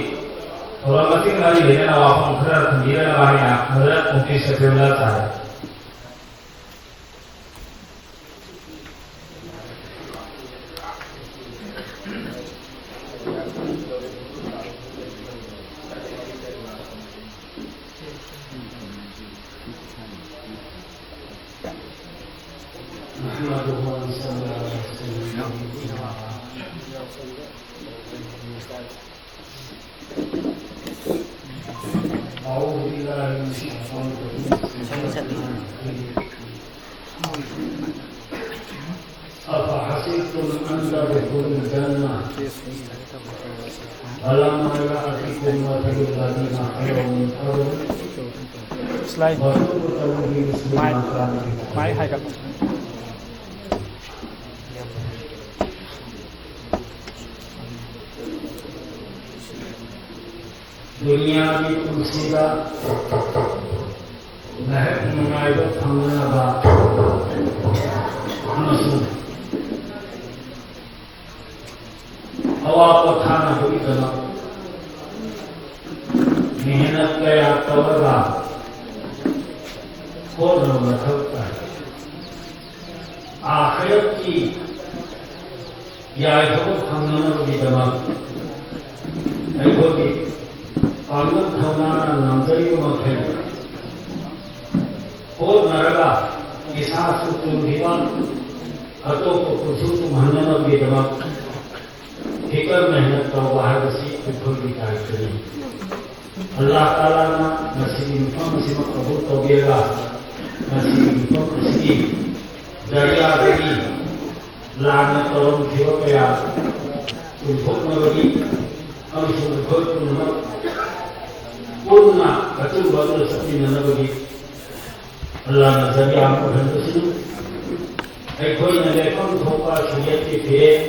ꯊꯧꯔꯝ ꯑꯁꯤꯒ ꯃꯔꯤ ꯂꯩꯅꯅ ꯋꯥꯐꯝ ꯈꯔ ꯊꯝꯕꯤꯔꯅꯕ ꯍꯥꯏꯅ ꯍꯖꯔꯠ ꯃꯨꯐꯇꯤ ꯁꯐꯤꯎꯜꯂꯥ ꯁꯥꯍꯦꯕ꯫ أعوذ بالله من الشيطان الرجيم. بسم الله الرحمن الرحيم. أفحسبتم أن تدخلوا الجنة ولما يأتكم مثل الذين خلوا من قبل. Slide. وسوف تنبئ بمثل ما كانوا يفعلون. ꯗꯨꯅꯤꯌꯥꯒꯤ ꯄꯨꯟꯁꯤꯗ ꯉꯥꯏꯍꯥꯛ ꯅꯨꯡꯉꯥꯏꯕ ꯐꯪꯅꯅꯕ ꯑꯃꯁꯨꯡ ꯑꯋꯥ ꯄꯣꯊꯥꯅꯕꯒꯤꯗꯃꯛ ꯃꯦꯍꯅꯠ ꯀꯌꯥ ꯇꯧꯔꯒ ꯍꯣꯠꯅꯕ ꯃꯊꯧ ꯇꯥꯏ꯫ ꯑꯥꯈꯤꯔꯠꯀꯤ ꯌꯥꯏꯐꯕ ꯐꯪꯅꯅꯕꯒꯤꯗꯃꯛ ꯑꯩꯈꯣꯏꯒꯤ ꯄꯥꯡꯒꯜ ꯊꯧꯅꯥꯅ ꯉꯝꯖꯔꯤꯕ ꯃꯈꯩ ꯍꯣꯠꯅꯔꯒ ꯏꯁꯥꯁꯨ ꯇꯨꯡꯈꯤꯕ ꯑꯇꯣꯞꯄ ꯄꯨꯟꯁꯤ ꯇꯨꯡꯍꯟꯅꯅꯕꯒꯤꯗꯃꯛ ꯐꯤꯀꯔ ꯃꯦꯍꯅꯠ ꯇꯧꯕ ꯍꯥꯏꯕꯁꯤ ꯑꯩꯈꯣꯏꯒꯤ ꯗꯥꯏꯇꯅꯤ꯫ ꯑꯜꯂꯥꯍ ꯇꯥꯂꯥꯅ ꯉꯁꯤꯒꯤ ꯃꯐꯝ ꯑꯁꯤꯃꯛ ꯀꯕꯨꯜ ꯇꯧꯕꯤꯔꯒ ꯉꯁꯤꯒꯤ ꯃꯐꯝ ꯑꯁꯤꯒꯤ ꯖꯔꯤꯌꯥꯗꯒꯤ ꯂꯥꯟꯅ ꯇꯧꯔꯝꯈꯤꯕ ꯀꯌꯥ ꯄꯨꯟꯊꯣꯛꯅꯕꯒꯤ ꯑꯃꯁꯨꯡ ꯑꯩꯈꯣꯏ ꯄꯨꯝꯅꯃꯛ ꯄꯨꯟꯅ ꯑꯆꯨꯝꯕ ꯑꯗꯨꯗ ꯆꯠꯃꯤꯟꯅꯅꯕꯒꯤ ꯑꯜꯂꯥꯍꯅ ꯖꯔꯤꯌꯥ ꯑꯃ ꯑꯣꯏꯍꯟꯕꯁꯤꯅ ꯑꯩꯈꯣꯏꯅ ꯂꯦꯞꯐꯝ ꯊꯣꯛꯄ ꯁꯔꯤꯌꯠꯀꯤ ꯐꯤꯔꯦꯞ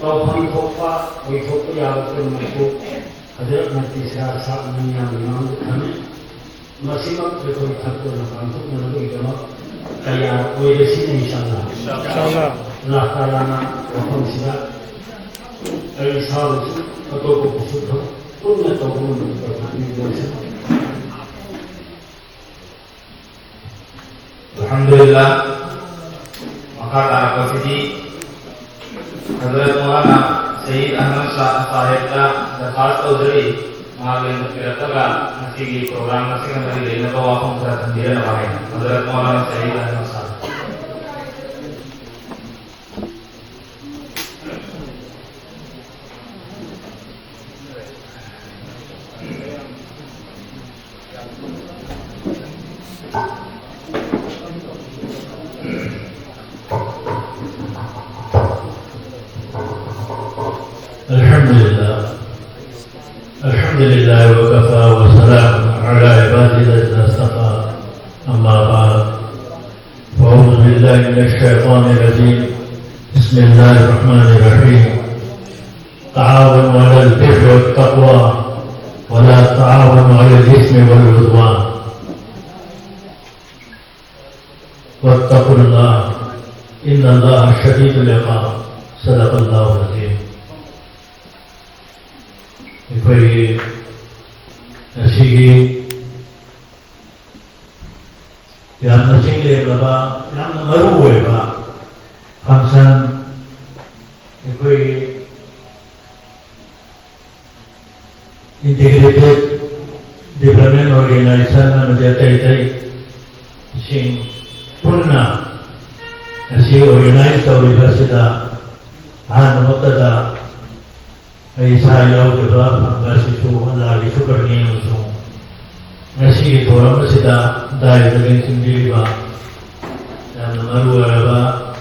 ꯇꯧꯐꯝ ꯊꯣꯛꯄ ꯑꯣꯏꯊꯣꯛꯄ ꯌꯥꯕ ꯄꯨꯝꯅꯃꯛꯄꯨ ꯍꯖꯔꯠ ꯃꯨꯐꯇꯤ ꯁꯤꯔꯥꯖ ꯁꯥꯍꯕ ꯃꯤꯌꯥꯝꯒꯤ ꯃꯃꯥꯡꯗ ꯊꯝꯃꯤ꯫ ꯃꯁꯤꯃꯛ ꯑꯩꯈꯣꯏ ꯊꯛꯇꯅ ꯄꯥꯡꯊꯣꯛꯅꯅꯕꯒꯤꯗꯃꯛ ꯇꯌꯥꯔ ꯑꯣꯏꯔꯁꯤꯅ ꯏꯟꯁꯥ ꯑꯜꯂꯥꯍ꯫ ꯏꯟꯁꯥ ꯑꯜꯂꯥꯍ꯫ ꯑꯜꯂꯥꯍ ꯇꯥꯂꯥꯅ ꯃꯐꯝꯁꯤꯗ ꯑꯩ ꯏꯁꯥꯕꯨꯁꯨ ꯑꯇꯣꯞꯄꯕꯨꯁꯨ ꯊꯕꯛ ꯄꯨꯟꯅ ꯇꯧꯕ ꯉꯝꯅꯕ ꯇꯧꯕꯤꯔꯁꯅꯨ꯫ ꯑꯜꯍꯝꯗꯨꯂꯤꯜꯂꯥꯍ꯫ ꯃꯈꯥ ꯇꯥꯔꯛꯄꯁꯤꯗꯤ ꯍꯖꯔꯠ ꯃꯧꯂꯥꯅꯥ ꯁꯌꯤꯗ ꯑꯍꯃꯗ ꯁꯥꯍꯦꯕꯇ ꯗꯔꯈꯥꯁ ꯇꯧꯖꯔꯤ꯫ ꯃꯍꯥꯛ ꯂꯦꯡꯕꯤꯔꯛꯂꯒ ꯉꯁꯤꯒꯤ ꯄ꯭ꯔꯣꯒ꯭ꯔꯥꯝ ꯑꯁꯤꯒ ꯃꯔꯤ ꯂꯩꯅꯕ ꯋꯥꯐꯝ ꯈꯔ ꯊꯝꯕꯤꯔꯝꯕ ꯍꯥꯏꯅ꯫ ꯍꯖꯔꯠ ꯃꯧꯂꯥꯅꯥ ꯁꯌꯤꯗ ꯑꯍꯃꯗ ꯁꯥꯍꯦꯕ꯫ الحمد لله. الحمد لله وكفى وسلام على عباده الذين اصطفى. أما بعد، فأعوذ بالله من الشيطان الرجيم. بسم الله الرحمن الرحيم. تعاونوا على البر والتقوى ولا تعاونوا على الإثم والعدوان. واتقوا الله إن الله شديد العقاب. صدق الله العظيم. ꯑꯩꯈꯣꯏꯒꯤ ꯉꯁꯤꯒꯤ ꯌꯥꯝꯅ ꯆꯤꯡꯂꯦꯝꯂꯕ, ꯌꯥꯝꯅ ꯃꯔꯨ ꯑꯣꯏꯕ function, ꯑꯩꯈꯣꯏꯒꯤ Integrated Development Organization ꯑꯃꯗꯤ ꯑꯇꯩ ꯑꯇꯩꯁꯤꯡ ꯄꯨꯟꯅ ꯉꯁꯤ organize ꯇꯧꯔꯤꯕ ꯑꯁꯤꯗ ꯑꯍꯥꯟꯕꯃꯛꯇꯗ ꯑꯩ ꯏꯁꯥ ꯌꯥꯎꯖꯕ ꯐꯪꯕ ꯑꯁꯤꯁꯨ ꯑꯜꯂꯥꯒꯤ ꯁꯨꯀꯔꯅꯤ ꯑꯃꯁꯨꯡ ꯉꯁꯤꯒꯤ ꯊꯧꯔꯝ ꯑꯁꯤꯗ ꯗꯥꯏꯗ ꯂꯦꯡꯁꯤꯟꯕꯤꯔꯤꯕ ꯌꯥꯝꯅ ꯃꯔꯨ ꯑꯣꯏꯔꯕ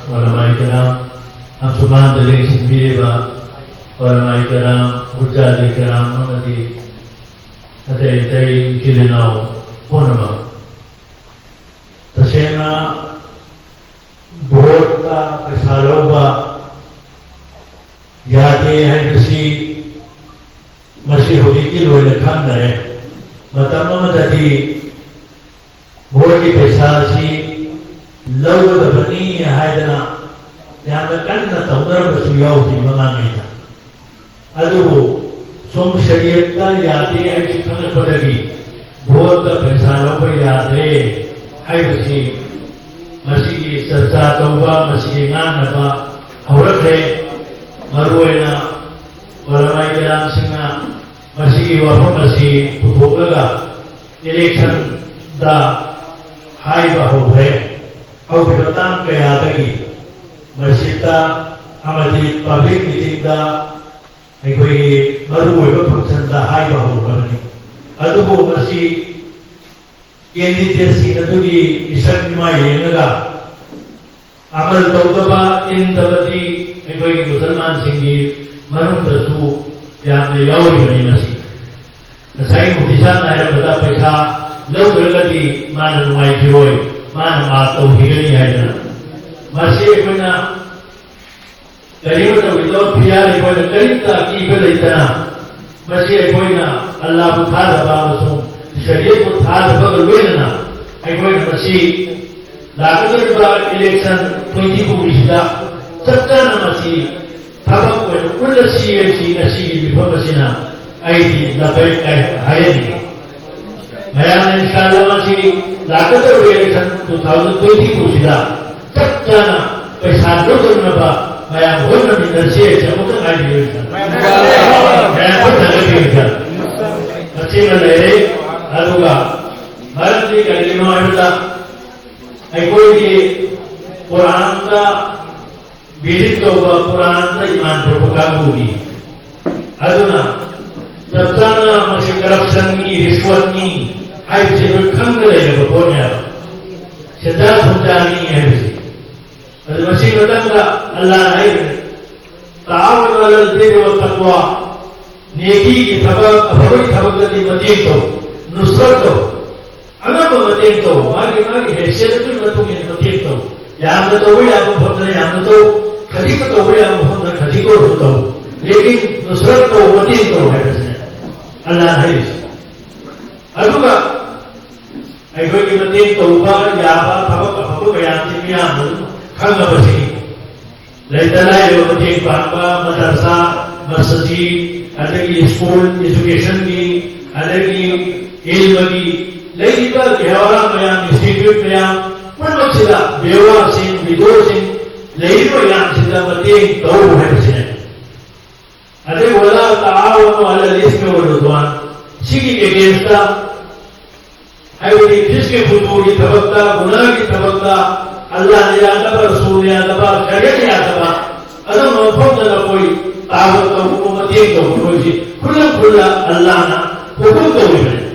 ꯎꯂꯃꯥꯏ ꯀꯔꯥꯝ, ꯑꯃꯁꯨꯡ ꯃꯥꯡꯗ ꯂꯦꯡꯁꯤꯟꯕꯤꯔꯤꯕ ꯎꯂꯃꯥꯏ ꯀꯔꯥꯝ, ꯍꯨꯖꯖꯥꯖꯤ ꯀꯔꯥꯝ ꯑꯃꯗꯤ ꯑꯇꯩ ꯑꯇꯩ ꯏꯆꯤꯜ ꯏꯅꯥꯎ ꯄꯨꯝꯅꯃꯛ꯫ ꯇꯁꯦꯡꯅ ꯚꯣꯠꯇ ꯄꯩꯁꯥ ꯂꯧꯕ ꯌꯥꯗꯦ ꯍꯥꯏꯕꯁꯤ ꯃꯁꯤ ꯍꯧꯖꯤꯛꯇꯤ ꯂꯣꯏꯅ ꯈꯪꯅꯔꯦ꯫ ꯃꯇꯝ ꯑꯃꯗꯗꯤ ꯚꯣꯠꯀꯤ ꯄꯩꯁꯥ ꯑꯁꯤ ꯂꯧꯒꯗꯕꯅꯤ ꯍꯥꯏꯗꯅ ꯌꯥꯝꯅ ꯀꯟꯅ ꯇꯧꯅꯔꯝꯕꯁꯨ ꯌꯥꯎꯈꯤ ꯃꯃꯥꯡꯉꯩꯗ꯫ ꯑꯗꯨꯕꯨ ꯁꯨꯝ ꯁꯔꯤꯌꯠꯇ ꯌꯥꯗꯦ ꯍꯥꯏꯕꯁꯤ ꯈꯪꯂꯛꯄꯗꯒꯤ ꯚꯣꯠꯇ ꯄꯩꯁꯥ ꯂꯧꯕ ꯌꯥꯗ꯭ꯔꯦ ꯍꯥꯏꯕꯁꯤ ꯃꯁꯤꯒꯤ ꯆꯔꯆꯥ ꯇꯧꯕ, ꯃꯁꯤꯒꯤ ꯉꯥꯡꯅꯕ ꯍꯧꯔꯛꯈ꯭ꯔꯦ꯫ ꯃꯔꯨꯑꯣꯏꯅ ꯎꯂꯃꯥꯏ ꯀꯔꯥꯝꯁꯤꯡꯅ ꯃꯁꯤꯒꯤ ꯋꯥꯐꯝ ꯑꯁꯤ ꯄꯨꯊꯣꯛꯂꯒ ꯏꯂꯦꯛꯁꯟꯗ ꯍꯥꯏꯕ ꯍꯧꯈ꯭ꯔꯦ꯫ ꯍꯧꯈꯤꯕ ꯇꯥꯡ ꯀꯌꯥꯗꯒꯤ ꯃꯁꯖꯤꯗꯇ ꯑꯃꯗꯤ ꯄꯕ꯭ꯂꯤꯛ ꯃꯤꯇꯤꯡꯗ ꯑꯩꯈꯣꯏꯒꯤ ꯃꯔꯨꯑꯣꯏꯕ ꯐꯪꯁꯟꯗ ꯍꯥꯏꯕ ꯍꯧꯈ꯭ꯔꯕꯅꯤ꯫ ꯑꯗꯨꯕꯨ ꯃꯁꯤ ꯀꯦꯟꯗꯤꯗꯦꯠꯁꯤꯡ ꯑꯗꯨꯒꯤ ꯃꯤꯁꯛ ꯃꯤꯃꯥꯏ ꯌꯦꯡꯂꯒ ꯑꯃꯜ ꯇꯧꯗꯕ, ꯏꯟꯗꯕꯗꯤ ꯑꯩꯈꯣꯏꯒꯤ ꯃꯨꯁꯜꯃꯥꯟꯁꯤꯡꯒꯤ ꯃꯅꯨꯡꯗꯁꯨ ꯌꯥꯝꯅ ꯌꯥꯎꯔꯤꯕꯅꯤ꯫ ꯃꯁꯤ ꯉꯁꯥꯏ ꯑꯣꯐꯤꯁꯥꯔꯅ ꯍꯥꯏꯔꯝꯕꯗ ꯄꯩꯁꯥ ꯂꯧꯗ꯭ꯔꯒꯗꯤ ꯃꯥꯅ ꯅꯨꯡꯉꯥꯏꯈꯤꯔꯣꯏ, ꯃꯥꯅ ꯃꯥ ꯇꯧꯈꯤꯒꯅꯤ ꯍꯥꯏꯗꯅ꯫ ꯃꯁꯤ ꯑꯩꯈꯣꯏꯅ ꯀꯔꯤꯒꯨꯝꯕ ꯇꯧꯕꯤꯗꯣ ꯐꯤꯌꯥꯔ ꯑꯩꯈꯣꯏꯅ ꯀꯔꯤꯝꯇ ꯑꯀꯤꯕ ꯂꯩꯇꯅ ꯃꯁꯤ ꯑꯩꯈꯣꯏꯅ ꯑꯜꯂꯥꯕꯨ ꯊꯥꯖꯕ ꯑꯃꯁꯨꯡ ꯁꯔꯤꯌꯠꯄꯨ ꯊꯥꯖꯕꯒ ꯂꯣꯏꯅꯅ ꯑꯩꯈꯣꯏꯅ ꯃꯁꯤ ꯂꯥꯛꯀꯗꯧꯔꯤꯕ ꯏꯂꯦꯛꯁꯟ ꯇ꯭ꯋꯦꯟꯇꯤ ꯇꯨꯒꯤꯁꯤꯗ ꯆꯞ ꯆꯥꯅ ꯃꯁꯤ ꯊꯕꯛ ꯑꯣꯏꯅ ꯎꯠꯂꯁꯤ ꯍꯥꯏꯁꯤ ꯉꯁꯤꯒꯤ ꯃꯤꯐꯝ ꯑꯁꯤꯅ ꯑꯩꯗꯤ ꯂꯕꯩꯛ ꯍꯥꯏ-, ꯍꯥꯏꯍꯟꯅꯤꯡꯏ꯫ ꯃꯌꯥꯝꯅ ꯏꯟꯁꯥꯜꯂꯥ ꯃꯁꯤ ꯂꯥꯛꯀꯗꯧꯔꯤꯕ ꯏꯂꯦꯛꯁꯟ ꯇꯨ ꯊꯥꯎꯖꯟ ꯇ꯭ꯋꯦꯟꯇꯤ ꯇꯨꯁꯤꯗ ꯆꯞ ꯆꯥꯅ ꯄꯩꯁꯥ ꯂꯧꯗꯅꯕ ꯃꯌꯥꯝ ꯍꯣꯠꯅꯃꯤꯟꯅꯁꯤ ꯍꯥꯏꯁꯤ ꯑꯃꯨꯛꯇꯪ ꯍꯥꯏꯕꯤꯌꯨ ꯏꯟꯁꯥꯜꯂꯥ꯫ ꯃꯌꯥꯝ ꯈꯨꯠ ꯊꯥꯡꯒꯠꯄꯤꯌꯨ ꯏꯟꯁꯥꯜꯂꯥ꯫ ꯃꯁꯤꯃ ꯂꯩꯔꯦ꯫ ꯑꯗꯨꯒ ꯃꯔꯝꯗꯤ ꯀꯔꯤꯒꯤꯅꯣ ꯍꯥꯏꯕꯗ ꯑꯩꯈꯣꯏꯒꯤ ꯀꯨꯔꯥꯟꯗ ꯕꯤꯂꯤꯞ ꯇꯧꯕ ꯀꯨꯔꯥꯟꯗ ꯏꯃꯥꯟ ꯇꯧꯕ ꯀꯥꯡꯕꯨꯅꯤ꯫ ꯑꯗꯨꯅ ꯆꯞ ꯆꯥꯅ ꯃꯁꯤ ꯀꯔꯞꯁꯟꯅꯤ, ꯔꯤꯁꯋꯠꯅꯤ ꯍꯥꯏꯕꯁꯤ ꯑꯩꯈꯣꯏ ꯈꯪꯗ ꯂꯩꯔꯕ ꯄꯣꯠꯅꯦꯕ꯫ ꯁꯦꯟꯖꯥ ꯊꯨꯝꯖꯥꯅꯤ ꯍꯥꯏꯕꯁꯤ꯫ ꯑꯗꯨ ꯃꯁꯤ ꯃꯇꯝꯗ ꯑꯜꯂꯥꯍꯅ ꯍꯥꯏꯕꯅꯤ, "ꯇꯥꯑꯥꯋꯅꯨ ꯑꯂꯜ ꯕꯤꯔꯔꯤ ꯋꯠ ꯇꯛꯋꯥ", ꯅꯦꯀꯤꯒꯤ ꯊꯕꯛ, ꯑꯐꯕꯒꯤ ꯊꯕꯛꯇꯗꯤ ꯃꯇꯦꯡ ꯇꯧ, ꯅꯨꯁꯔꯠ ꯇꯧ, ꯑꯉꯝꯕ ꯃꯇꯦꯡ ꯇꯧ, ꯃꯥꯒꯤ, ꯃꯥꯒꯤ ꯍꯩꯁꯤꯌꯠ ꯑꯗꯨꯒꯤ ꯃꯇꯨꯡ ꯏꯟꯅ ꯃꯇꯦꯡ ꯇꯧ꯫ ꯌꯥꯝꯅ ꯇꯧꯕ ꯌꯥꯕ ꯃꯐꯝꯗ ꯌꯥꯝꯅ ꯇꯧ, ꯈꯖꯤꯛꯇ ꯇꯧꯕ ꯌꯥꯕ ꯃꯐꯝꯗ ꯈꯖꯤꯛꯇ ꯑꯣꯏꯔꯁꯨ ꯇꯧ꯫ ꯂꯦꯀꯤꯟ ꯅꯨꯁꯔꯠ ꯇꯧ, ꯃꯇꯦꯡ ꯇꯧ ꯍꯥꯏꯕꯁꯤꯅꯦ ꯑꯜꯂꯥꯍꯅ ꯍꯥꯏꯔꯤꯁꯦ꯫ ꯑꯗꯨꯒ ꯑꯩꯈꯣꯏꯒꯤ ꯃꯇꯦꯡ ꯇꯧꯕ ꯌꯥꯕ ꯊꯕꯛ ꯑꯐꯕ ꯀꯌꯥꯁꯤ ꯃꯤꯌꯥꯝꯅ ꯑꯗꯨꯝ ꯈꯪꯅꯕꯁꯤꯅꯤ꯫ ꯂꯩꯇ ꯂꯥꯏꯔꯕ ꯃꯇꯦꯡ ꯄꯥꯡꯕ, ꯃꯗꯔꯁꯥ, ꯃꯁꯖꯤꯗ, ꯑꯗꯒꯤ ꯁ꯭ꯀꯨꯜ ꯑꯦꯖꯨꯀꯦꯁꯟꯒꯤ, ꯑꯗꯒꯤ ꯏꯜꯃꯒꯤ, ꯂꯩꯔꯤꯕ ꯒꯦꯍꯋꯥꯔꯥ ꯃꯌꯥꯝ, ꯏꯟꯁꯇꯤꯇ꯭ꯌꯨꯠ ꯃꯌꯥꯝ ꯄꯨꯝꯅꯃꯛꯁꯤꯗ ꯕꯦꯋꯥꯁꯤꯡ, ꯕꯤꯗꯣꯁꯤꯡ, ꯂꯩꯔꯤꯕ ꯃꯌꯥꯝꯁꯤꯗ ꯃꯇꯦꯡ ꯇꯧ ꯍꯥꯏꯕꯁꯤꯅꯦ꯫ ꯑꯗꯩ "ꯋꯂꯥ ꯇꯥꯑꯥꯋꯅꯨ ꯑꯂꯜ ꯏꯁꯃꯤ ꯋꯜ ꯎꯗꯋꯥꯟ", ꯁꯤꯒꯤ ꯑꯦꯒꯦꯟꯁꯇ, ꯍꯥꯏꯕꯗꯤ ꯐꯤꯁꯀꯤ ꯐꯨꯇꯨꯒꯤ ꯊꯕꯛꯇ, ꯒꯨꯅꯥꯒꯤ ꯊꯕꯛꯇ, ꯑꯜꯂꯥꯍꯅ ꯌꯥꯗꯕ, ꯔꯁꯨꯜꯅ ꯌꯥꯗꯕ, ꯁꯔꯤꯌꯠꯅ ꯌꯥꯗꯕ, ꯑꯗꯨꯝꯕ ꯃꯐꯝꯗ ꯅꯈꯣꯏ ꯇꯥꯕ ꯇꯧꯕ, ꯃꯇꯦꯡ ꯇꯧꯕ, ꯃꯈꯣꯏꯁꯤ ꯈꯨꯜꯂꯝ ꯈꯨꯜꯂ ꯑꯜꯂꯥꯍꯅ ꯍꯨꯀꯨꯝ ꯇꯧꯔꯤꯕꯅꯤ꯫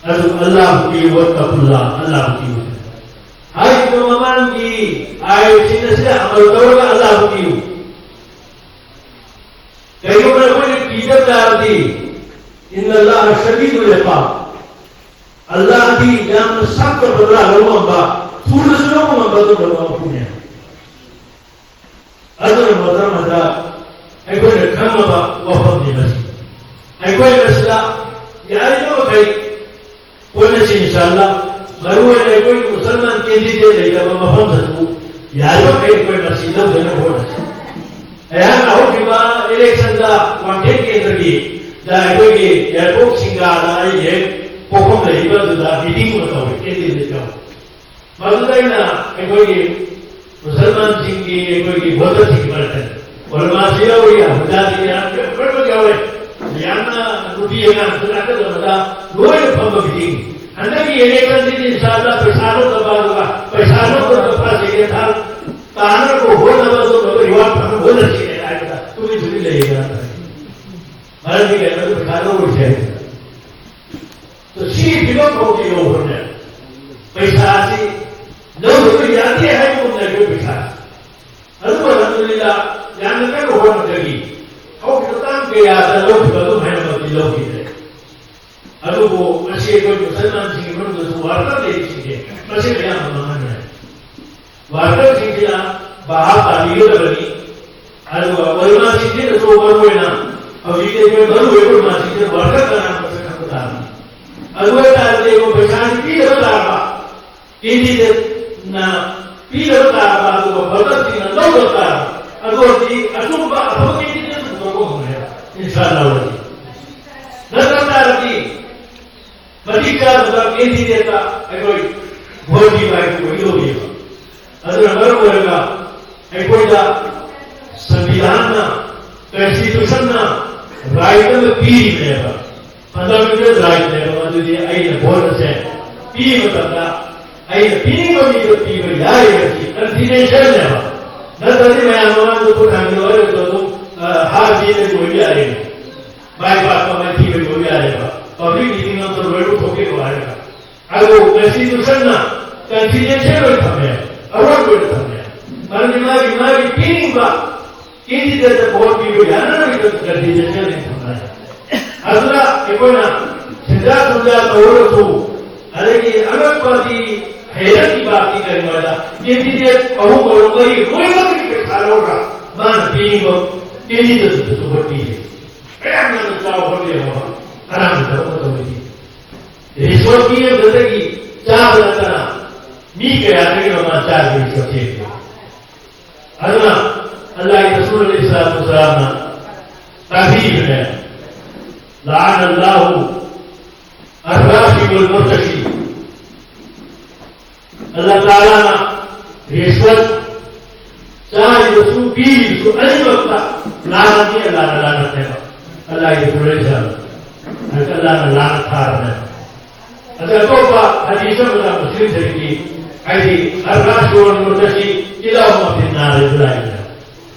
ꯑꯗꯨ "ꯑꯜꯂꯥꯍꯨ ꯀꯤꯌꯨ ꯋꯠꯇꯀꯨꯜꯂꯥꯍ", ꯑꯜꯂꯥꯍꯕꯨ ꯀꯤꯌꯨ꯫ ꯍꯥꯏꯔꯤꯕ ꯃꯃꯥꯡꯒꯤ ꯑꯥꯌꯠꯁꯤꯡ ꯑꯁꯤꯗ ꯑꯃꯜ ꯇꯧꯔꯒ ꯑꯜꯂꯥꯍꯕꯨ ꯀꯤꯌꯨ꯫ ꯁꯔꯕꯤꯗꯨ ꯂꯦꯞꯄ꯫ ꯑꯜꯂꯥꯍꯗꯤ ꯌꯥꯝꯅ ꯁꯛꯇ ꯕꯗꯂꯥ ꯂꯧꯕ ꯉꯝꯕ, ꯊꯨꯅꯁꯨ ꯂꯧꯕ ꯉꯝꯕ ꯑꯗꯨꯒꯨꯝꯂꯕ ꯃꯄꯨꯅꯦ꯫ ꯑꯗꯨꯅ ꯃꯔꯝ ꯑꯗꯨꯗ ꯑꯩꯈꯣꯏꯅ ꯈꯪꯅꯕ ꯋꯥꯐꯝꯅꯤ ꯃꯁꯤ꯫ ꯑꯩꯈꯣꯏ ꯃꯁꯤꯗ ꯌꯥꯔꯤꯕ ꯃꯈꯩ ꯍꯣꯠꯅꯁꯤ ꯏꯟꯁꯥꯜꯂꯥ꯫ ꯃꯔꯨꯑꯣꯏꯅ ꯑꯩꯈꯣꯏꯒꯤ ꯃꯨꯁꯜꯃꯥꯟ ꯀꯦꯟꯗꯤꯗꯦꯠ ꯂꯩꯇꯕ ꯃꯐꯝꯗꯁꯨ ꯌꯥꯔꯤꯕ ꯃꯈꯩ ꯑꯩꯈꯣꯏ ꯃꯁꯤ ꯂꯧꯗꯅꯕ ꯍꯣꯠꯅꯁꯤ꯫ ꯑꯩꯍꯥꯛꯅ ꯍꯧꯈꯤꯕ ꯏꯂꯦꯛꯁꯟꯗ ꯋꯥꯡꯈꯦꯝ ꯀꯦꯟꯗ꯭ꯔꯒꯤ ꯗ ꯑꯩꯈꯣꯏꯒꯤ ꯌꯥꯏꯔꯤꯄꯣꯛ ꯁꯤꯡꯒꯥꯗ ꯑꯩꯒꯤ ꯍꯦꯛ ꯄꯣꯛꯐꯝ ꯂꯩꯔꯤꯕ ꯑꯗꯨꯗ ꯃꯤꯇꯤꯡ ꯑꯃ ꯇꯧꯋꯤ, ꯀꯦꯟꯗꯤꯗꯦꯠ ꯌꯥꯎ꯫ ꯃꯗꯨꯗ ꯑꯩꯅ ꯑꯩꯈꯣꯏꯒꯤ ꯃꯨꯁꯜꯃꯥꯟꯁꯤꯡꯒꯤ, ꯑꯩꯈꯣꯏꯒꯤ ꯚꯣꯇꯔꯁꯤꯡꯒꯤ ꯃꯔꯛꯇ ꯑꯣꯂꯃꯥꯁꯨ ꯌꯥꯎꯔꯤ, ꯑꯍꯨꯖꯥꯁꯨ ꯌꯥꯎꯔꯤ, ꯂꯣꯏꯅꯃꯛ ꯌꯥꯎꯔꯦ꯫ ꯌꯥꯝꯅ ꯅꯨꯄꯤ ꯑꯉꯥꯡꯁꯨ ꯂꯥꯛꯀꯗꯕꯗ ꯂꯣꯏꯅ ꯐꯝꯕ ꯃꯤꯇꯤꯡ꯫ ꯍꯟꯗꯛꯀꯤ ꯏꯂꯦꯛꯁꯟꯁꯤꯗꯤ ꯏꯁꯥꯗ ꯄꯩꯁꯥ ꯂꯧꯗꯕ, ꯑꯗꯨꯒ ꯄꯩꯁꯥ ꯂꯧꯗꯕ ꯐꯥꯁꯤꯒꯦ ꯊꯥ ꯇꯥꯅꯕ ꯍꯣꯠꯅꯕ, ꯑꯗꯨꯒ ꯔꯤꯋꯥꯔꯗ ꯐꯪꯅꯕ ꯍꯣꯠꯅꯁꯤꯅꯦ ꯍꯥꯏꯕꯗ ꯇꯨꯃꯤꯟ ꯇꯨꯃꯤꯟ ꯂꯩꯌꯦꯅ꯫ ꯃꯔꯝꯗꯤ ꯀꯩꯅꯣ? ꯄꯩꯁꯥ ꯂꯧꯔꯣꯏꯁꯦ ꯍꯥꯏꯕꯗ꯫ ꯁꯤꯒꯤ ꯐꯤꯕꯝ ꯐꯥꯎꯗꯤ ꯌꯧꯈ꯭ꯔꯅꯦ꯫ ꯄꯩꯁꯥꯁꯤ ꯂꯧꯗꯕ ꯌꯥꯗꯦ ꯍꯥꯏꯕꯒꯨꯝꯅ ꯑꯩꯈꯣꯏ ꯄꯩꯁꯥꯁꯤ꯫ ꯑꯗꯨꯕꯨ ꯑꯜꯍꯝꯗꯨꯂꯤꯜꯂꯥ, ꯌꯥꯝꯅ ꯀꯟꯅ ꯍꯣꯠꯅꯕꯗꯒꯤ ꯍꯧꯈꯤꯕ ꯇꯥꯡ ꯀꯌꯥꯗ ꯂꯧꯈꯤꯕ ꯑꯗꯨꯝ ꯍꯥꯏꯅꯃꯛꯇꯤ ꯂꯧꯈꯤꯗ꯭ꯔꯦ꯫ ꯑꯗꯨꯕꯨ ꯉꯁꯤ ꯑꯩꯈꯣꯏ ꯃꯨꯁꯜꯃꯥꯟꯁꯤꯡꯒꯤ ꯃꯅꯨꯡꯗꯁꯨ ꯋꯥꯔꯀꯔ ꯂꯩꯔꯤꯁꯤꯡꯁꯦ ꯃꯁꯤꯅ ꯑꯌꯥꯝꯕ ꯃꯥꯡꯍꯟꯅꯔꯦ꯫ ꯋꯥꯔꯀꯔꯁꯤꯡꯁꯤꯅ ꯚꯥꯞ ꯇꯥꯕꯤꯒꯗꯕꯅꯤ꯫ ꯑꯗꯨꯒ ꯑꯣꯏꯃꯥꯁꯤꯡꯁꯤꯅꯁꯨ ꯃꯔꯨꯑꯣꯏꯅ ꯍꯧꯖꯤꯛꯇꯤ ꯑꯩꯈꯣꯏ ꯃꯔꯨꯑꯣꯏꯕ ꯑꯣꯏꯃꯥꯁꯤꯡꯁꯤꯅ ꯋꯥꯔꯀꯔ ꯀꯅꯥ ꯃꯁꯛ ꯈꯪꯕ ꯇꯥꯕꯅꯤ꯫ ꯑꯗꯨ ꯑꯣꯏꯇꯥꯔꯗꯤ ꯑꯩꯈꯣꯏ ꯄꯩꯁꯥꯁꯤ ꯄꯤꯗꯕ ꯇꯥꯔꯕ, ꯀꯦꯟꯗꯤꯗꯦꯠꯅ ꯄꯤꯗꯕ ꯇꯥꯔꯕ, ꯑꯗꯨꯒ ꯚꯣꯇꯔꯁꯤꯡꯅ ꯂꯧꯗꯕ ꯇꯥꯔꯕ, ꯑꯗꯨ ꯑꯣꯏꯔꯗꯤ ꯑꯆꯨꯝꯕ ꯑꯐꯕ ꯀꯦꯟꯗꯤꯗꯦꯠ ꯑꯗꯨ ꯄꯨꯊꯣꯛꯄ ꯉꯝꯃꯣꯏ ꯍꯥꯏꯕ ꯏꯟꯁꯥ ꯑꯜꯂꯥꯍ ꯑꯣꯏꯔꯗꯤ꯫ ꯅꯠꯇꯕ ꯇꯥꯔꯗꯤ ꯃꯇꯤꯛ ꯆꯥꯗꯕ ꯀꯦꯟꯗꯤꯗꯦꯠꯇ ꯑꯩꯈꯣꯏ ꯚꯣꯠ ꯄꯤꯕ ꯍꯥꯏꯕꯗꯨ ꯑꯣꯏꯒꯗꯧꯔꯤꯕ꯫ ꯑꯗꯨꯅ ꯃꯔꯝ ꯑꯣꯏꯔꯒ ꯑꯩꯈꯣꯏꯗ ꯁꯪꯕꯤꯙꯥꯟꯅ, ꯀꯟꯁꯇꯤꯇ꯭ꯌꯨꯁꯟꯅ ꯔꯥꯏꯠ ꯑꯃ ꯄꯤꯔꯤꯕꯅꯦꯕ, ꯐꯟꯗꯥꯃꯦꯟꯇꯦꯜ ꯔꯥꯏꯠꯅꯦꯕ꯫ ꯃꯗꯨꯗꯤ ꯑꯩꯅ ꯚꯣꯠ ꯑꯁꯦ ꯄꯤꯕ ꯃꯇꯝꯗ ꯑꯩꯅ ꯄꯤꯅꯤꯡꯕ ꯃꯤꯗ ꯄꯤꯕ ꯌꯥꯔꯤꯕꯁꯤ ꯀꯟꯐꯤꯗꯦꯟꯁꯤꯌꯦꯜꯅꯦꯕ꯫ ꯅꯠꯇ꯭ꯔꯗꯤ ꯃꯌꯥꯝ ꯃꯃꯥꯡꯗ ꯈꯨꯠ ꯊꯥꯡꯒꯠꯂꯒ ꯑꯗꯨꯝ, ꯑ, ꯍꯥꯔ ꯆꯦꯟꯕꯗꯤ ꯑꯣꯏꯕ ꯌꯥꯔꯦ꯫ ꯃꯥꯏ ꯄꯥꯛꯄ ꯃꯥꯏꯊꯤꯕ ꯑꯣꯏꯕ ꯌꯥꯔꯦꯕ꯫ ꯄꯕ꯭ꯂꯤꯛ ꯃꯤꯇꯤꯡ ꯑꯃꯗ ꯂꯣꯏꯅ ꯊꯣꯛꯄꯤꯔꯣ ꯍꯥꯏꯔꯒ꯫ ꯑꯗꯨ ꯀꯟꯁꯇꯤꯇ꯭ꯌꯨꯁꯟꯅ ꯀꯟꯐꯤꯗꯦꯟꯁꯤꯌꯦꯜ ꯑꯣꯏꯅ ꯊꯝꯃꯦ, ꯑꯔꯣꯏꯕ ꯑꯣꯏꯅ ꯊꯝꯃꯦ꯫ ꯃꯔꯝꯗꯤ ꯃꯥꯒꯤ, ꯃꯥꯒꯤ ꯄꯤꯅꯤꯡꯕ ꯀꯦꯟꯗꯤꯗꯦꯠꯇ ꯚꯣꯠ ꯄꯤꯕ ꯌꯥꯅꯅꯕꯒꯤꯗꯃꯛꯇ ꯀꯟꯐꯤꯗꯦꯟꯁꯤꯌꯦꯜ ꯑꯣꯏꯅ ꯊꯝꯃꯦ꯫ ꯑꯗꯨꯅ ꯑꯩꯈꯣꯏꯅ ꯁꯦꯟꯖꯥ ꯊꯨꯝꯖꯥ ꯇꯧꯔꯁꯨ, ꯑꯗꯒꯤ ꯑꯉꯛꯄꯗꯤ ꯍꯩꯔꯛꯀꯤ ꯕꯥꯇꯤ ꯀꯔꯤꯅꯣꯗ ꯀꯦꯟꯗꯤꯗꯦꯠ ꯑꯍꯨꯝ ꯑꯣꯏꯔꯣ ꯃꯔꯤ ꯂꯣꯏꯅꯃꯛꯀꯤ ꯄꯩꯁꯥ ꯂꯧꯔꯒ ꯃꯥꯅ ꯄꯤꯅꯤꯡꯕ ꯀꯦꯟꯗꯤꯗꯦꯠꯇꯨꯗꯁꯨ ꯚꯣꯠ ꯄꯤꯔꯦ꯫ ꯀꯌꯥꯝ ꯌꯥꯝꯅ ꯆꯥꯎꯈ꯭ꯔꯕ ꯌꯦꯡꯉꯣ, ꯑꯔꯥꯡꯕ ꯊꯕꯛ ꯑꯃ ꯇꯧꯔꯤꯁꯤ꯫ ꯔꯤꯁꯣꯔꯠ ꯄꯤ ꯑꯃꯗꯒꯤ ꯆꯥꯕ ꯅꯠꯇꯅ ꯃꯤ ꯀꯌꯥꯗꯒꯤꯅꯣ ꯃꯥ ꯆꯥꯔꯤꯕ ꯔꯤꯁꯣꯔꯠꯁꯦ? ꯑꯗꯨꯅ ꯑꯜꯂꯥꯍꯒꯤ ꯔꯁꯨꯜ ꯑꯂꯩꯍꯤ ꯁꯂꯥꯇꯨ ꯋꯁꯁꯂꯥꯝꯅ ꯇꯥꯛꯄꯤꯕꯅꯦ, "ꯂꯑꯅ ꯑꯜꯂꯥꯍꯨ ꯑꯔꯔꯥꯁꯤ ꯋꯜ ꯃꯨꯔꯇꯁꯤ"꯫ ꯑꯜꯂꯥꯍ ꯇꯥꯂꯥꯅ ꯔꯤꯁꯋꯠ ꯆꯥꯔꯤꯕꯁꯨ ꯄꯤꯔꯤꯕꯁꯨ ꯑꯅꯤꯃꯛꯇ ꯂꯥꯟꯅꯅꯤ, ꯑꯜꯂꯥꯍꯅ ꯂꯥꯟꯅꯅꯦꯕ꯫ ꯑꯜꯂꯥꯍꯒꯤ ꯔꯁꯨꯜ ꯑꯂꯩꯍꯤ ꯁꯂꯥꯝ, ꯑꯗꯨꯒ ꯑꯜꯂꯥꯍꯅ ꯂꯥꯟꯅ ꯊꯥꯕꯅꯦꯕ꯫ ꯑꯗ ꯑꯇꯣꯞꯄ ꯍꯗꯤꯁ ꯑꯃꯗ ꯃꯨꯁꯂꯤꯝ ꯁꯔꯤꯐꯀꯤ ꯍꯥꯏꯗꯤ ꯑꯔꯔꯥꯁꯤ ꯋꯜ ꯃꯨꯔꯇꯁꯤ ꯀꯤꯂꯥꯍꯨꯃꯥ ꯐꯤꯟꯅꯥꯔ ꯍꯥꯏꯕ ꯂꯥꯛꯏꯅꯦ꯫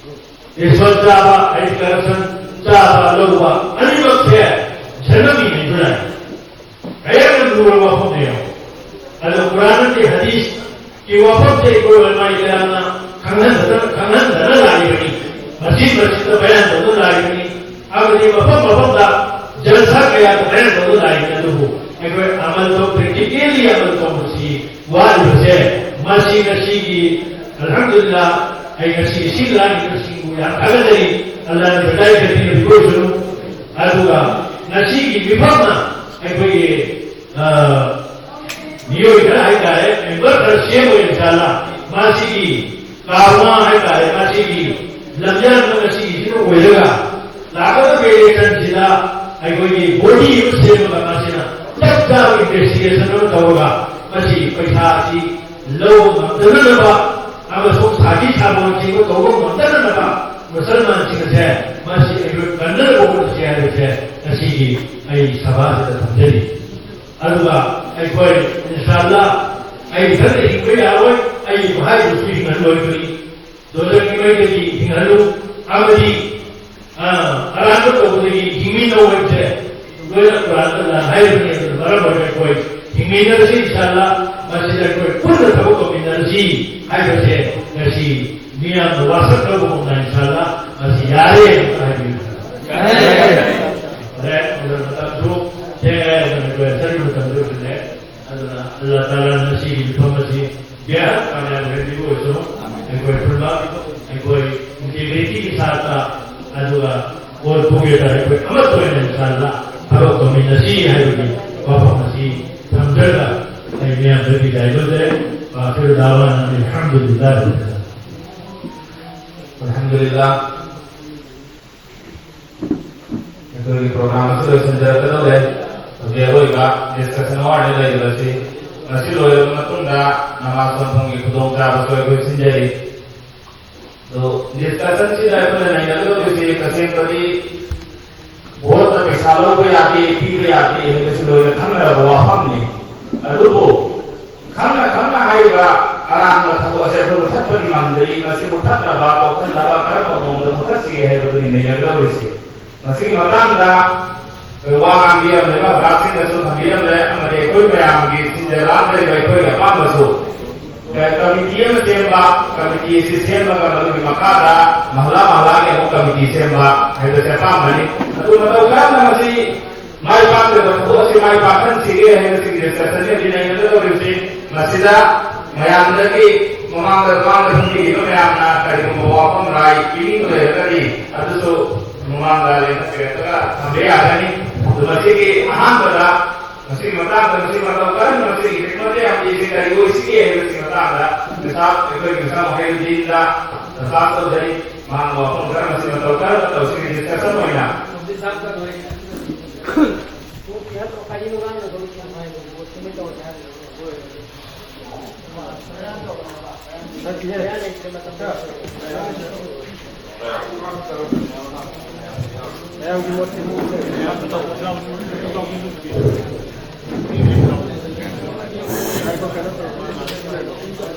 ꯔꯤꯁꯋꯠ ꯆꯥꯕ ꯍꯥꯏꯗꯤ ꯀꯔꯞꯁꯟ ꯆꯥꯕ ꯂꯧꯕ ꯑꯅꯤꯃꯛꯁꯦ ꯖꯍꯟꯅꯃꯤ ꯍꯥꯏꯕ ꯂꯥꯛꯏ꯫ ꯀꯌꯥꯝ ꯂꯨꯔꯕ ꯋꯥꯐꯝꯅꯣ ꯌꯦꯡꯉꯣ꯫ ꯑꯗꯣ ꯀꯨꯔꯥꯟꯒꯤ ꯍꯗꯤꯁꯀꯤ ꯋꯥꯐꯝꯁꯦ ꯑꯩꯈꯣꯏ ꯎꯂꯃꯥ ꯀꯔꯥꯝꯅ ꯈꯪꯍꯟꯗꯅ, ꯈꯪꯍꯟꯗꯅ ꯂꯥꯛꯏꯕꯅꯤ꯫ ꯃꯁꯖꯤꯗ ꯃꯁꯖꯤꯗ ꯕꯌꯥꯟ ꯇꯧꯗꯨꯅ ꯂꯥꯛꯏꯕꯅꯤ꯫ ꯑꯃꯗꯤ ꯃꯐꯝ ꯃꯐꯝꯗ ꯖꯜꯁꯥ ꯀꯌꯥꯗ ꯕꯌꯥꯟ ꯇꯧꯗꯨꯅ ꯂꯥꯛꯏꯕꯅꯤ꯫ ꯑꯗꯨꯕꯨ ꯑꯩꯈꯣꯏ ꯑꯃꯜ ꯇꯧ, ꯄ꯭ꯔꯦꯛꯇꯤꯀꯦꯜꯂꯤ ꯑꯃꯜ ꯇꯧꯕꯁꯤ ꯋꯥꯠꯂꯤꯕꯁꯦ ꯃꯁꯤ ꯉꯁꯤꯒꯤ, ꯑꯜꯍꯝꯗꯨꯂꯤꯜꯂꯥꯍ, ꯑꯩ ꯉꯁꯤꯒꯤ ꯁꯤ ꯂꯥꯡꯉꯤꯕꯁꯤꯡꯕꯨ ꯌꯥꯝ ꯊꯥꯒꯠꯆꯔꯤ꯫ ꯑꯜꯂꯥꯍꯅ ꯍꯤꯗꯥꯌꯠ ꯄꯤꯕꯤꯕ ꯑꯣꯏꯁꯅꯨ꯫ ꯑꯗꯨꯒ ꯉꯁꯤꯒꯤ ꯃꯤꯐꯝꯅ ꯑꯩꯈꯣꯏꯒꯤ, ꯑ, ꯃꯤꯑꯣꯏ ꯈꯔ ꯍꯥꯏꯇꯥꯔꯦ, ꯃꯦꯝꯕꯔ ꯈꯔ ꯁꯦꯝꯃꯒ ꯏꯟꯁꯥꯜꯂꯥ ꯃꯁꯤꯒꯤ ꯀꯥꯔꯋꯥ ꯍꯥꯏꯇꯥꯔꯦ, ꯃꯁꯤꯒꯤ ꯂꯝꯌꯥꯟꯕ ꯉꯁꯤꯒꯤꯁꯤꯅ ꯑꯣꯏꯔꯒ ꯂꯥꯛꯀꯗꯕ ꯏꯂꯦꯛꯁꯟꯁꯤꯗ ꯑꯩꯈꯣꯏꯒꯤ ꯕꯣꯗꯤ ꯑꯃ ꯁꯦꯝꯃꯒ ꯃꯁꯤꯅ ꯆꯞ ꯆꯥꯕ ꯏꯟꯚꯦꯁꯇꯤꯒꯦꯁꯟ ꯑꯃ ꯇꯧꯔꯒ ꯃꯁꯤ ꯄꯩꯁꯥ ꯑꯁꯤ ꯂꯧꯕ ꯉꯝꯗꯅꯅꯕ ꯑꯃꯁꯨꯡ ꯁꯥꯈꯤ ꯁꯥꯕꯣꯟꯁꯤꯡꯕꯨ ꯇꯧꯕ ꯉꯝꯗꯅꯅꯕ ꯃꯨꯁꯜꯃꯥꯟꯁꯤꯡ ꯑꯁꯦ ꯃꯁꯤ ꯑꯩꯈꯣꯏ ꯀꯟꯅꯅꯕ ꯍꯣꯠꯅꯁꯤ ꯍꯥꯏꯕꯁꯦ ꯉꯁꯤꯒꯤ ꯑꯩ ꯁꯚꯥꯁꯤꯗ ꯊꯝꯖꯔꯤ꯫ ꯑꯗꯨꯒ ꯑꯩꯈꯣꯏ ꯏꯟꯁꯥꯜꯂꯥ ꯑꯩ ꯏꯊꯟꯇ ꯍꯤꯡꯕ ꯌꯥꯔꯣꯏ, ꯑꯩꯒꯤ ꯃꯍꯥꯏꯗꯨꯁꯨ ꯍꯤꯡꯍꯜꯂꯣꯏꯕꯅꯤ꯫ ꯗꯣꯖꯈꯀꯤ ꯃꯩꯗꯒꯤ ꯍꯤꯡꯍꯜꯂꯨ ꯑꯃꯗꯤ, ꯑ, ꯑꯔꯥꯟꯕ ꯇꯧꯕꯗꯒꯤ ꯍꯤꯡꯃꯤꯟꯅꯧ ꯍꯥꯏꯕꯁꯦ ꯂꯣꯏꯅ ꯀꯨꯔꯥꯟꯗ ꯂꯥꯟ ꯍꯥꯏꯔꯤꯕꯅꯤ꯫ ꯑꯗꯨꯅ ꯃꯔꯝ ꯑꯣꯏꯔꯒ ꯑꯩꯈꯣꯏ ꯍꯤꯡꯃꯤꯟꯅꯔꯁꯤ ꯏꯟꯁꯥꯜꯂꯥ, ꯃꯁꯤꯗ ꯑꯩꯈꯣꯏ ꯄꯨꯟꯅ ꯊꯕꯛ ꯇꯧꯃꯤꯟꯅꯔꯁꯤ ꯍꯥꯏꯕꯁꯦ ꯉꯁꯤ ꯃꯤꯌꯥꯝꯅ ꯋꯥꯁꯛꯅꯕꯒꯨꯝꯅ ꯏꯟꯁꯥꯜꯂꯥ ꯃꯁꯤ ꯌꯥꯔꯦ ꯑꯃꯨꯛꯀ ꯍꯥꯏꯕꯤꯌꯨ꯫ ꯐꯔꯦ, ꯑꯗꯨꯅ ꯃꯇꯝꯁꯨ ꯊꯦꯡꯉꯦ꯫ ꯇꯥꯂꯥꯅ ꯁꯤꯒꯤ ꯃꯤꯐꯝ ꯑꯁꯤ ꯒ꯭ꯌꯥꯟ ꯇꯥꯅ ꯌꯥꯝꯅ ꯍꯦꯟꯕꯤꯕ ꯑꯣꯏꯁꯅꯨ꯫ ꯑꯩꯈꯣꯏ ꯄꯨꯟꯕ, ꯑꯩꯈꯣꯏ ꯏꯟꯇꯤꯒ꯭ꯔꯤꯇꯤꯒꯤ ꯁꯥꯠꯇ, ꯑꯗꯨꯒ ꯑꯣꯜ ꯄꯨꯒꯦꯗ ꯑꯩꯈꯣꯏ ꯑꯃꯠꯇ ꯑꯣꯏꯅ ꯏꯟꯁꯥꯜꯂꯥ ꯊꯕꯛ ꯇꯧꯃꯤꯟꯅꯁꯤ ꯍꯥꯏꯕꯒꯤ ꯋꯥꯐꯝ ꯑꯁꯤ ꯊꯝꯖꯔꯒ ꯑꯩ ꯃꯌꯥꯝꯗ ꯕꯤꯗꯥꯏ ꯂꯧꯖꯔꯦ꯫ ꯋꯥꯈꯤꯔ ꯗꯥꯋꯥꯅ ꯑꯜꯍꯝꯗꯨꯂꯤꯜꯂꯥꯍ꯫ ꯑꯜꯍꯝꯗꯨꯂꯤꯜꯂꯥꯍ꯫ ꯑꯩꯈꯣꯏꯒꯤ ꯄ꯭ꯔꯣꯒ꯭ꯔꯥꯝ ꯑꯁꯤ ꯂꯣꯏꯁꯤꯟꯖꯔꯛꯀꯗꯧꯔꯦ꯫ ꯍꯧꯖꯤꯛ ꯑꯔꯣꯏꯕ ꯗꯤꯁꯀꯁꯟ ꯑꯋꯥꯔꯅꯤ ꯂꯩꯔꯤꯕꯁꯤ꯫ ꯃꯁꯤ ꯂꯣꯏꯔꯕ ꯃꯇꯨꯡꯗ ꯅꯃꯥꯖ ꯇꯧꯐꯝꯒꯤ ꯈꯨꯗꯣꯡꯆꯥꯕꯁꯨ ꯑꯩꯈꯣꯏ ꯁꯤꯟꯖꯔꯤ꯫ ꯑꯗꯣ ꯗꯤꯁꯀꯁꯟꯁꯤꯗ ꯑꯩꯈꯣꯏꯅ ꯅꯩꯅꯒꯗꯧꯔꯤꯁꯤ ꯇꯁꯦꯡꯕꯗꯤ ꯚꯣꯠꯇ ꯄꯩꯁꯥ ꯂꯧꯕ ꯌꯥꯗꯦ, ꯄꯤꯕ ꯌꯥꯗꯦ ꯍꯥꯏꯕꯁꯤ ꯂꯣꯏꯅ ꯈꯪꯅꯔꯕ ꯋꯥꯐꯝꯅꯤ꯫ ꯑꯗꯨꯕꯨ ꯈꯪꯅ ꯈꯪꯅ ꯍꯥꯏꯔꯤꯕ ꯑꯔꯥꯟꯕ ꯊꯕꯛ ꯑꯁꯦ ꯑꯩꯈꯣꯏ ꯃꯨꯊꯠꯄꯗꯤ ꯉꯝꯗ꯭ꯔꯤ꯫ ꯃꯁꯤ ꯃꯨꯊꯠꯅꯕ, ꯀꯣꯛꯍꯟꯅꯕ ꯀꯔꯝꯕ ꯃꯑꯣꯡꯗ ꯃꯨꯊꯠꯁꯤꯒꯦ ꯍꯥꯏꯕꯗꯨꯅꯤ ꯅꯩꯅꯒꯗꯧꯔꯤꯁꯤ꯫ ꯃꯁꯤꯒꯤ ꯃꯇꯥꯡꯗ ꯑꯩꯈꯣꯏ ꯋꯥ ꯉꯥꯡꯕꯤꯔꯝꯂꯤꯕ ꯑꯣꯖꯥꯁꯤꯡꯅꯁꯨ ꯊꯝꯕꯤꯔꯝꯂꯦ, ꯑꯃꯗꯤ ꯑꯩꯈꯣꯏ ꯃꯌꯥꯝꯒꯤ ꯁꯤꯟꯖ ꯂꯥꯡꯖꯔꯤꯕ ꯑꯩꯈꯣꯏꯒꯤ ꯑꯄꯥꯝꯕꯁꯨ, ꯑꯦ, ꯀꯃꯤꯇꯤ ꯑꯃ ꯁꯦꯝꯕ, ꯀꯃꯤꯇꯤ ꯑꯁꯤ ꯁꯦꯝꯃꯒ ꯃꯗꯨꯒꯤ ꯃꯈꯥꯗ ꯃꯍꯜꯂꯥ ꯃꯍꯜꯂꯥꯒꯤ ꯑꯃꯨꯛ ꯀꯃꯤꯇꯤ ꯁꯦꯝꯕ ꯍꯥꯏꯕꯁꯦ ꯑꯄꯥꯝꯕꯅꯤ꯫ ꯑꯗꯨ ꯃꯇꯧ ꯀꯔꯝꯅ ꯃꯁꯤ ꯃꯥꯏ ꯄꯥꯛꯇꯕ ꯊꯕꯛ ꯑꯁꯤ ꯃꯥꯏ ꯄꯥꯛꯍꯟꯁꯤꯒꯦ ꯍꯥꯏꯕꯁꯤꯒꯤ ꯗꯤꯁꯀꯁꯟ ꯑꯁꯤ ꯅꯩꯅꯒꯗꯧꯔꯤꯕꯁꯤ꯫ ꯃꯁꯤꯗ ꯃꯌꯥꯝꯗꯒꯤ ꯃꯃꯥꯡꯗ ꯃꯃꯥꯡꯗ ꯐꯝꯕꯤꯔꯤꯕ ꯃꯌꯥꯝꯅ ꯀꯔꯤꯒꯨꯝꯕ ꯋꯥꯐꯝ ꯔꯥꯏ ꯄꯤꯅꯤꯡꯕ ꯂꯩꯔꯒꯗꯤ ꯑꯗꯨꯁꯨ ꯃꯃꯥꯡꯗ ꯂꯦꯡꯈꯠꯄꯤꯔꯛꯂꯒ ꯊꯝꯕ ꯌꯥꯒꯅꯤ꯫ ꯑꯗꯨ ꯃꯁꯤꯒꯤ ꯑꯍꯥꯟꯕꯗ ꯃꯁꯤꯒꯤ ꯃꯇꯥꯡꯗ ꯃꯁꯤ ꯃꯇꯧ ꯀꯔꯝꯅ ꯃꯁꯤꯒꯤ ꯍꯤꯛꯃꯠ ꯌꯥꯝꯕꯤꯁꯤ ꯀꯔꯤ ꯑꯣꯏꯁꯤꯒꯦ ꯍꯥꯏꯕꯁꯤ ꯃꯇꯥꯡꯗ ꯃꯤꯁꯥꯞ ꯑꯩꯈꯣꯏꯒꯤ ꯃꯤꯁꯥꯞ ꯃꯍꯩꯔꯨꯗꯤꯟꯗ ꯗꯔꯈꯥꯁ ꯇꯧꯖꯔꯤ꯫ ꯃꯍꯥꯛꯅ ꯋꯥꯐꯝ ꯈꯔ ꯃꯁꯤ ꯃꯇꯧ ꯀꯔꯝꯅ ꯇꯧꯁꯤꯒꯦ ꯗꯤꯁꯀꯁꯟ ꯑꯣꯏꯅ꯫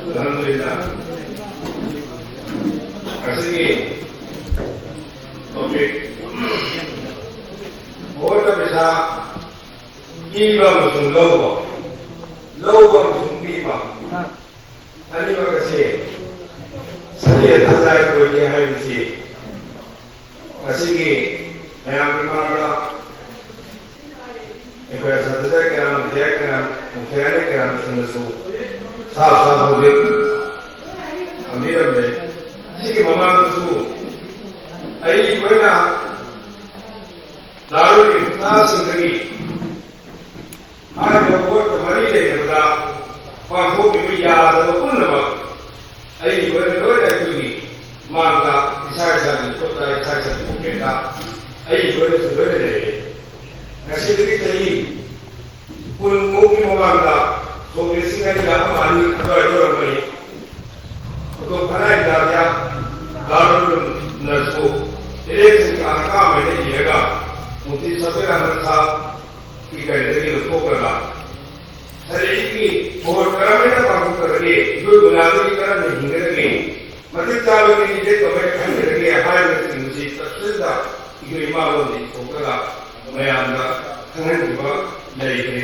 ꯑꯜꯍꯝꯗꯨꯂꯤꯜꯂꯥꯍ꯫ ꯉꯁꯤꯒꯤ ꯇꯣꯄꯤꯛ, ꯚꯣꯠꯇ ꯄꯩꯁꯥ ꯄꯤꯕ ꯑꯃꯁꯨꯡ ꯂꯧꯕ, ꯂꯧꯕ ꯑꯃꯁꯨꯡ ꯄꯤꯕ, ꯑꯅꯤꯃꯛ ꯑꯁꯤ ꯁꯔꯤꯌꯠꯇ ꯖꯥꯏꯖ ꯑꯣꯏꯗꯦ ꯍꯥꯏꯕꯁꯤ ꯉꯁꯤꯒꯤ ꯃꯌꯥꯝꯒꯤ ꯃꯃꯥꯡꯗ ꯑꯩꯈꯣꯏ ꯑꯁꯥꯇꯤꯖꯥ ꯀꯌꯥꯝ, ꯃꯤꯗꯤꯌꯥ ꯀꯌꯥꯝ ꯅꯨꯡꯊꯤꯜ ꯀꯌꯥ ꯃꯇꯝꯗꯁꯨ ꯁꯥ ꯁꯥ ꯍꯧꯖꯤꯛ ꯊꯝꯕꯤꯔꯝꯂꯦ꯫ ꯁꯤꯒꯤ ꯃꯃꯥꯡꯗꯁꯨ ꯑꯩ ꯑꯩꯈꯣꯏꯅ ꯂꯥꯛꯂꯤꯕ ꯅꯍꯥꯁꯤꯡꯗꯒꯤ ꯍꯥꯏꯔꯤꯕ ꯄꯣꯠꯀ ꯃꯔꯤ ꯂꯩꯅꯕꯗ ꯄꯥꯡꯊꯣꯛꯂꯤꯕ ꯌꯥꯗꯕ ꯄꯨꯝꯅꯃꯛ ꯑꯩ ꯑꯩꯈꯣꯏꯅ ꯂꯣꯏꯅ ꯑꯩꯈꯣꯏꯒꯤ ꯃꯥꯡꯗ ꯏꯁꯥ ꯏꯁꯥꯒꯤ ꯈꯨꯠꯇ ꯏꯁꯥ ꯏꯁꯥꯒꯤ ꯄꯣꯀꯦꯠꯇ ꯑꯩ ꯑꯩꯈꯣꯏꯅꯁꯨ ꯂꯣꯏꯅ ꯂꯩꯔꯦ꯫ ꯉꯁꯤꯗꯒꯤ ꯆꯍꯤ ꯀꯨꯟꯃꯨꯛꯀꯤ ꯃꯃꯥꯡꯗ ꯁꯣꯛ ꯂꯤꯁꯤꯡ ꯑꯅꯤꯒ ꯑꯃ ꯑꯅꯤ ꯑꯗꯨꯋꯥꯏꯗ ꯑꯣꯏꯔꯝꯒꯅꯤ꯫ ꯑꯗꯣ ꯈꯅꯥꯏ ꯗꯥꯕꯤꯌꯥ ꯗꯥꯔꯨꯜꯅꯁꯨ ꯏꯔꯦꯛꯁꯤꯡ ꯑꯍꯀꯥꯝ ꯏꯔꯒ ꯃꯨꯐꯇꯤ ꯁꯐꯤꯔ ꯑꯍꯃꯗ ꯁꯥꯍꯕꯀꯤ ꯀꯔꯤꯗꯒꯤ ꯂꯧꯊꯣꯛꯂꯒ ꯁꯔꯤꯒꯤ ꯃꯍꯨꯠ ꯀꯔꯝꯍꯥꯏꯅ ꯄꯥꯡꯊꯣꯛꯀꯗꯒꯦ, ꯏꯈꯣꯏ ꯒꯨꯅꯥꯗꯒꯤ ꯀꯔꯝꯅ ꯍꯤꯡꯒꯗꯒꯦ, ꯃꯇꯤꯛ ꯆꯥꯕ ꯀꯦꯟꯗꯤꯗꯦꯠ ꯀꯃꯥꯏꯅ ꯈꯟꯒꯗꯒꯦ ꯍꯥꯏꯕꯅꯆꯤꯡꯕꯁꯤ ꯇꯞꯁꯤꯟꯅ ꯏꯈꯣꯏ ꯏꯃꯥ ꯂꯣꯟꯗ ꯏꯊꯣꯛꯂꯒ ꯃꯌꯥꯝꯗ ꯈꯪꯍꯟꯈꯤꯕ ꯂꯩꯈ꯭ꯔꯦ꯫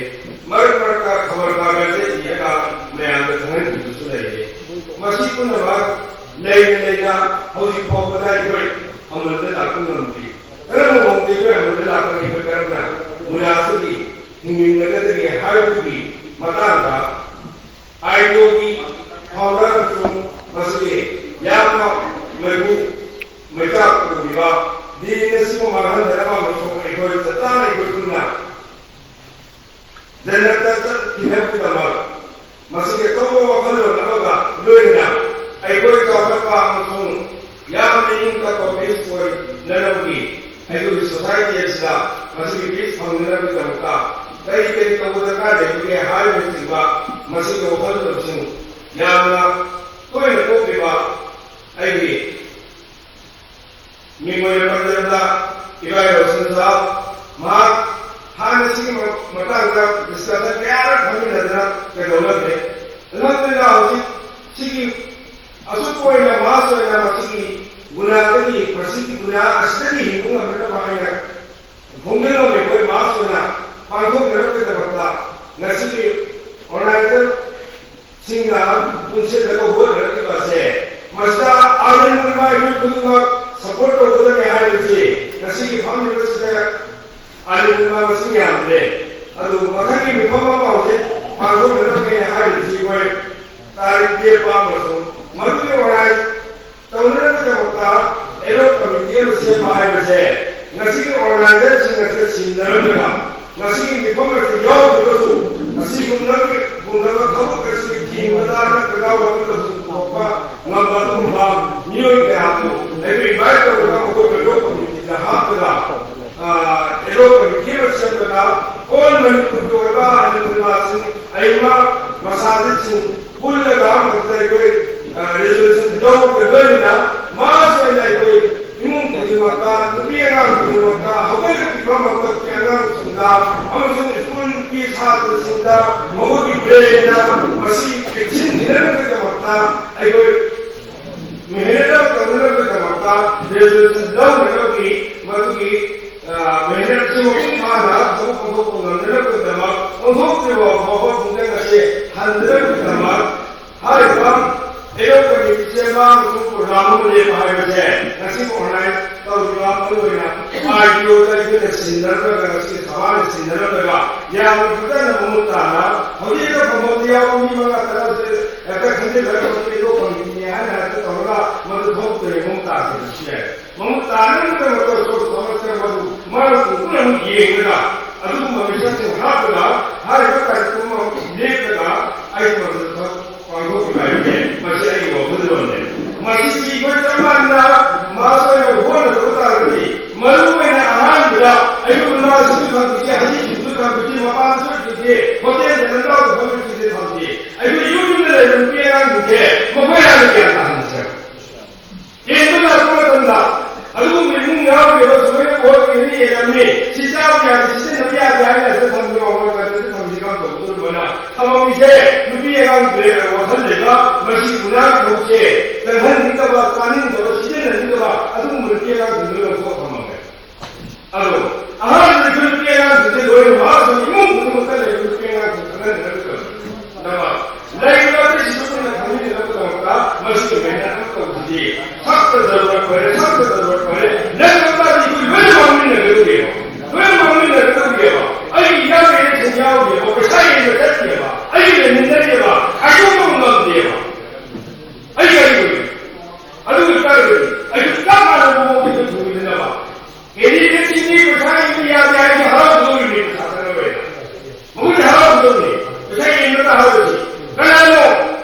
ꯃꯔꯛ ꯃꯔꯛꯇ ꯈꯕꯔ ꯀꯥꯒꯖꯗ ꯏꯔꯒ ꯃꯌꯥꯝꯗ ꯈꯪꯍꯟꯈꯤꯕꯁꯨ ꯂꯩꯔꯦ꯫ ꯃꯁꯤ ꯄꯨꯝꯅꯃꯛ ꯂꯩꯅ ꯂꯩꯅ ꯍꯧꯖꯤꯛ ꯐꯥꯎꯕꯗ ꯑꯩꯈꯣꯏ ꯑꯃꯨꯜꯗ ꯂꯥꯛꯄ ꯉꯝꯗ꯭ꯔꯤ꯫ ꯀꯔꯝꯕ ꯃꯑꯣꯡꯗ ꯑꯩꯈꯣꯏ ꯑꯃꯨꯜꯗ ꯂꯥꯛꯄꯒꯦ, ꯑꯩꯈꯣꯏ ꯀꯔꯝꯅ ꯃꯨꯅꯥꯁꯤꯒꯤ ꯍꯤꯡꯃꯤꯟꯅꯒꯗꯒꯦ ꯍꯥꯏꯕꯗꯨꯒꯤ ꯃꯇꯥꯡꯗ ꯑꯥꯏ ꯂꯣꯒꯤ ꯐꯥꯎꯟꯗꯔ ꯑꯃꯁꯨꯡ ꯃꯁꯤꯒꯤ ꯌꯥꯝꯅ ꯃꯩꯕꯨ ꯃꯩꯆꯥꯛ ꯄꯨꯔꯤꯕ ꯗꯤꯟ ꯑꯁꯤꯕꯨ ꯃꯥꯡꯍꯟꯗꯅꯕ ꯑꯃꯁꯨꯡ ꯑꯩꯈꯣꯏ ꯆꯞ ꯆꯥꯅ ꯑꯩꯈꯣꯏ ꯄꯨꯟꯅ ꯖꯟꯅꯠꯇ ꯆꯠꯈꯤꯅꯕꯒꯤꯗꯃꯛ ꯃꯁꯤꯒꯤ ꯑꯆꯧꯕ ꯋꯥꯈꯜꯂꯣꯟ ꯑꯃꯒ ꯂꯣꯏꯅꯅ ꯑꯩꯈꯣꯏ ꯆꯥꯎꯈꯠꯄ ꯑꯃꯁꯨꯡ ꯌꯥꯝꯅ ꯏꯪ ꯇꯞꯄ ꯄꯤꯁ ꯑꯣꯏꯅꯅꯕꯒꯤ ꯑꯩꯈꯣꯏꯒꯤ ꯁꯣꯁꯥꯏꯇꯤ ꯑꯁꯤꯗ ꯃꯁꯤꯒꯤ ꯄꯤꯁ ꯐꯪꯅꯅꯕꯒꯤꯗꯃꯛꯇ ꯀꯔꯤ ꯀꯔꯤ ꯇꯧꯕ ꯗꯔꯀꯥꯔ ꯂꯩꯕꯒꯦ ꯍꯥꯏꯕꯅꯆꯤꯡꯕ ꯃꯁꯤꯒꯤ ꯋꯥꯈꯜꯂꯣꯟꯁꯤꯡ ꯌꯥꯝꯅ ꯇꯣꯏꯅ ꯊꯣꯛꯂꯤꯕ ꯑꯩꯒꯤ ꯃꯤꯡ ꯑꯣꯏꯅ ꯄꯟꯖꯕꯗ ꯏꯕꯥꯏ ꯔꯣꯁꯟ ꯁꯥꯍꯕ, ꯃꯍꯥꯛ ꯍꯥꯟꯅ ꯁꯤꯒꯤ ꯃꯇꯥꯡꯗ ꯗꯤꯁꯀꯁꯟ ꯀꯌꯥꯔꯛ ꯐꯝꯃꯤꯟꯅꯗꯅ ꯀꯩꯗꯧꯅꯈ꯭ꯔꯦ꯫ ꯑꯜꯍꯝꯗꯨꯂꯤꯜꯂꯥꯍ, ꯍꯧꯖꯤꯛ ꯁꯤꯒꯤ ꯑꯁꯨꯛ ꯑꯣꯏꯅ ꯃꯥꯁ ꯑꯣꯏꯅ ꯃꯁꯤꯒꯤ ꯒꯨꯅꯥꯗꯒꯤ, ꯃꯁꯤꯒꯤ ꯒꯨꯅꯥ ꯑꯁꯤꯗꯒꯤ ꯍꯤꯡꯕ ꯉꯝꯅꯅꯕ ꯍꯥꯏꯅ ꯈꯣꯡꯖꯪ ꯑꯃ ꯑꯩꯈꯣꯏ ꯃꯥꯁ ꯑꯣꯏꯅ ꯄꯥꯡꯊꯣꯛꯅꯔꯛꯄꯒꯤꯗꯃꯛꯇ ꯉꯁꯤꯒꯤ ꯑꯣꯔꯒꯅꯥꯏꯖꯔ ꯁꯤꯡꯅ ꯄꯨꯟꯁꯤꯜꯂꯒ ꯍꯣꯠꯅꯔꯛꯂꯤꯕ ꯑꯁꯦ ꯃꯁꯤꯗ ꯑꯥꯂꯤꯝ ꯎꯂꯃꯥ ꯑꯩꯈꯣꯏ ꯈꯨꯗꯤꯡꯃꯛ ꯁꯄꯣꯔꯠ ꯇꯧꯒꯗꯕꯅꯤ ꯍꯥꯏꯕꯁꯤ ꯉꯁꯤꯒꯤ ꯐꯝꯂꯤꯕꯁꯤꯗ ꯑꯥꯂꯤꯝ ꯎꯂꯃꯥ ꯃꯁꯤꯡ ꯌꯥꯝꯗ꯭ꯔꯦ꯫ ꯑꯗꯨ ꯃꯊꯪꯒꯤ ꯃꯤꯐꯝ ꯑꯃ ꯍꯧꯖꯤꯛ ꯄꯥꯡꯊꯣꯛꯅꯅꯕꯅꯦ ꯍꯥꯏꯔꯤꯕꯁꯤ ꯑꯩꯈꯣꯏ ꯇꯥꯔꯤꯛ ꯇꯔꯦꯠ ꯑꯃꯁꯨꯡ ꯃꯗꯨꯒꯤ ꯑꯣꯔꯒꯅꯥꯏꯖ ꯇꯧꯅꯅꯕꯒꯤꯗꯃꯛꯇ ꯑꯦꯂꯣꯠ ꯀꯃꯤꯇꯤ ꯑꯃ ꯁꯦꯝꯕ ꯍꯥꯏꯕꯁꯦ ꯉꯁꯤꯒꯤ ꯑꯣꯔꯒꯅꯥꯏꯖꯔꯁꯤꯡ ꯑꯁꯤꯅ ꯁꯤꯟꯅꯔꯝꯂꯒ ꯉꯁꯤꯒꯤ ꯃꯤꯐꯝ ꯑꯁꯤ ꯌꯥꯎꯗ꯭ꯔꯒꯁꯨ ꯑꯁꯤꯒꯨꯝꯂꯕ ꯊꯕꯛ ꯑꯁꯤ ꯊꯤꯡꯕꯗ ꯅꯠꯇ꯭ꯔꯒ ꯋꯥꯈꯜ ꯂꯧꯁꯤꯡ ꯄꯨꯊꯣꯛꯄ ꯉꯝꯕ ꯑꯗꯨꯒꯨꯝꯕ ꯃꯤꯑꯣꯏ ꯀꯌꯥꯕꯨ ꯑꯩꯈꯣꯏ ꯏꯟꯚꯥꯏꯠ ꯇꯧꯔꯒ ꯃꯈꯣꯏ ꯑꯦꯂꯣꯠ ꯀꯃꯤꯇꯤꯗ ꯍꯥꯞꯄꯒ ꯑꯦꯂꯣꯠ ꯀꯃꯤꯇꯤ ꯑꯃ ꯁꯦꯝꯂꯒ ꯑꯣꯜ ꯃꯅꯤꯄꯨꯔꯒꯤ ꯑꯣꯏꯕ ꯑꯍꯟ ꯑꯏꯃ ꯃꯁꯥꯖꯤꯠꯁꯤꯡ ꯄꯨꯜꯂꯒ ꯃꯗꯨꯗ ꯑꯩꯈꯣꯏ ꯔꯤꯖꯣꯂꯨꯁꯟ ꯂꯧꯔꯒ ꯂꯣꯏꯅꯅ ꯃꯥꯁ ꯑꯣꯏꯅ ꯑꯩꯈꯣꯏ ꯏꯃꯨꯡ ꯈꯨꯗꯤꯡꯃꯛꯇ, ꯅꯨꯄꯤ ꯑꯉꯥꯡ ꯈꯨꯗꯤꯡꯃꯛꯇ, ꯍꯧꯒꯠꯂꯛꯂꯤꯕ ꯃꯇꯝꯒꯤ ꯑꯉꯥꯡꯁꯤꯡꯗ ꯑꯃꯁꯨꯡ ꯁ꯭ꯀꯨꯜꯒꯤ ꯁꯥꯇ꯭ꯔꯁꯤꯡꯗ ꯃꯈꯣꯏꯒꯤ ꯕ꯭ꯔꯦꯟꯗ ꯃꯁꯤ ꯆꯦꯛꯁꯤꯟꯅꯅꯕꯒꯤꯗꯃꯛꯇ ꯑꯩꯈꯣꯏ ꯃꯦꯍꯅꯠ ꯇꯧꯅꯅꯕꯒꯤꯗꯃꯛꯇ ꯔꯤꯖꯣꯂꯨꯁꯟ ꯂꯧꯅꯅꯕꯒꯤ ꯃꯗꯨꯒꯤ ꯃꯦꯍꯅꯠꯁꯤ ꯃꯄꯨꯡ ꯐꯥꯅ ꯊꯕꯛ ꯄꯥꯡꯊꯣꯛꯄ ꯉꯝꯅꯅꯕꯒꯤꯗꯃꯛ ꯑꯣꯟꯊꯣꯛꯇ꯭ꯔꯤꯕ ꯐꯥꯎꯕ ꯈꯣꯡꯖꯪ ꯑꯁꯤ ꯍꯟꯗꯅꯕꯒꯤꯗꯃꯛ ꯍꯥꯏꯔꯤꯕ ꯑꯦꯂꯣꯠ ꯀꯃꯤꯇꯤ ꯁꯦꯝꯕ ꯑꯃꯁꯨꯡ ꯄ꯭ꯔꯣꯒ꯭ꯔꯥꯝ ꯑꯃ ꯂꯦꯞꯄ ꯍꯥꯏꯕꯁꯦ ꯉꯁꯤ ꯑꯣꯔꯒꯅꯥꯏꯖ ꯇꯧꯔꯤꯕ ꯃꯔꯨꯑꯣꯏꯅ ꯑꯥꯏ ꯇꯤ ꯑꯣꯗ ꯑꯩꯈꯣꯏꯅ ꯁꯤꯟꯅꯔꯝꯂꯒ ꯉꯁꯤ ꯁꯚꯥꯅ ꯁꯤꯟꯅꯔꯝꯂꯒ ꯌꯥꯝꯅ ꯐꯖꯅ ꯃꯃꯨꯠ ꯇꯥꯅ ꯍꯧꯖꯤꯛ ꯍꯦꯛꯇ ꯐꯝꯐꯝꯗ ꯌꯥꯎꯕ ꯃꯤ ꯃꯉꯥ ꯇꯔꯥꯁꯦ ꯍꯦꯛꯇ ꯈꯟꯖꯤꯜꯂꯒ ꯍꯧꯖꯤꯛ ꯑꯦꯂꯣꯠ ꯀꯃꯤꯇꯤꯅꯤ ꯍꯥꯏꯅ ꯍꯦꯛꯇ ꯇꯧꯔꯒ ꯃꯗꯨ ꯊꯣꯛꯇ꯭ꯔꯦ ꯃꯃꯨꯠ ꯇꯥꯗꯕꯁꯨ ꯌꯥꯏ꯫ ꯃꯃꯨꯠ ꯇꯥꯅꯕꯒꯤꯗꯃꯛꯇ ꯁꯣꯔꯁ ꯐꯪꯂꯛꯇꯕ ꯃꯗꯨ ꯃꯔꯝ ꯄꯨꯝꯅꯃꯛ ꯌꯦꯡꯂꯒ ꯑꯗꯨꯒꯨꯝꯕ ꯃꯤꯁꯛꯁꯤꯡ ꯍꯥꯞꯄꯒ ꯍꯥꯏꯔꯤꯕ ꯀꯥꯔꯌꯀ꯭ꯔꯝ ꯑꯃ ꯂꯦꯞꯂꯒ ꯑꯩ ꯃꯗꯨꯗ ꯄꯥꯡꯊꯣꯛꯈꯤꯕ ꯍꯥꯏꯕꯁꯦ ꯃꯁꯤ ꯑꯩꯒꯤ ꯋꯥꯈꯜꯂꯣꯟꯅꯦ꯫ ꯃꯁꯤꯁꯤ ꯑꯩꯈꯣꯏ ꯆꯞ ꯃꯥꯟꯅ ꯃꯥꯁ ꯑꯣꯏꯅ ꯍꯣꯠꯅꯗꯕ ꯇꯥꯔꯒꯗꯤ ꯃꯔꯨ ꯑꯣꯏꯅ ꯑꯍꯥꯟꯕꯗ ꯑꯩꯈꯣꯏ ꯃꯃꯥꯁꯤꯡꯁꯨ ꯊꯝꯈꯤꯁꯤ, ꯑꯍꯟꯁꯤꯡꯁꯨ ꯊꯝꯈꯤꯁꯤ, ꯃꯄꯥꯟꯁꯨ ꯊꯝꯈꯤꯁꯤ, ꯍꯣꯇꯦꯜꯗ ꯂꯝꯖꯥꯎꯗ ꯐꯝꯈꯤꯁꯤ ꯊꯝꯈꯤ꯫ ꯑꯩꯈꯣꯏ ꯌꯨꯝꯗ ꯂꯩꯕ ꯅꯨꯄꯤ ꯑꯉꯥꯡꯁꯤꯡꯁꯦ ꯃꯈꯣꯏ ꯍꯥꯟꯅ ꯒ꯭ꯌꯥꯟ ꯇꯥꯍꯟꯁꯦ꯫ ꯌꯦꯡꯕ ꯂꯥꯛꯄ ꯃꯇꯝꯗ ꯑꯗꯨꯒꯨꯝꯕ ꯏꯃꯨꯡ ꯌꯥꯎꯔꯤꯕ ꯁꯨꯃꯥꯏꯅ ꯄꯣꯠ ꯑꯅꯤ ꯌꯦꯡꯉꯝꯃꯤ, ꯁꯤ ꯆꯥꯕ ꯌꯥꯗꯦ, ꯁꯤꯖꯤꯟꯅꯕ ꯌꯥꯗꯦ ꯍꯥꯏꯅ ꯑꯁꯤꯗ ꯊꯝꯕꯤꯌꯣ ꯍꯥꯏꯕ ꯃꯇꯝꯗ ꯊꯝꯕꯤ ꯀꯝꯗꯧꯕ ꯑꯗꯨꯃꯥꯏꯅ ꯊꯝꯃꯝꯃꯤꯁꯦ ꯅꯨꯄꯤ ꯑꯉꯥꯡ ꯋꯥꯈꯜ ꯂꯩꯕ, ꯃꯁꯤ ꯎꯅꯥ ꯊꯕꯛꯁꯦ ꯆꯪꯍꯟꯅꯤꯡꯗꯕ, ꯆꯥꯅꯤꯡꯗꯕ, ꯁꯤꯖꯤꯟꯅꯅꯤꯡꯗꯕ ꯑꯗꯨꯒꯨꯝꯕ ꯅꯨꯄꯤ ꯑꯉꯥꯡꯁꯤꯡꯗꯨ ꯂꯧꯊꯣꯛ ꯊꯝꯃꯝꯃꯦ꯫ ꯑꯗꯣ ꯑꯍꯥꯟꯕꯗ ꯑꯩꯈꯣꯏ ꯅꯨꯄꯤ ꯑꯉꯥꯡꯁꯤꯡꯁꯦ ꯂꯣꯏꯅꯃꯛ ꯏꯃꯨꯡ ꯈꯨꯗꯤꯡꯃꯛꯇ ꯂꯩꯕ ꯅꯨꯄꯤ ꯑꯉꯥꯡꯁꯤꯡ ꯈꯪꯍꯟꯒꯗꯕꯅꯤ꯫ ꯂꯩꯔꯤꯕ ꯑꯇꯩꯁꯤꯡꯁꯨ ꯄꯨꯟꯅ ꯈꯪꯃꯤꯟꯅꯅꯕꯒꯤꯗꯃꯛꯇ ꯃꯁꯤꯒꯤ ꯃꯦꯍꯅꯠ ꯑꯃ ꯇꯧꯕꯁꯤꯗꯤ ꯁꯛꯇ ꯖꯔꯨꯔꯠ ꯑꯣꯏꯔꯦ, ꯁꯛꯇ ꯖꯔꯨꯔꯠ ꯑꯣꯏꯔꯦ꯫ ꯅꯠꯇ꯭ꯔꯒꯗꯤ ꯑꯩꯈꯣꯏ ꯂꯣꯏꯅ ꯃꯥꯡꯃꯤꯟꯅꯒꯗꯧꯔꯤꯕ, ꯂꯣꯏꯅ ꯃꯥꯡꯃꯤꯟꯅꯒꯗꯧꯔꯤꯕ꯫ ꯑꯩꯒꯤ ꯏꯌꯥꯝꯕ ꯏꯌꯥꯏꯁꯤꯡ ꯌꯥꯎꯔꯤꯕ, ꯄꯩꯁꯥ ꯌꯦꯟꯕ ꯆꯠꯈꯤꯑꯕ, ꯑꯩꯁꯨ ꯆꯞ ꯃꯥꯟꯅꯕ ꯃꯑꯣꯡꯗ ꯊꯣꯡꯃꯤꯟꯅꯅꯕ꯫ ꯀꯦꯟꯗꯤꯗꯦꯠꯁꯤꯡꯗꯤ ꯄꯩꯁꯥ ꯌꯦꯟꯕ ꯌꯥꯗꯦ ꯍꯥꯏꯔꯗꯤ ꯍꯔꯥꯎꯒꯗꯧꯔꯤꯕꯅꯤ, ꯄꯩꯁꯥ ꯊꯥꯅꯕ ꯑꯣꯏꯅ꯫ ꯃꯈꯣꯏꯗꯤ ꯍꯔꯥꯎꯒꯗꯧꯔꯤꯅꯤ, ꯄꯩꯁꯥ ꯌꯦꯟꯕ ꯇꯥꯍꯜꯂꯁꯤ꯫ ꯀꯅꯥꯅꯣ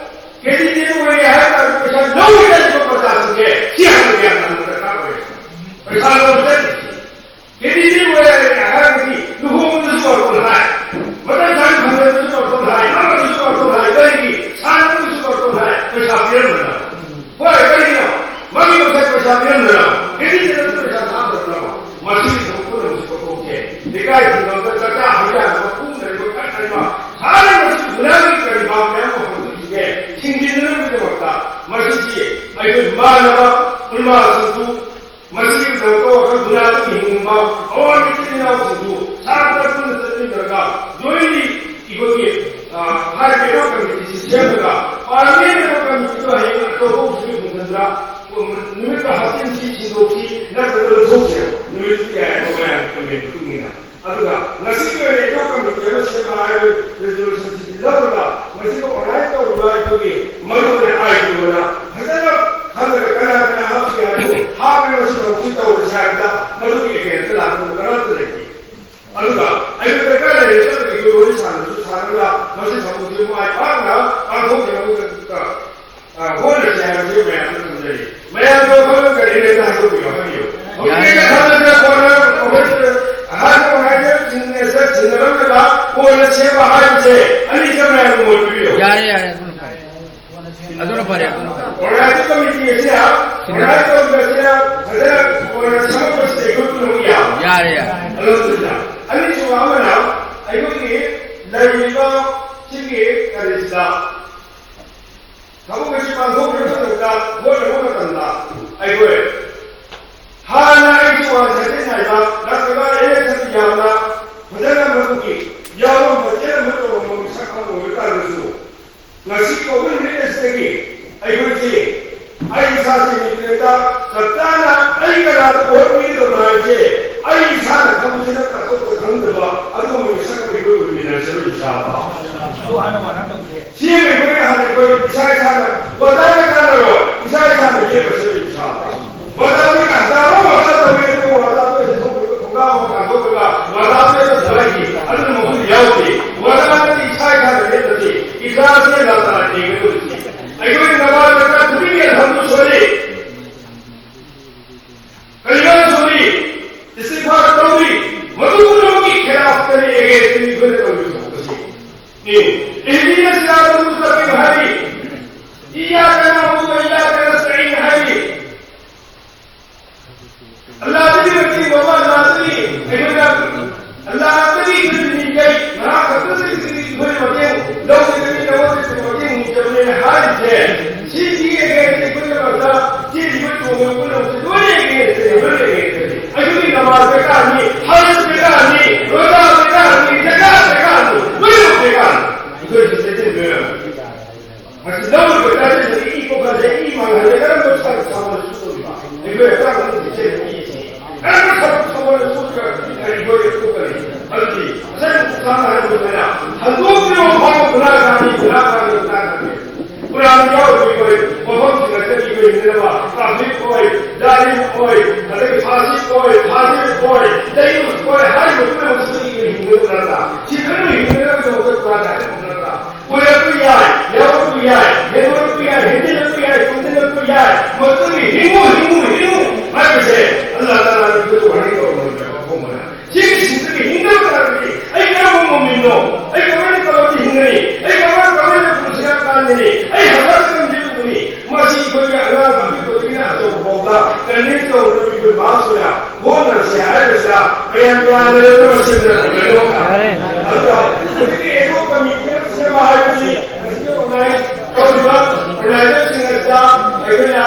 ꯀꯦꯟꯗꯤꯗꯦꯠ ꯑꯣꯏꯔꯦ ꯍꯥꯏꯔ ꯀꯥꯟꯗ ꯄꯩꯁꯥ ꯂꯧꯔꯤꯕ ꯄ꯭ꯔꯖꯥꯁꯤꯡꯁꯦ ꯁꯤ ꯍꯥꯟꯅ ꯒ꯭ꯌꯥꯟ ꯇꯥꯍꯟꯕ ꯗꯔꯀꯥꯔ ꯑꯣꯏ꯫ ꯄꯩꯁꯥ ꯂꯧꯕ ꯆꯠꯂꯤꯁꯤ꯫ ꯀꯦꯟꯗꯤꯗꯦꯠ ꯑꯣꯏꯔꯦ ꯍꯥꯏꯔꯒꯗꯤ ꯂꯨꯍꯣꯡꯕꯗꯁꯨ ꯕꯥꯔꯇꯣꯟ ꯍꯥꯏ, ꯃꯇꯝ ꯆꯥꯅ ꯐꯪꯅꯕꯗꯁꯨ ꯕꯥꯔꯇꯣꯟ ꯍꯥꯏ, ꯂꯧꯅꯕꯗꯁꯨ ꯕꯥꯔꯇꯣꯟ ꯍꯥꯏ, ꯀꯔꯤꯒꯤ ꯁꯥꯟꯅꯕꯗꯁꯨ ꯕꯥꯔꯇꯣꯟ ꯍꯥꯏ, ꯄꯩꯁꯥ ꯄꯤꯔꯝꯗꯅ꯫ ꯍꯣꯏ, ꯀꯔꯤꯒꯤꯅꯣ? ꯃꯥꯒꯤ ꯃꯁꯛ ꯄꯩꯁꯥ ꯄꯤꯔꯝꯗꯅ, ꯀꯦꯟꯗꯤꯗꯦꯠ ꯑꯗꯨ ꯄꯩꯁꯥ ꯊꯥꯗꯕꯅꯣ? ꯃꯁꯤꯒꯤ ꯊꯕꯛ ꯄꯨꯝꯅꯃꯛꯁꯨ ꯀꯠꯊꯣꯛꯀꯦ꯫ ꯂꯩꯀꯥꯏ ꯈꯨꯡꯒꯪꯗ ꯆꯥꯛꯆꯥ ꯍꯩꯖꯥꯟꯅꯕ, ꯄꯨꯝꯅꯔꯤꯕ ꯀꯠꯅꯔꯤꯕ, ꯁꯥꯟꯅꯔꯤꯕꯁꯤ ꯒꯨꯟꯗꯥꯒꯤ ꯀꯔꯤ ꯚꯥꯕ ꯃꯌꯥꯝ ꯑꯃ ꯍꯧꯗꯣꯛꯈꯤꯒꯦ? ꯊꯤꯡꯖꯤꯟꯅꯅꯕꯒꯤꯗꯃꯛꯇ ꯃꯁꯤꯁꯤ ꯑꯩꯈꯣꯏ ꯃꯥꯟꯅꯕ ꯎꯂꯃꯥꯁꯤꯡꯁꯨ ꯃꯁꯤꯒꯤꯗꯃꯛꯇ ꯋꯥꯈꯜ ꯒꯨꯟꯗꯥꯒꯤ ꯍꯤꯡꯕ ꯑꯋꯥꯡꯕ ꯏꯆꯤꯜ ꯏꯅꯥꯎꯁꯤꯡꯁꯨ ꯁꯥꯟꯅꯕ ꯄꯨꯟꯅ ꯆꯠꯃꯤꯟꯅꯔꯒ ꯖꯣꯏꯟꯂꯤ ꯑꯩꯈꯣꯏꯒꯤ, ꯑ, ꯍꯥꯏꯔꯤꯕ ꯑꯦꯗꯣꯞ ꯀꯃꯤꯇꯤꯁꯤ ꯁꯦꯝꯂꯒ ꯄꯥꯔꯂꯤꯌꯥꯃꯦꯟ ꯑꯦꯗꯣꯞ ꯀꯃꯤꯇꯤꯗꯣ ꯍꯌꯦꯡ ꯑꯆꯧꯕ ꯍꯧꯖꯤꯛ ꯃꯨꯟꯊꯟꯗ꯭ꯔꯥ ꯅꯨꯃꯤꯠꯇ ꯍꯛꯆꯤꯟꯁꯤ ꯁꯤꯟꯗꯣꯛꯁꯤ ꯅꯠꯇ꯭ꯔꯒ ꯂꯧꯊꯣꯛꯁꯦ꯫ ꯅꯨꯃꯤꯠꯇꯨ ꯌꯥꯏ, ꯑꯩꯈꯣꯏ ꯃꯌꯥꯝꯒꯤ ꯀꯃꯦꯟꯒꯤ ꯃꯇꯨꯡ ꯏꯟꯅ꯫ ꯑꯗꯨꯒ ꯉꯁꯤꯒꯤ ꯑꯣꯏꯅ ꯑꯦꯗꯣꯞ ꯀꯃꯤꯇꯤ ꯑꯃ ꯁꯦꯝꯕ ꯍꯥꯏꯕ ꯔꯤꯖꯣꯂꯨꯁꯟꯁꯤꯗꯤ ꯂꯧꯔꯒ ꯃꯁꯤꯗ ꯑꯣꯔꯒꯅꯥꯏꯖ ꯇꯧꯔꯤꯕ ꯑꯩꯈꯣꯏꯒꯤ ꯃꯔꯨꯑꯣꯏꯅ ꯑꯥꯏ ꯇꯤ ꯑꯣꯅ ꯐꯖꯅ ꯈꯪꯗ꯭ꯔꯦ ꯀꯅꯥ ꯀꯅꯥ ꯍꯥꯞꯈꯤ ꯍꯥꯏꯕꯗꯨ ꯍꯥꯞꯄꯒ ꯃꯁꯤ ꯊꯕꯛꯁꯤ ꯇꯧꯔꯁꯤ ꯍꯥꯏꯕꯗ ꯃꯗꯨꯒꯤ ꯑꯦꯒꯦꯟꯁꯇ ꯂꯥꯛꯄ ꯀꯅꯥꯝꯇ ꯂꯩꯇꯦ꯫ ꯑꯗꯨꯒ ꯑꯩꯈꯣꯏ ꯗꯔꯀꯥꯔ ꯂꯩꯔꯦ ꯆꯠꯄꯒꯤ ꯑꯩꯈꯣꯏ ꯋꯥꯔꯤ ꯁꯥꯟꯅꯕꯁꯨ ꯁꯥꯟꯅꯔꯒ ꯃꯁꯤ ꯊꯕꯛꯁꯤ ꯃꯥꯏ ꯄꯥꯛꯅ ꯄꯥꯡꯊꯣꯛꯅꯕꯒꯤꯗꯃꯛꯇ, ꯑ, ꯍꯣꯠꯅꯁꯤ ꯍꯥꯏꯕꯁꯤ ꯃꯌꯥꯝꯗ ꯊꯝꯖꯔꯤ꯫ ꯃꯌꯥꯝꯗꯣ ꯑꯩꯈꯣꯏꯅ ꯀꯔꯤ ꯂꯩꯕ ꯍꯥꯏꯗꯣꯛꯄꯤꯌꯣ ꯍꯥꯏꯕꯤꯌꯨ꯫ ꯍꯧꯖꯤꯛ ꯌꯥꯔꯦ, ꯑꯩꯅ ꯌꯥꯔꯦ꯫ ꯈꯪꯕꯗ ꯀꯣꯟꯅ ꯑꯩꯈꯣꯏ ꯑꯍꯥꯟꯕ ꯍꯥꯏꯗꯤ ꯁꯤꯟꯅ-, ꯁꯤꯟꯅꯔꯝꯗꯕ ꯀꯣꯟꯅ ꯁꯦꯝꯕ ꯍꯥꯏꯕꯁꯦ ꯑꯅꯤꯁꯦ ꯃꯌꯥꯝ ꯑꯣꯏꯕꯤꯌꯨ꯫ ꯌꯥꯔꯦ, ꯌꯥꯔꯦ, ꯑꯗꯨꯅ ꯐꯔꯦ꯫ ꯑꯗꯨꯅ ꯐꯔꯦ, ꯑꯗꯨꯅ ꯐꯔꯦ꯫ ꯑꯣꯔꯒꯅꯥꯏꯖꯤꯡ ꯀꯃꯤꯇꯤ ꯑꯁꯤꯅ, ꯑꯣꯔꯒꯅꯥꯏꯖ ꯇꯧꯔꯤꯕ ꯑꯁꯤꯅ ꯐꯖꯅ ꯑꯣꯏꯅ ꯁꯦꯝꯃꯛꯄꯁꯤꯗ ꯑꯩꯈꯣꯏ ꯄꯨꯝꯅꯃꯛ ꯌꯥꯎ-, ꯌꯥꯔꯦ, ꯌꯥꯔꯦ꯫ ꯑꯗꯨꯅ ꯑꯅꯤꯁꯨꯕ ꯑꯃꯅ ꯑꯩꯈꯣꯏꯒꯤ ꯂꯩꯔꯤꯕ ꯁꯤꯒꯤ ꯀꯔꯤꯁꯤꯗ ꯊꯕꯛ ꯑꯁꯤ ꯄꯥꯡꯊꯣꯛꯈꯤꯕ ꯃꯇꯝꯗ, ꯍꯣꯠꯅꯕ ꯃꯇꯝꯗ ꯑꯩꯈꯣꯏ ꯍꯥꯟꯅ ꯑꯩꯁꯨ ꯋꯥꯟ ꯊꯥꯔꯇꯤ ꯅꯥꯏꯕ ꯅꯠꯇ꯭ꯔꯒ ꯑꯦꯂꯦꯛꯁꯟ ꯌꯥꯝꯅ ꯐꯖꯅ ꯃꯗꯨꯒꯤ ꯌꯥꯎꯔꯝꯕ ꯆꯦꯟꯅꯕ ꯇꯧꯔꯝꯕ ꯃꯤꯁꯛ ꯑꯃ ꯑꯣꯏꯕ ꯇꯥꯔꯒꯁꯨ, ꯉꯁꯤ ꯀꯧꯕ ꯅꯨꯃꯤꯠ ꯑꯁꯤꯗꯒꯤ ꯑꯩꯈꯣꯏꯁꯤ, ꯑꯩ ꯏꯁꯥꯁꯤ ꯑꯩꯈꯣꯏ ꯍꯛꯆꯥꯡ ꯃꯅꯨꯡꯒꯤ ꯆꯦꯜ ꯑꯅꯤ ꯑꯁꯤ ꯀꯔꯝꯅ ꯊꯕꯛ ꯊꯧꯕꯅ ꯊꯣꯛꯈ꯭ꯔ ꯑꯩꯈꯣꯏ ꯊꯣꯛꯀꯅꯤ? ꯑꯗꯨꯗꯤ ꯉꯁꯥꯏ ꯃꯨꯁꯥꯅ ꯍꯥꯏꯔꯝꯕꯗꯨꯅ ꯍꯟꯗꯣꯛꯄꯤꯔꯣ ꯐꯥꯎꯕ ꯒꯨꯅꯥꯒꯥꯔꯤ, ꯒꯨꯅꯥꯒꯥꯔꯤ, ꯒꯨꯅꯥꯒꯥꯔꯤ꯫ ꯀꯨꯔꯥꯟ ꯌꯥꯎꯔꯤꯕ ꯑꯩꯈꯣꯏ ꯃꯐꯝꯁꯤꯡ ꯑꯁꯤꯗ ꯑꯩꯈꯣꯏ ꯍꯤꯡꯅꯅꯕ ꯇ꯭ꯔꯥꯐꯤꯛ ꯑꯣꯏ, ꯖꯥꯂꯤꯝ ꯑꯣꯏ, ꯑꯗꯒꯤ ꯐꯥꯁꯤꯛ ꯑꯣꯏ, ꯐꯥꯖꯤꯛ ꯑꯣꯏ, ꯗꯌꯨꯁ ꯑꯣꯏ ꯍꯥꯏꯔꯤꯕ ꯄꯨꯝꯅꯃꯛꯁꯤꯗꯒꯤ ꯑꯩꯈꯣꯏ ꯍꯤꯡꯅꯕ ꯅꯠꯇ꯭ꯔꯥ? ꯁꯤ ꯀꯔꯝꯅ ꯍꯤꯡꯅꯅꯕꯒꯤꯗꯃꯛꯇ ꯀꯨꯔꯥꯟꯗ ꯍꯥꯏꯔꯝꯕ ꯅꯠꯇ꯭ꯔꯥ? ꯀꯣꯏꯔꯛꯄ ꯌꯥꯏ, ꯌꯥꯎꯔꯛꯄ ꯌꯥꯏ, ꯍꯦꯟꯗꯣꯔꯛꯄ ꯌꯥꯏ, ꯍꯦꯟꯖꯤꯜꯂꯛꯄ ꯌꯥꯏ, ꯇꯨꯝꯁꯤꯜꯂꯛꯄ ꯌꯥꯏ, ꯃꯗꯨꯒꯤ ꯍꯤꯡꯉꯨ, ꯍꯤꯡꯉꯨ, ꯍꯤꯡꯉꯨ ꯍꯥꯏꯕꯁꯦ ꯑꯜꯂꯥꯍ ꯇꯥꯂꯥꯅ ꯑꯩꯈꯣꯏꯗ ꯋꯥꯔꯅꯤꯡ ꯇꯧꯔꯕꯅꯦꯕ꯫ ꯑꯩꯈꯣꯏꯅ ꯁꯤꯒꯤ ꯁꯤꯡꯗꯒꯤ ꯍꯤꯡꯗꯕ ꯇꯥꯔꯒꯗꯤ ꯑꯩ ꯀꯔꯝꯕ ꯃꯨꯃꯤꯟꯅꯣ? ꯑꯩ ꯀꯃꯥꯏꯅ ꯀꯔꯝꯅ ꯍꯤꯡꯒꯅꯤ? ꯑꯩ ꯀꯃꯥꯏꯅ, ꯀꯃꯥꯏꯅ ꯄꯨꯟꯁꯤꯔ ꯀꯥꯟꯒꯅꯤ? ꯑꯩ ꯍꯜꯂꯛꯑꯒ ꯀꯔꯝ ꯂꯦꯞꯀꯅꯤ? ꯃꯁꯤ ꯑꯩꯈꯣꯏꯒꯤ ꯑꯉꯥꯡ ꯑꯄꯤꯛꯄꯗꯒꯤꯅ ꯑꯆꯧꯕ ꯐꯥꯎꯗ ꯀꯟꯚꯤꯟꯁ ꯇꯧꯅꯕ ꯑꯩꯈꯣꯏ ꯃꯥꯁ ꯑꯣꯏꯅ ꯍꯣꯠꯅꯔꯁꯤ ꯍꯥꯏꯔꯤꯕꯁꯤꯗ ꯃꯌꯥꯝ ꯌꯥꯅꯔꯦ꯫ ꯃꯁꯤꯗ ꯀꯩꯅꯣ ꯌꯥꯔꯦ꯫ ꯑꯗꯨꯒ ꯍꯧꯖꯤꯛꯀꯤ ꯑꯦꯒ꯭ꯔꯣ ꯀꯃꯤꯇꯤ ꯑꯃ ꯁꯦꯝꯕ ꯍꯥꯏꯕꯁꯤ ꯃꯁꯤꯗ ꯑꯣꯔꯒꯅꯥꯏꯖ ꯇꯧꯔꯤꯕ ꯑꯣꯔꯒꯅꯥꯏꯖꯔꯁꯤꯡ ꯑꯁꯤꯗ ꯑꯩꯈꯣꯏꯅ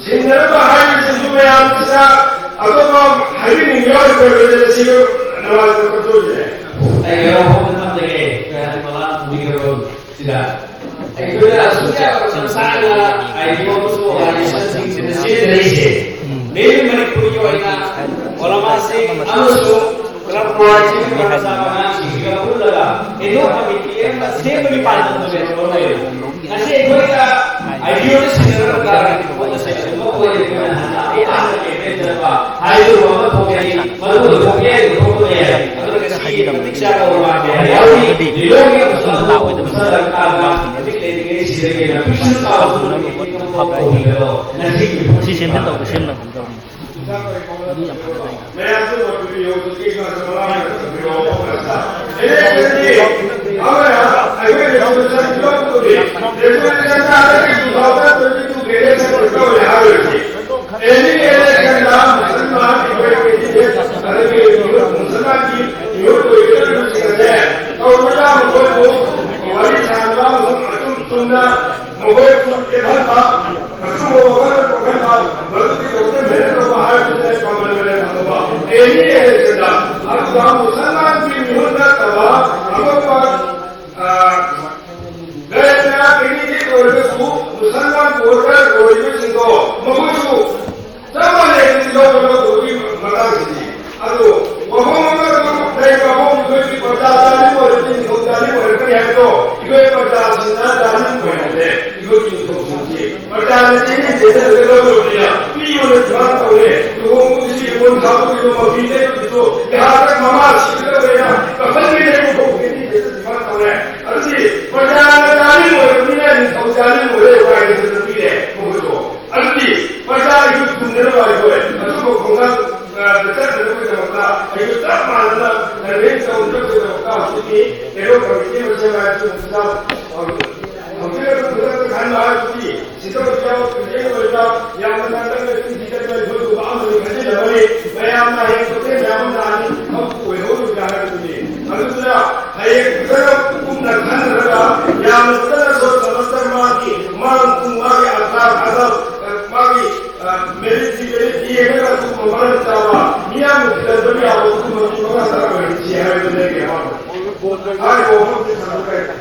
ꯁꯤꯟꯅꯔꯝꯕ ꯍꯥꯏꯔꯤꯕꯁꯤꯡꯁꯨ ꯃꯌꯥꯝꯁꯤꯗ ꯑꯇꯣꯞꯄ ꯍꯥꯏꯕꯤꯅꯤꯡꯕ ꯌꯥꯎꯔꯤꯕ꯭ꯔꯥ? ꯂꯣꯏꯁꯤꯜꯂꯁꯤ, ꯅꯃꯥꯖ ꯀꯠꯊꯣꯛꯑꯁꯤꯅꯦ꯫ ꯑꯩ ꯌꯥꯎꯕ ꯃꯐꯝꯗ ꯊꯝꯖꯒꯦ꯫ ꯀꯌꯥꯗꯤ ꯃꯂꯥ ꯄꯨꯕꯤꯈ꯭ꯔꯕ ꯁꯤꯗ꯫ ꯑꯩꯈꯣꯏꯅ ꯑꯁꯨꯛ ꯌꯥꯝꯅ ꯃꯇꯝ ꯁꯥꯡꯅ ꯑꯥꯏ ꯗꯤ ꯑꯣ ꯑꯃꯁꯨꯡ ꯑꯣꯔꯒꯅꯥꯏꯖꯦꯁꯟꯁꯤꯡꯁꯤꯗ ꯁꯤꯖꯤꯟꯅꯔꯤꯁꯦ꯫ ꯃꯦꯟ ꯃꯅꯤꯄꯨꯔꯒꯤ ꯑꯣꯏꯅ ꯑꯣꯂꯃꯥꯁꯤꯡ ꯑꯃꯁꯨꯡ ꯀ꯭ꯂꯕ ꯃꯣꯕꯥꯏꯜꯁꯤꯡꯒꯤ ꯃꯆꯥ ꯑꯉꯥꯡꯁꯤꯡꯁꯤꯒ ꯄꯨꯜꯂꯒ ꯑꯦꯅꯨꯑꯦꯜ ꯀꯃꯤꯇꯤ ꯑꯃ ꯁꯦꯝꯕꯒꯤ ꯄꯥꯟꯗꯝꯗ ꯂꯩꯔꯝꯕ ꯑꯣꯏꯔꯦ꯫ ꯉꯁꯤ ꯑꯩꯈꯣꯏꯅ ꯑꯥꯏ ꯗꯤ ꯑꯣꯗ ꯁꯤꯖꯤꯟꯅꯔꯒ ꯄꯣꯠ ꯑꯁꯤ ꯑꯗꯨꯃꯛ ꯑꯣꯏꯔꯦ꯫ ꯑꯩꯈꯣꯏꯅ ꯍꯥꯟꯅ ꯑꯩ ꯍꯥꯟꯅ ꯀꯦꯝꯄꯦꯟ ꯆꯠꯄ ꯍꯥꯏꯗꯨ ꯑꯃ ꯊꯣꯛꯀꯅꯤ꯫ ꯃꯗꯨ ꯊꯣꯛꯄ ꯌꯥꯏ, ꯊꯣꯛꯄ ꯌꯥꯏ꯫ ꯑꯗꯨꯅ ꯉꯁꯤ ꯃꯇꯤꯛ ꯆꯥꯕ ꯋꯥ ꯀꯌꯥ ꯌꯥꯎꯔꯤ꯫ ꯂꯤꯂꯣꯡꯒꯤ ꯑꯃꯁꯨꯡ ꯑꯇꯣꯞꯄ ꯃꯁꯥ ꯇꯥꯕ ꯍꯧꯖꯤꯛ ꯂꯩꯔꯤꯉꯩ ꯁꯤꯗꯒꯤ ꯍꯦꯟꯅ ꯄꯤꯛꯁꯨ ꯆꯥꯎꯁꯨ ꯇꯧꯕꯤꯕꯗꯣ ꯉꯁꯤꯒꯤ ꯁꯤ ꯁꯦꯝꯖꯤꯟ ꯇꯧꯕ ꯁꯦꯝꯅꯕ ꯇꯧꯕꯅꯤ꯫ ꯑꯗꯨ ꯌꯥꯝ ꯐꯖꯅ ꯇꯧꯏ꯫ ꯃꯌꯥꯝꯁꯨ ꯃꯗꯨꯗꯤ ꯌꯧꯕꯗꯤ ꯃꯥꯁꯨ ꯃꯃꯥꯡꯗ ꯇꯧꯕꯤꯔꯣ꯫ ꯏꯂꯦꯛꯁꯟꯗꯤ ꯑꯃꯅ ꯑꯩꯈꯣꯏ ꯔꯦꯖꯣꯂꯨꯁꯟ ꯂꯧꯕꯗꯨꯗꯤ ꯔꯦꯖꯣꯂꯨꯁꯟ ꯇꯥꯔꯒꯗꯤ ꯇꯨ ꯊꯥꯎꯖꯟ ꯇ꯭ꯋꯦꯟꯇꯤ ꯇꯨꯒꯤ ꯏꯂꯦꯛꯁꯟ ꯇꯧꯔꯦ ꯍꯥꯏꯔꯣꯏꯁꯤ꯫ ꯑꯦꯅꯤ ꯏꯂꯦꯛꯁꯟꯗ ꯃꯨꯁꯜꯃꯥꯟ ꯑꯩꯈꯣꯏ ꯀꯦꯟꯗꯤꯗꯦꯠ ꯑꯗꯒꯤ ꯃꯨꯁꯜꯃꯥꯟꯒꯤ ꯃꯤꯍꯨꯠ ꯑꯣꯏꯒꯗꯧꯔꯤꯕꯁꯤꯡ ꯑꯁꯦ ꯇꯧꯕꯗ ꯃꯈꯣꯏꯕꯨ ꯋꯥꯔꯤ ꯁꯥꯅꯕ ꯑꯃꯁꯨꯡ ꯑꯆꯨꯝ ꯆꯨꯝꯅ ꯃꯈꯣꯏꯕꯨ ꯂꯦꯞꯍꯟꯕ, ꯑꯆꯨꯝꯕ ꯋꯥꯈꯜ ꯄꯨꯈꯠꯄ, ꯃꯗꯨꯒꯤꯗꯃꯛꯇ ꯃꯦꯍꯅꯠ ꯇꯧꯕ ꯍꯥꯏꯕꯁꯤꯗ ꯄꯥꯡꯒꯜ ꯃꯦꯍꯅꯠ ꯇꯧꯕ꯫ ꯑꯦꯅꯤ ꯏꯂꯦꯛꯁꯟꯗ ꯑꯗꯨꯒ ꯃꯨꯁꯜꯃꯥꯟꯒꯤ ꯃꯤꯍꯨꯠ ꯅꯠꯇꯕ ꯑꯇꯣꯞꯄ, ꯑ, ꯒꯩꯔ ꯀꯦꯟꯗꯤꯗꯦꯠ ꯑꯣꯏꯔꯒꯁꯨ ꯃꯨꯁꯜꯃꯥꯟ ꯚꯣꯇꯔ ꯑꯣꯏꯔꯤꯕꯁꯤꯡꯗꯣ ꯃꯈꯣꯏꯁꯨ ꯗꯤꯃꯥꯟ ꯇꯧꯔꯦ꯫ ꯂꯨꯍꯣꯡꯕꯒꯤꯁꯨ ꯌꯦꯡꯉꯣ, ꯊꯥꯕꯒꯤꯁꯨ ꯃꯐꯤ ꯂꯩꯕꯒꯤꯁꯨ ꯌꯥꯔꯒ ꯃꯃꯥ ꯁꯤꯒꯗꯧꯔꯦꯅ ꯀꯐꯟ ꯂꯩꯕ ꯐꯥꯎꯕꯒꯤ ꯗꯤꯃꯥꯟ ꯇꯧꯔꯦ꯫ ꯑꯗꯨꯗꯤ ꯄ꯭ꯔꯖꯥꯅ ꯆꯥꯅꯤꯡ ꯑꯣꯏꯔꯕꯅꯤꯅ ꯅꯤꯡꯊꯧ ꯆꯥꯅꯤꯡ ꯑꯣꯏꯔꯦ ꯎꯄꯥꯏ ꯂꯩꯇꯗꯅ ꯄꯤꯔꯦ ꯃꯈꯣꯏꯁꯨ꯫ ꯑꯗꯨꯗꯤ ꯄ꯭ꯔꯖꯥꯒꯤꯁꯨ ꯊꯨꯡꯅꯅꯕ ꯑꯩꯈꯣꯏ ꯑꯗꯨꯒꯨꯝꯕ ꯈꯣꯡꯊꯥꯡ, ꯑ, ꯆꯠꯅꯅꯕꯒꯤꯗꯃꯛꯇ ꯑꯩꯈꯣꯏ ꯆꯞ ꯃꯥꯟꯅꯅ ꯀꯟꯚꯦꯟ ꯇꯧꯅꯕꯒꯤꯗꯃꯛꯇ ꯍꯧꯖꯤꯛꯇꯤ ꯀꯩꯔꯣꯜ ꯀꯃꯤꯇꯤ ꯑꯃ ꯁꯦꯝꯕ ꯍꯥꯏꯕꯁꯤ ꯍꯧꯖꯤꯛ ꯍꯧꯖꯤꯛ ꯈꯨꯗꯛꯇ ꯈꯟꯕ ꯍꯥꯏꯕꯁꯤ ꯁꯤꯗ ꯍꯧꯖꯤꯛ ꯌꯥꯎꯕ ꯄ꯭ꯔꯖꯦꯟ ꯑꯣꯏꯕ ꯌꯥꯝꯅ ꯀꯟꯅ ꯆꯤꯡꯁꯤꯟꯒꯗꯕ ꯑꯩꯈꯣꯏ ꯊꯧꯕꯥꯛ ꯑꯃꯅꯤ ꯈꯟꯖꯤꯜꯂꯕꯅꯤ꯫ ꯃꯌꯥꯝꯅ ꯍꯌꯦꯡ ꯄꯣꯊꯦꯜ ꯃꯌꯥꯝ ꯑꯃ ꯂꯥꯛꯑꯅꯤ, ꯊꯕꯛ ꯑꯣꯏꯍꯧꯔꯣꯏꯗ꯭ꯔꯥ ꯍꯥꯏꯕꯗꯨꯅꯤ꯫ ꯑꯗꯨꯗꯨꯅ ꯍꯌꯦꯡ ꯐꯖꯅ ꯀꯨꯞꯅ ꯈꯟꯅꯔꯒ ꯌꯥꯝꯅ ꯐꯖꯅ ꯁꯣꯠ ꯁꯃꯁꯇꯔ ꯃꯥꯒꯤ ꯃꯥꯡ ꯇꯨꯡ ꯃꯥꯒꯤ ꯑꯀꯥ ꯑꯀꯥ ꯃꯥꯒꯤ, ꯑ, ꯃꯦꯔꯤꯠ ꯗꯤꯃꯦꯔꯤꯠ ꯌꯦꯡꯉꯒ ꯑꯗꯨꯒꯨꯝꯕ ꯃꯔꯝ ꯆꯥꯕ ꯃꯤꯌꯥꯝꯅ ꯊꯤꯖꯤꯟꯕ ꯌꯥꯕ ꯑꯗꯨꯒꯨꯝꯕ ꯃꯤ ꯃꯉꯥ ꯇꯔꯥ ꯑꯣꯏꯍꯟꯁꯤ ꯍꯥꯏꯕꯗꯨꯅꯤ ꯑꯩꯒꯤ ꯑꯄꯥꯝꯕ꯫ ꯍꯥꯏꯔꯤꯕ ꯋꯥꯐꯝꯁꯤ ꯊꯝꯖꯔꯒꯦ꯫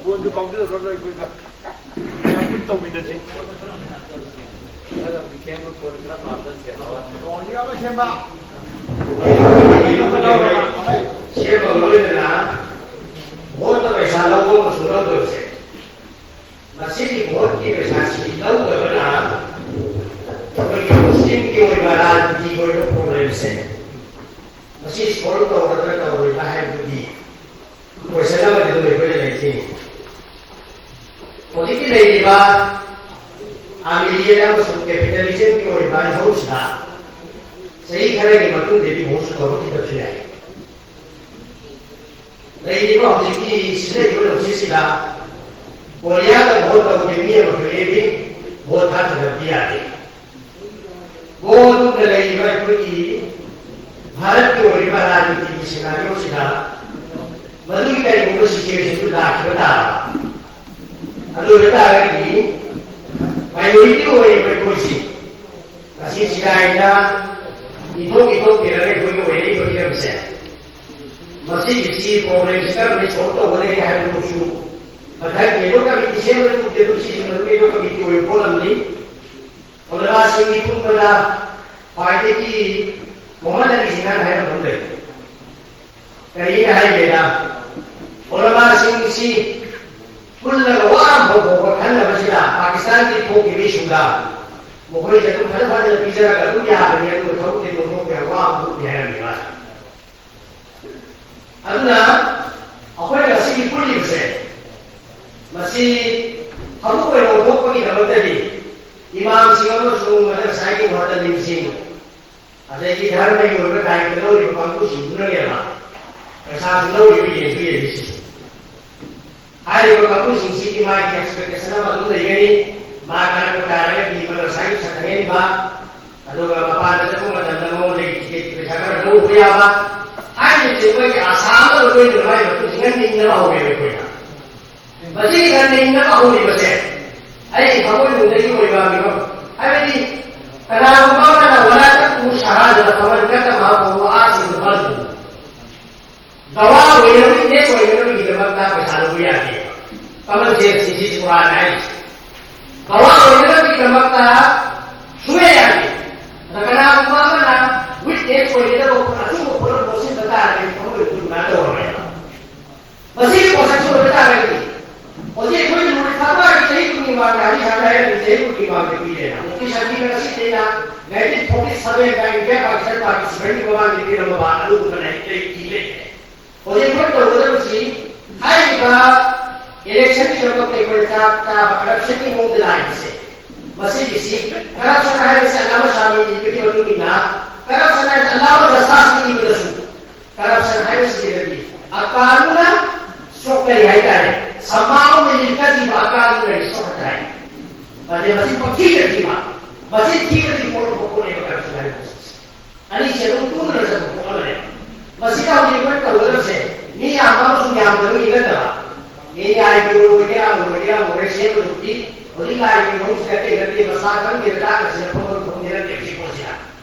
ꯕꯣꯟꯗꯨ ꯀꯥꯎꯖꯔꯛꯂꯔꯣꯏ ꯑꯩꯈꯣꯏꯅ꯫ ꯌꯥꯝ ꯄꯨꯟ ꯇꯧꯃꯤꯟꯅꯁꯤ꯫ ꯁꯦꯝꯕ ꯂꯣꯏꯗꯅ ꯚꯣꯠꯇ ꯄꯩꯁꯥ ꯂꯧꯕ ꯑꯃꯁꯨꯡ ꯂꯧꯗꯕꯁꯦ, ꯃꯁꯤꯒꯤ ꯚꯣꯠꯀꯤ ꯄꯩꯁꯥꯁꯤ ꯂꯧꯗꯕꯅ ꯑꯩꯈꯣꯏꯒꯤ ꯃꯨꯁꯂꯤꯝꯒꯤ ꯑꯣꯏꯕ ꯔꯥꯖꯅꯤꯇꯤꯒꯤ ꯑꯣꯏꯕ ꯄ꯭ꯔꯣꯕ꯭ꯂꯦꯝꯁꯦ ꯃꯁꯤ ꯁꯣꯜꯕ ꯇꯧꯒꯗ꯭ꯔꯥ ꯇꯧꯔꯣꯏꯗ꯭ꯔꯥ ꯍꯥꯏꯕꯗꯨꯗꯤ ꯀꯣꯏꯁꯟ ꯑꯃꯗꯤ ꯑꯗꯨꯝ ꯑꯩꯈꯣꯏꯅ ꯂꯩꯈꯤꯅꯤ꯫ ꯍꯧꯖꯤꯛꯀꯤ ꯂꯩꯔꯤꯕ ꯑꯥꯔꯃꯤꯂꯤꯌꯟ ꯑꯃꯁꯨꯡ ꯀꯦꯄꯤꯇꯦꯂꯤꯖꯝꯒꯤ ꯑꯣꯏꯕ ꯏꯍꯧꯁꯤꯗ ꯆꯍꯤ ꯈꯔꯒꯤ ꯃꯇꯨꯡꯗꯗꯤ ꯃꯍꯨꯠꯁꯨ ꯇꯧꯔꯛꯈꯤꯗꯕꯁꯨ ꯌꯥꯏ꯫ ꯂꯩꯔꯤꯕ ꯍꯧꯖꯤꯛꯀꯤ ꯁꯤꯖꯤꯟꯅꯔꯤꯕ ꯅꯣꯇꯤꯁꯁꯤꯗ ꯀꯣꯔꯤꯌꯥꯗ ꯚꯣꯠ ꯇꯧꯒꯦ ꯃꯤ ꯑꯃ ꯊꯣꯛꯑꯦꯗꯤ ꯚꯣꯠ ꯊꯥꯗꯕꯗꯤ ꯌꯥꯗꯦ꯫ ꯃꯑꯣꯡ ꯑꯗꯨꯝꯅ ꯂꯩꯔꯤꯕ ꯑꯩꯈꯣꯏꯒꯤ ꯚꯥꯔꯠꯀꯤ ꯑꯣꯏꯔꯤꯕ ꯔꯥꯖꯅꯤꯇꯤꯒꯤ ꯁꯤꯅꯥꯔꯤꯑꯣꯁꯤꯗ ꯃꯗꯨꯒꯤ ꯀꯔꯤꯒꯨꯝꯕ ꯁꯤꯆꯨꯋꯦꯁꯟꯗꯨ ꯂꯥꯛꯈꯤꯕ ꯇꯥꯔꯕ, ꯑꯗꯨ ꯑꯣꯏꯕ ꯇꯥꯔꯒꯗꯤ ꯃꯥꯏꯅꯣꯔꯤꯇꯤ ꯑꯣꯏꯔꯤꯕ ꯑꯩꯈꯣꯏꯁꯤ ꯉꯁꯤ ꯆꯤꯔꯥꯏꯗ ꯏꯊꯣꯛ ꯏꯊꯣꯛꯄꯤꯔꯒ ꯑꯩꯈꯣꯏꯒꯤ ꯑꯣꯏꯔꯛꯏꯕ ꯐꯤꯕꯝꯁꯦ, ꯃꯁꯤꯒꯤꯁꯤ ꯄ꯭ꯔꯣꯕ꯭ꯂꯦꯝꯁꯤ ꯀꯔꯝꯅ ꯁꯣꯜꯕ ꯇꯧꯒꯗꯒꯦ ꯍꯥꯏꯕꯗꯨꯁꯨ ꯃꯊꯪꯒꯤ ꯑꯦꯅꯨꯋꯦꯜ ꯀꯃꯤꯇꯤ ꯁꯦꯝꯕꯗ ꯎꯠꯇꯦ, ꯑꯗꯨ ꯁꯤꯁꯤꯡꯕꯗꯨ ꯑꯦꯅꯨꯋꯦꯜ ꯀꯃꯤꯇꯤ ꯑꯣꯏꯕ ꯄꯣꯠ ꯑꯃꯅꯤ꯫ ꯑꯣꯖꯥꯁꯤꯡꯒꯤ ꯄꯨꯟꯕꯗ ꯈ꯭ꯋꯥꯏꯗꯒꯤ ꯃꯃꯜ ꯑꯅꯤꯁꯤ ꯅꯍꯥꯟ ꯍꯥꯏꯔꯝꯕ ꯑꯃ ꯂꯩ꯫ ꯀꯔꯤꯅ ꯍꯥꯏꯒꯦꯗ, ꯑꯣꯂꯃꯥꯁꯤꯡꯁꯤ ꯄꯨꯜꯂꯒ ꯋꯥ ꯑꯃꯐꯥꯎ ꯐꯥꯎꯕ ꯈꯟꯅꯕꯁꯤꯗ ꯄꯥꯀꯤꯁꯇꯥꯟꯒꯤ ꯊꯣꯛꯈꯤꯕ ꯏꯁꯨꯗ ꯃꯈꯣꯏꯁꯦ ꯑꯗꯨꯝ ꯐꯖ ꯐꯖꯅ ꯄꯤꯖꯔꯒ ꯑꯗꯨꯝ ꯌꯥꯕꯅꯤ, ꯑꯗꯨꯒ ꯊꯕꯛꯇꯤ ꯇꯣꯛꯊꯣꯛꯄ ꯌꯥꯝ ꯋꯥꯕ ꯊꯕꯛꯅꯤ ꯍꯥꯏꯔꯝꯃꯤ ꯃꯥꯅ꯫ ꯑꯗꯨꯅ ꯑꯩꯈꯣꯏ ꯉꯁꯤꯒꯤ ꯄꯨꯜꯂꯤꯕꯁꯦ, ꯃꯁꯤ ꯊꯕꯛ ꯑꯣꯏꯅ ꯑꯣꯟꯊꯣꯛꯄꯒꯤꯗꯃꯛꯇꯗꯤ ꯏꯃꯥꯝꯁꯤꯡ ꯑꯃꯁꯨꯡ ꯃꯗꯔꯁꯥꯒꯤ ꯃꯨꯍꯇꯗꯤꯟꯁꯤꯡ, ꯑꯗꯒꯤ ꯙꯔꯃꯒꯤ ꯑꯣꯏꯕ ꯗꯥꯌꯤꯠꯇ ꯂꯧꯔꯤꯕ ꯀꯥꯡꯕꯨꯁꯤꯡꯗꯨꯅꯅꯦꯕ ꯄꯩꯁꯥꯁꯤ ꯂꯧꯔꯤꯕ ꯌꯦꯡꯁꯨ ꯌꯦꯡꯕꯤꯁꯤ꯫ ꯍꯥꯏꯔꯤꯕ ꯀꯥꯡꯕꯨꯁꯤꯡꯁꯤꯒꯤ ꯃꯥꯒꯤ ꯑꯦꯛꯁꯄꯦꯛꯇꯦꯁꯟ ꯑꯃ ꯑꯗꯨꯝ ꯂꯩꯒꯅꯤ꯫ ꯃꯥ ꯀꯔꯝꯕ ꯇꯥꯔꯒꯗꯤ ꯃꯗꯔꯁꯥꯒꯤ ꯄꯩꯁꯥ ꯈꯪꯍꯟꯕ, ꯑꯗꯨꯒ ꯃꯄꯥꯟꯗ ꯆꯠꯄ ꯃꯇꯝꯗ ꯃꯉꯣꯟꯗꯒꯤ ꯇꯤꯀꯦꯠꯀꯤ ꯄꯩꯁꯥ ꯈꯔ ꯂꯧꯕ ꯌꯥꯕ, ꯍꯥꯏꯔꯤꯕꯁꯦ ꯑꯩꯈꯣꯏꯒꯤ ꯑꯁꯥ ꯑꯃ ꯂꯣꯏꯅꯅ ꯃꯥꯒꯤ ꯃꯇꯨꯡ ꯏꯟꯅ ꯅꯤꯡꯅꯕ ꯍꯧꯔꯦꯕ ꯑꯩꯈꯣꯏꯅ꯫ ꯃꯁꯤꯒꯤ ꯈꯟꯅꯤꯡꯅ ꯍꯧꯔꯤꯕꯁꯦ ꯑꯩꯒꯤ ꯊꯃꯣꯏꯅꯨꯡꯗꯒꯤ ꯑꯣꯏꯕ ꯃꯤꯐꯝ, ꯍꯥꯏꯕꯗꯤ ꯀꯅꯥꯒꯨꯝꯕ ꯑꯃꯅ "ꯋꯥꯂꯥ ꯇꯛꯇꯨꯃꯨ ꯁꯍꯥꯗꯥꯇ ꯐꯃꯟ ꯀꯇꯃꯍꯥ ꯐꯍꯨꯋ ꯑꯥꯁꯤꯃꯨꯟ ꯐꯔꯖꯨꯍꯨ", ꯒꯋꯥ ꯑꯣꯏꯅꯕ, ꯋꯤꯠꯅꯦꯁ ꯑꯣꯏꯅꯕꯒꯤꯗꯃꯛꯇ ꯄꯩꯁꯥ ꯂꯧꯕ ꯌꯥꯗꯦ꯫ ꯀꯃꯟ ꯁꯦꯟꯁ ꯁꯤꯁꯤ ꯀꯨꯔꯥꯟ ꯍꯥꯏꯔꯤꯁꯦ꯫ ꯒꯋꯥ ꯑꯣꯏꯅꯕꯒꯤꯗꯃꯛꯇ ꯁꯨꯡꯌꯥ ꯌꯥꯗꯦ꯫ ꯑꯗ ꯀꯅꯥꯒꯨꯝꯕ ꯑꯃꯅ ꯋꯤꯠꯅꯦꯁ ꯑꯣꯏꯒꯗꯕ ꯄꯣꯠ, ꯑꯆꯨꯝꯕ ꯄꯣꯠ ꯑꯃ ꯂꯧꯁꯤꯟꯕ ꯇꯥꯔꯒꯗꯤ ꯊꯃꯣꯏ ꯄꯨꯟꯅ ꯇꯧꯔꯣꯏ꯫ ꯃꯁꯤꯒꯤ ꯄꯣꯠꯁꯛꯁꯤ ꯑꯣꯏꯕ ꯇꯥꯔꯒꯗꯤ, ꯍꯧꯖꯤꯛ ꯑꯩꯈꯣꯏꯅ ꯅꯨꯃꯤꯠ ꯊꯥ ꯇꯔꯥꯒꯤ ꯆꯍꯤ ꯀꯨꯟꯒꯤ ꯃꯃꯥꯡꯗ ꯍꯥꯏꯗꯤ ꯁꯥꯟꯅ ꯍꯥꯏꯔꯒꯗꯤ ꯆꯍꯤ ꯀꯨꯟꯒꯤ ꯃꯃꯥꯡꯗ ꯄꯤꯔꯦꯅ꯫ ꯃꯨꯐꯇꯤ ꯁꯥꯟꯇꯤꯅ ꯉꯁꯤꯗꯩꯅ ꯅꯥꯏꯟꯇꯤꯟ ꯐꯣꯔꯇꯤ ꯁꯚꯦꯟꯗ ꯏꯟꯗꯤꯌꯥ ꯄꯥꯀꯤꯁꯇꯥꯟ ꯄꯥꯔꯇꯤꯁꯤꯄꯦꯟꯒꯤ ꯃꯃꯥꯡꯗ ꯄꯤꯔꯝꯃꯕ ꯑꯗꯨꯒꯨꯝꯕ ꯂꯥꯏꯔꯤꯛ ꯂꯩ, ꯏ ꯂꯩ꯫ ꯍꯧꯖꯤꯛ ꯑꯩꯈꯣꯏ ꯇꯧꯒꯗꯕꯁꯤ ꯍꯥꯏꯔꯤꯕ ꯏꯂꯦꯛꯁꯟꯒꯤꯗꯃꯛꯇ ꯑꯩꯈꯣꯏꯅ ꯆꯥꯛ ꯆꯥꯕ ꯀꯔꯞꯁꯟꯒꯤ ꯃꯑꯣꯡꯗ ꯂꯥꯛꯏꯕꯁꯦ, ꯃꯁꯤꯒꯤꯁꯤ ꯀꯔꯞꯁꯟ ꯍꯥꯏꯕꯁꯤ ꯑꯜꯂꯥꯃ ꯁꯥꯃꯤ ꯏꯕꯒꯤ ꯃꯇꯨꯡ ꯏꯟꯅ ꯀꯔꯞꯁꯟ ꯍꯥꯏꯕꯁꯤ ꯑꯜꯂꯥꯃ ꯔꯁꯥꯁꯤ ꯏꯕꯗꯁꯨ ꯀꯔꯞꯁꯟ ꯍꯥꯏꯕꯁꯤꯗꯒꯤ ꯑꯀꯥꯟꯕꯅ ꯁꯣꯛ ꯀꯔꯤ ꯍꯥꯏꯇꯥꯔꯦ, ꯁꯃꯥꯎ ꯂꯤꯂꯤꯀꯥꯁꯤꯕ ꯑꯀꯥꯟꯕꯅ ꯁꯣꯛ ꯍꯥꯏꯇꯥꯔꯦ꯫ ꯃꯁꯤ ꯃꯁꯤ ꯄꯪꯊꯤꯗ ꯊꯤꯕ, ꯃꯁꯤ ꯊꯤꯕꯗꯤ ꯄꯣꯛꯂꯛꯄ ꯄꯣꯠꯅꯦꯕ ꯀꯔꯞꯁꯟ ꯍꯥꯏꯕꯁꯤ꯫ ꯑꯅꯤꯁꯦ ꯑꯗꯨꯝ ꯇꯨꯡꯗ ꯆꯠꯄ ꯄꯣꯠ ꯑꯃꯅꯦꯕ꯫ ꯃꯁꯤꯗ ꯍꯧꯖꯤꯛ ꯑꯩꯈꯣꯏ ꯇꯧꯒꯗꯕꯁꯦ ꯃꯤ ꯌꯥꯝꯕ ꯑꯃꯁꯨꯡ ꯌꯥꯝꯗꯕꯒꯤ ꯅꯠꯇꯕ, ꯑꯦ ꯑꯥꯏ ꯄꯤ ꯑꯣꯏꯒꯦꯔꯥ, ꯑꯃ ꯑꯣꯏꯒꯦꯔꯥ, ꯑꯃ ꯑꯣꯏꯒꯦꯔꯥ, ꯁꯦꯝꯕꯗꯨꯗꯤ ꯍꯧꯖꯤꯛ ꯂꯥꯛꯏꯕ ꯃꯤꯍꯨꯠꯁꯤꯗ ꯑꯇꯩ ꯅꯠꯇꯦ, ꯃꯁꯥ ꯈꯪꯗꯦ, ꯇꯥꯛꯅ ꯁꯤꯗ ꯐꯝꯐꯝ ꯊꯣꯛꯐꯝꯗꯤ ꯅꯠꯇꯦ ꯁꯤ ꯄꯣꯠꯁꯤꯗ꯫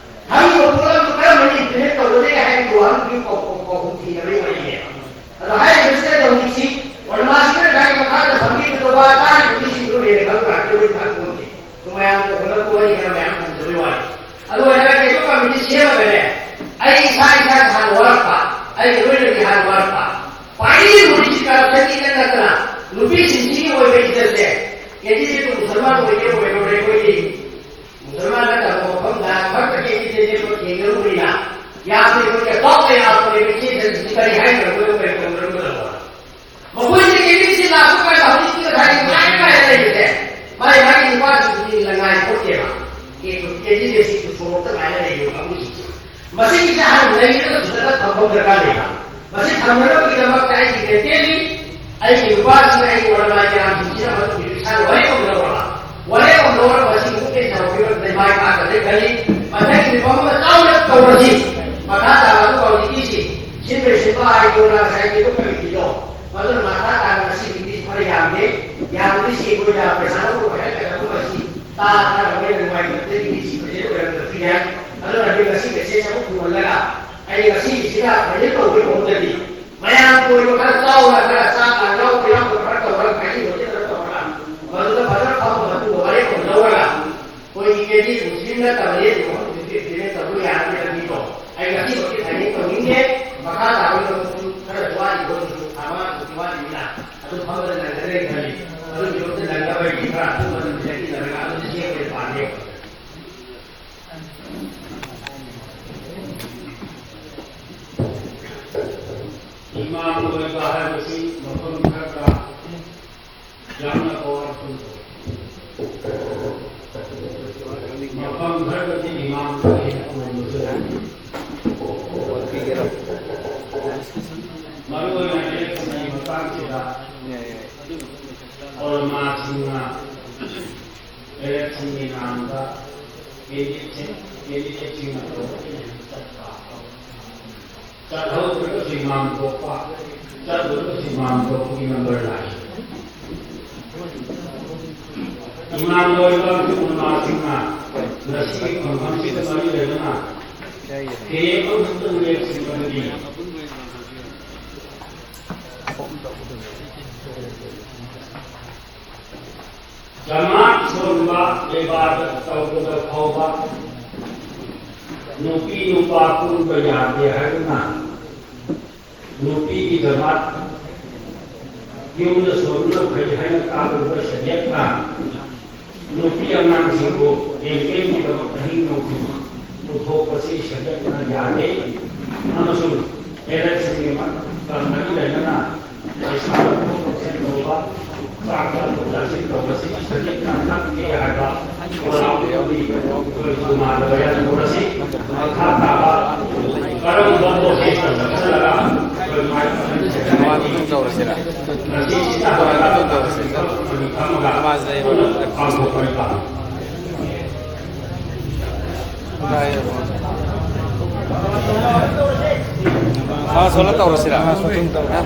ꯈꯪꯉꯤꯕ ꯄꯣꯠ ꯑꯃꯗꯨ ꯀꯔꯝꯕ implement ꯇꯧꯒꯗꯒꯦ ꯍꯥꯏꯕꯒꯤ ꯋꯥꯍꯪꯗꯨꯒꯤ ꯄꯥꯎ-, ꯄꯥꯎ-, ꯄꯥꯎꯈꯨꯝ ꯊꯤꯅꯕꯒꯤ ꯋꯥꯔꯤꯅꯦꯕ꯫ ꯑꯗꯣ ꯍꯥꯏꯔꯤꯕꯁꯤꯗ ꯍꯧꯖꯤꯛꯁꯤ ꯑꯣꯔꯃꯥꯁꯤꯗ ꯉꯁꯥꯏꯒꯤ ꯃꯈꯥꯗ ꯐꯝꯕꯤꯕꯗꯣ ꯋꯥ ꯇꯥꯔꯤꯕ ꯃꯤꯁꯤꯡꯗꯨ ꯍꯦꯟꯅ ꯈꯪꯕ ꯉꯥꯛꯇ ꯑꯣꯏꯅ ꯈꯪꯄꯣꯟꯇꯦ꯫ ꯁꯨꯃꯥꯏꯅ ꯇꯧꯕꯅ ꯋꯥꯔꯤ ꯈꯔ ꯃꯌꯥꯝ ꯊꯝꯖꯕꯒꯤ ꯋꯥꯅꯤ꯫ ꯑꯗꯨ ꯑꯣꯏꯔꯒ ꯀꯩꯅꯣ ꯀꯃꯤꯇꯤ ꯁꯦꯝꯃꯒꯅꯦ, ꯑꯩ ꯏꯁꯥ ꯏꯁꯥꯅ ꯍꯥꯟꯅ ꯋꯥꯔꯛꯄ, ꯑꯩꯒꯤ ꯂꯣꯏꯅꯕꯤ ꯍꯥꯟꯅ ꯋꯥꯔꯛꯄ, ꯈ꯭ꯋꯥꯏꯗꯒꯤ ꯂꯨꯔꯤꯁꯤ ꯀꯔꯞꯁꯟꯒꯤ ꯅꯠꯇꯅ ꯅꯨꯄꯤꯁꯤꯡꯁꯤꯒꯤ ꯑꯣꯏꯕ ꯏꯖꯠꯁꯦ, ꯀꯦꯟꯗꯤꯗꯦꯠꯇꯨ ꯃꯨꯁꯜꯃꯥꯟ ꯑꯣꯏꯒꯦ ꯑꯣꯏꯔꯣꯏ, ꯑꯩꯈꯣꯏꯒꯤ ꯊꯦꯡꯅꯔꯨꯕꯅꯤꯅ ꯌꯥꯝꯅ ꯑꯩꯈꯣꯏꯒꯤ ꯑꯇꯣꯞꯄ ꯌꯥꯝꯅ ꯏꯆꯦꯁꯤꯡꯁꯤ ꯀꯔꯤ ꯍꯥꯏꯅꯔꯝꯒꯗꯕ, ꯀꯔꯤ ꯇꯧꯅꯔꯝꯒꯗꯕ? ꯃꯈꯣꯏꯁꯦ ꯑꯦꯝ ꯕꯤ ꯁꯤ ꯂꯥꯛꯄ ꯀꯥꯟꯗ ꯍꯧꯖꯤꯛꯇꯤ ꯉꯁꯥꯏ ꯉꯥꯏ ꯉꯥꯏ ꯂꯩꯕꯁꯦ ꯃꯥꯏ ꯃꯥꯒꯤ ꯅꯨꯄꯥꯁꯤꯡꯗꯤ ꯉꯥꯏ ꯄꯣꯠꯇꯦꯕ꯫ ꯀꯦꯟꯗꯤꯗꯦꯠꯁꯤꯡꯁꯨ ꯁꯣꯔꯣꯛꯇ ꯉꯥꯏꯅ ꯂꯩꯔꯤꯕ ꯀꯥꯡꯕꯨꯁꯤꯡꯁꯦ꯫ ꯃꯁꯤꯒꯤꯁꯦ ꯍꯥꯟꯅ ꯂꯩꯔꯒ ꯐꯖꯅ ꯊꯝꯐꯝ ꯗꯔꯀꯥꯔ ꯂꯩꯕ꯫ ꯃꯁꯤ ꯊꯝꯅꯅꯕꯒꯤꯗꯃꯛꯇ ꯑꯩꯒꯤ ꯃꯦꯟꯇꯦꯜꯂꯤ ꯑꯩꯒꯤ ꯅꯨꯄꯥꯁꯤꯡ, ꯑꯩꯒꯤ ꯋꯥꯔꯃꯥꯏ ꯃꯌꯥꯝꯁꯤꯡꯁꯤꯅ ꯃꯗꯨꯒꯤ ꯏꯁꯥꯅ ꯋꯥꯔꯦꯞ ꯑꯃ ꯂꯧꯔꯒ, ꯋꯥꯔꯦꯞ ꯑꯃ ꯂꯧꯔꯒ ꯃꯁꯤꯒꯤ ꯃꯨꯛꯇ ꯆꯥꯎꯈꯤꯕ ꯃꯥꯏ ꯄꯥꯛꯀꯗ꯭ꯔꯦ ꯈꯜꯂꯤ꯫ ꯃꯊꯪꯒꯤ ꯃꯤꯐꯝ ꯑꯃ ꯆꯥꯎꯅ ꯇꯧꯔꯁꯤ꯫ ꯃꯈꯥ ꯇꯥꯕ ꯑꯗꯨ ꯍꯧꯖꯤꯛꯀꯤꯁꯤ ꯁꯤꯟꯕ ꯁꯤꯟꯕ ꯍꯥꯏꯗꯨꯅ ꯉꯁꯥꯏꯒꯤ ꯑꯗꯨ ꯀꯃꯤꯇꯤꯗꯣ ꯃꯗꯨꯅ ꯃꯈꯥ ꯇꯥꯅ ꯉꯁꯤꯒꯤꯗꯤ ꯈꯔ ꯌꯥꯝꯗꯦ꯫ ꯌꯥꯝꯗ꯭ꯔꯤꯁꯤ ꯑꯩꯈꯣꯏꯅ ꯄꯩꯁꯥ ꯂꯧꯔꯨꯕ ꯍꯥꯏꯔꯒ ꯑꯗꯨꯝ ꯑꯁꯤ ꯇꯥ ꯇꯥꯔꯒ ꯑꯩꯈꯣꯏꯅ ꯅꯨꯡꯉꯥꯏꯇꯕꯗꯒꯤ ꯁꯤ ꯄ꯭ꯔꯖꯦꯟ ꯑꯣꯏꯔꯝꯗꯕꯁꯨ ꯌꯥꯏ꯫ ꯑꯗꯨꯅ ꯍꯧꯖꯤꯛ ꯉꯁꯤ ꯃꯦꯁꯦꯖ ꯑꯃ ꯄꯨꯍꯜꯂꯒ ꯑꯩ ꯉꯁꯤꯒꯤꯁꯤꯗ ꯄ꯭ꯔꯖꯦꯟ ꯇꯧꯕꯒꯤ ꯃꯍꯨꯠꯇꯗꯤ ꯃꯌꯥꯝꯒꯤ ꯑꯣꯏꯕ ꯈꯔ ꯆꯥꯎꯅ ꯈꯔ ꯆꯥꯛ ꯌꯥꯎꯕ ꯌꯥꯎꯗꯕ ꯈꯔ ꯇꯧꯔꯒ ꯈꯥꯏꯖꯤꯟ ꯈꯣꯠꯆꯤꯟꯗꯅ ꯇꯧꯔꯒ ꯃꯗꯨꯗ ꯐꯖꯅ ꯐꯝꯃ ꯃꯇꯨꯡꯗ ꯋꯥꯔꯦꯞ ꯑꯃ ꯂꯧꯔꯒ ꯑꯩꯈꯣꯏꯒꯤ ꯀꯦꯟꯗꯤꯗꯦꯠ ꯃꯨꯁꯂꯤꯝ ꯅꯠꯇꯕꯅꯤ ꯑꯗꯨꯒ ꯍꯧꯖꯤꯛꯇꯤ ꯇꯧꯕ ꯌꯥꯔꯅꯤ ꯍꯥꯏꯕꯅꯤꯀꯣ꯫ ꯑꯩ ꯉꯁꯤꯃꯛꯇꯤ ꯐꯥꯏꯅꯦꯜ ꯇꯧꯅꯤꯡꯗꯦ꯫ ꯃꯈꯥ ꯇꯥꯕꯒꯤꯗꯃꯛꯇꯁꯨ ꯈꯔ ꯋꯥꯠꯂꯤꯕ ꯑꯣꯏꯔꯁꯨ ꯊꯥ ꯃꯉꯥ ꯇꯔꯨꯛꯇꯤ ꯋꯥꯠꯂꯤꯕꯅꯤꯅ ꯑꯗꯨ ꯐꯝꯕꯗ ꯅꯪꯒꯗ꯭ꯔꯦ ꯈꯜꯂꯤ꯫ ꯑꯗꯨꯒꯤꯗꯃꯛꯇ ꯅꯪꯅꯕꯒꯤ ꯈꯔ ꯑꯗꯨꯝꯕ ꯅꯨꯃꯤꯠ ꯂꯦꯞꯃꯤꯟꯅꯔꯒ ꯑꯗꯨꯝ ꯆꯦꯟꯕ ꯑꯣꯏꯅ ꯄꯥꯝꯃꯤ꯫ ꯏꯃꯥꯝ ꯑꯣꯏꯕ ꯍꯥꯏꯕꯁꯤ ꯃꯐꯝ ꯈꯔꯗ ꯌꯥꯝꯅ ꯄꯋꯥꯔꯐꯨꯜ ꯑꯣꯏ꯫ ꯃꯐꯝ ꯈꯔꯗꯗꯤ ꯏꯃꯥꯝꯅ ꯍꯦꯟꯅ ꯇꯣꯡꯕꯁꯨ ꯂꯩ꯫ ꯃꯔꯨꯑꯣꯏꯅ ꯏꯂꯦꯛꯁꯟꯒꯤ ꯃꯇꯥꯡꯁꯤꯗ ꯑꯣꯂꯃꯥꯁꯤꯡꯅ ꯏꯂꯦꯛꯁꯟꯒꯤ ꯅꯥꯝꯗ ꯀꯦꯟꯗꯤꯗꯦꯠꯁꯤꯡ, ꯀꯦꯟꯗꯤꯗꯦꯠꯁꯤꯡꯅ ꯇꯧꯕ ꯆꯠꯄ꯫ ꯆꯠꯍꯧꯗ꯭ꯔꯒꯁꯨ ꯏꯃꯥꯝ ꯊꯣꯛꯄ, ꯆꯠꯂꯨꯔꯒꯁꯨ ꯏꯃꯥꯝ ꯊꯣꯛꯄꯒꯤ ꯅꯝꯕꯔ ꯂꯥꯛꯏ꯫ ꯏꯃꯥꯝ ꯑꯣꯏꯕ ꯑꯃꯁꯨꯡ ꯎꯂꯃꯥꯁꯤꯡꯅ ꯉꯁꯤꯒꯤ ꯈꯨꯡꯒꯪꯁꯤꯗ ꯃꯔꯤ ꯂꯩꯅꯅ ꯐꯤꯔꯦꯞ ꯑꯃꯈꯛꯇꯪ ꯂꯦꯞꯁꯤꯟꯕꯗꯨꯗꯤ ꯖꯃꯥꯠ ꯁꯣꯟꯕ, ꯏꯕꯥꯗꯠ ꯇꯧꯕꯗ ꯐꯥꯎꯕ ꯅꯨꯄꯤ ꯅꯨꯄꯥ ꯄꯨꯟꯕ ꯌꯥꯗꯦ ꯍꯥꯏꯗꯨꯅ ꯅꯨꯄꯤꯒꯤ ꯖꯃꯥꯠ ꯌꯨꯝꯗ ꯁꯣꯟꯕꯅ ꯐꯩ ꯍꯥꯏꯅ ꯇꯥꯛꯂꯤꯕ ꯁꯔꯤꯌꯠꯅ ꯅꯨꯄꯤ ꯑꯉꯥꯡꯁꯤꯡꯕꯨ ꯀꯦꯝꯄꯦꯟꯒꯤꯗꯃꯛ ꯑꯍꯤꯡ ꯅꯣꯡꯊꯤꯟ ꯄꯨꯊꯣꯛꯄꯁꯤ ꯁꯦꯝꯒꯠꯄꯅ ꯌꯥꯗꯦ ꯑꯃꯁꯨꯡ ꯍꯦꯜꯊꯁꯤꯡꯒꯤ ꯃꯔꯛꯇ ꯃꯔꯤ ꯂꯩꯅꯅ ꯄꯩꯁꯥ ꯂꯧꯊꯣꯛ ꯂꯧꯁꯤꯟ ꯇꯧꯕ, ꯆꯥꯛ ꯂꯧꯊꯣꯛ ꯂꯧꯁꯤꯟ ꯇꯧꯕꯁꯤ ꯁꯦꯝꯒꯠꯄꯅ ꯅꯠꯇꯦ ꯍꯥꯏꯕ ꯋꯥꯐꯝ ꯑꯗꯨ ꯑꯩꯈꯣꯏ ꯈꯨꯃꯥꯟꯗ ꯌꯥꯊꯪ ꯇꯧꯔꯁꯤ꯫ ꯃꯈꯥ ꯇꯥꯕ ꯀꯔꯝꯕ ꯄꯣꯠꯆꯩ ꯆꯠꯁꯤꯜꯂꯒ ꯑꯩꯈꯣꯏ ꯃꯥꯏ ꯃꯥꯅ ꯑꯗꯨꯝ ꯇꯧꯔꯁꯤꯔ? ꯃꯁꯤ ꯁꯤꯖꯤꯟꯅꯕ ꯃꯥꯅ ꯑꯗꯨꯝ ꯇꯧꯔꯁꯤꯔ? ꯊꯝꯃꯒ ꯃꯥꯁꯦ ꯑꯩꯉꯣꯟꯗ ꯄꯥꯡꯊꯣꯛꯄꯅꯤ꯫ ꯃꯥ ꯁꯣꯂ ꯇꯧꯔꯁꯤꯔ? ꯃꯥ ꯁꯣꯂ ꯇꯧꯔꯁꯤ꯫ ꯍꯥ?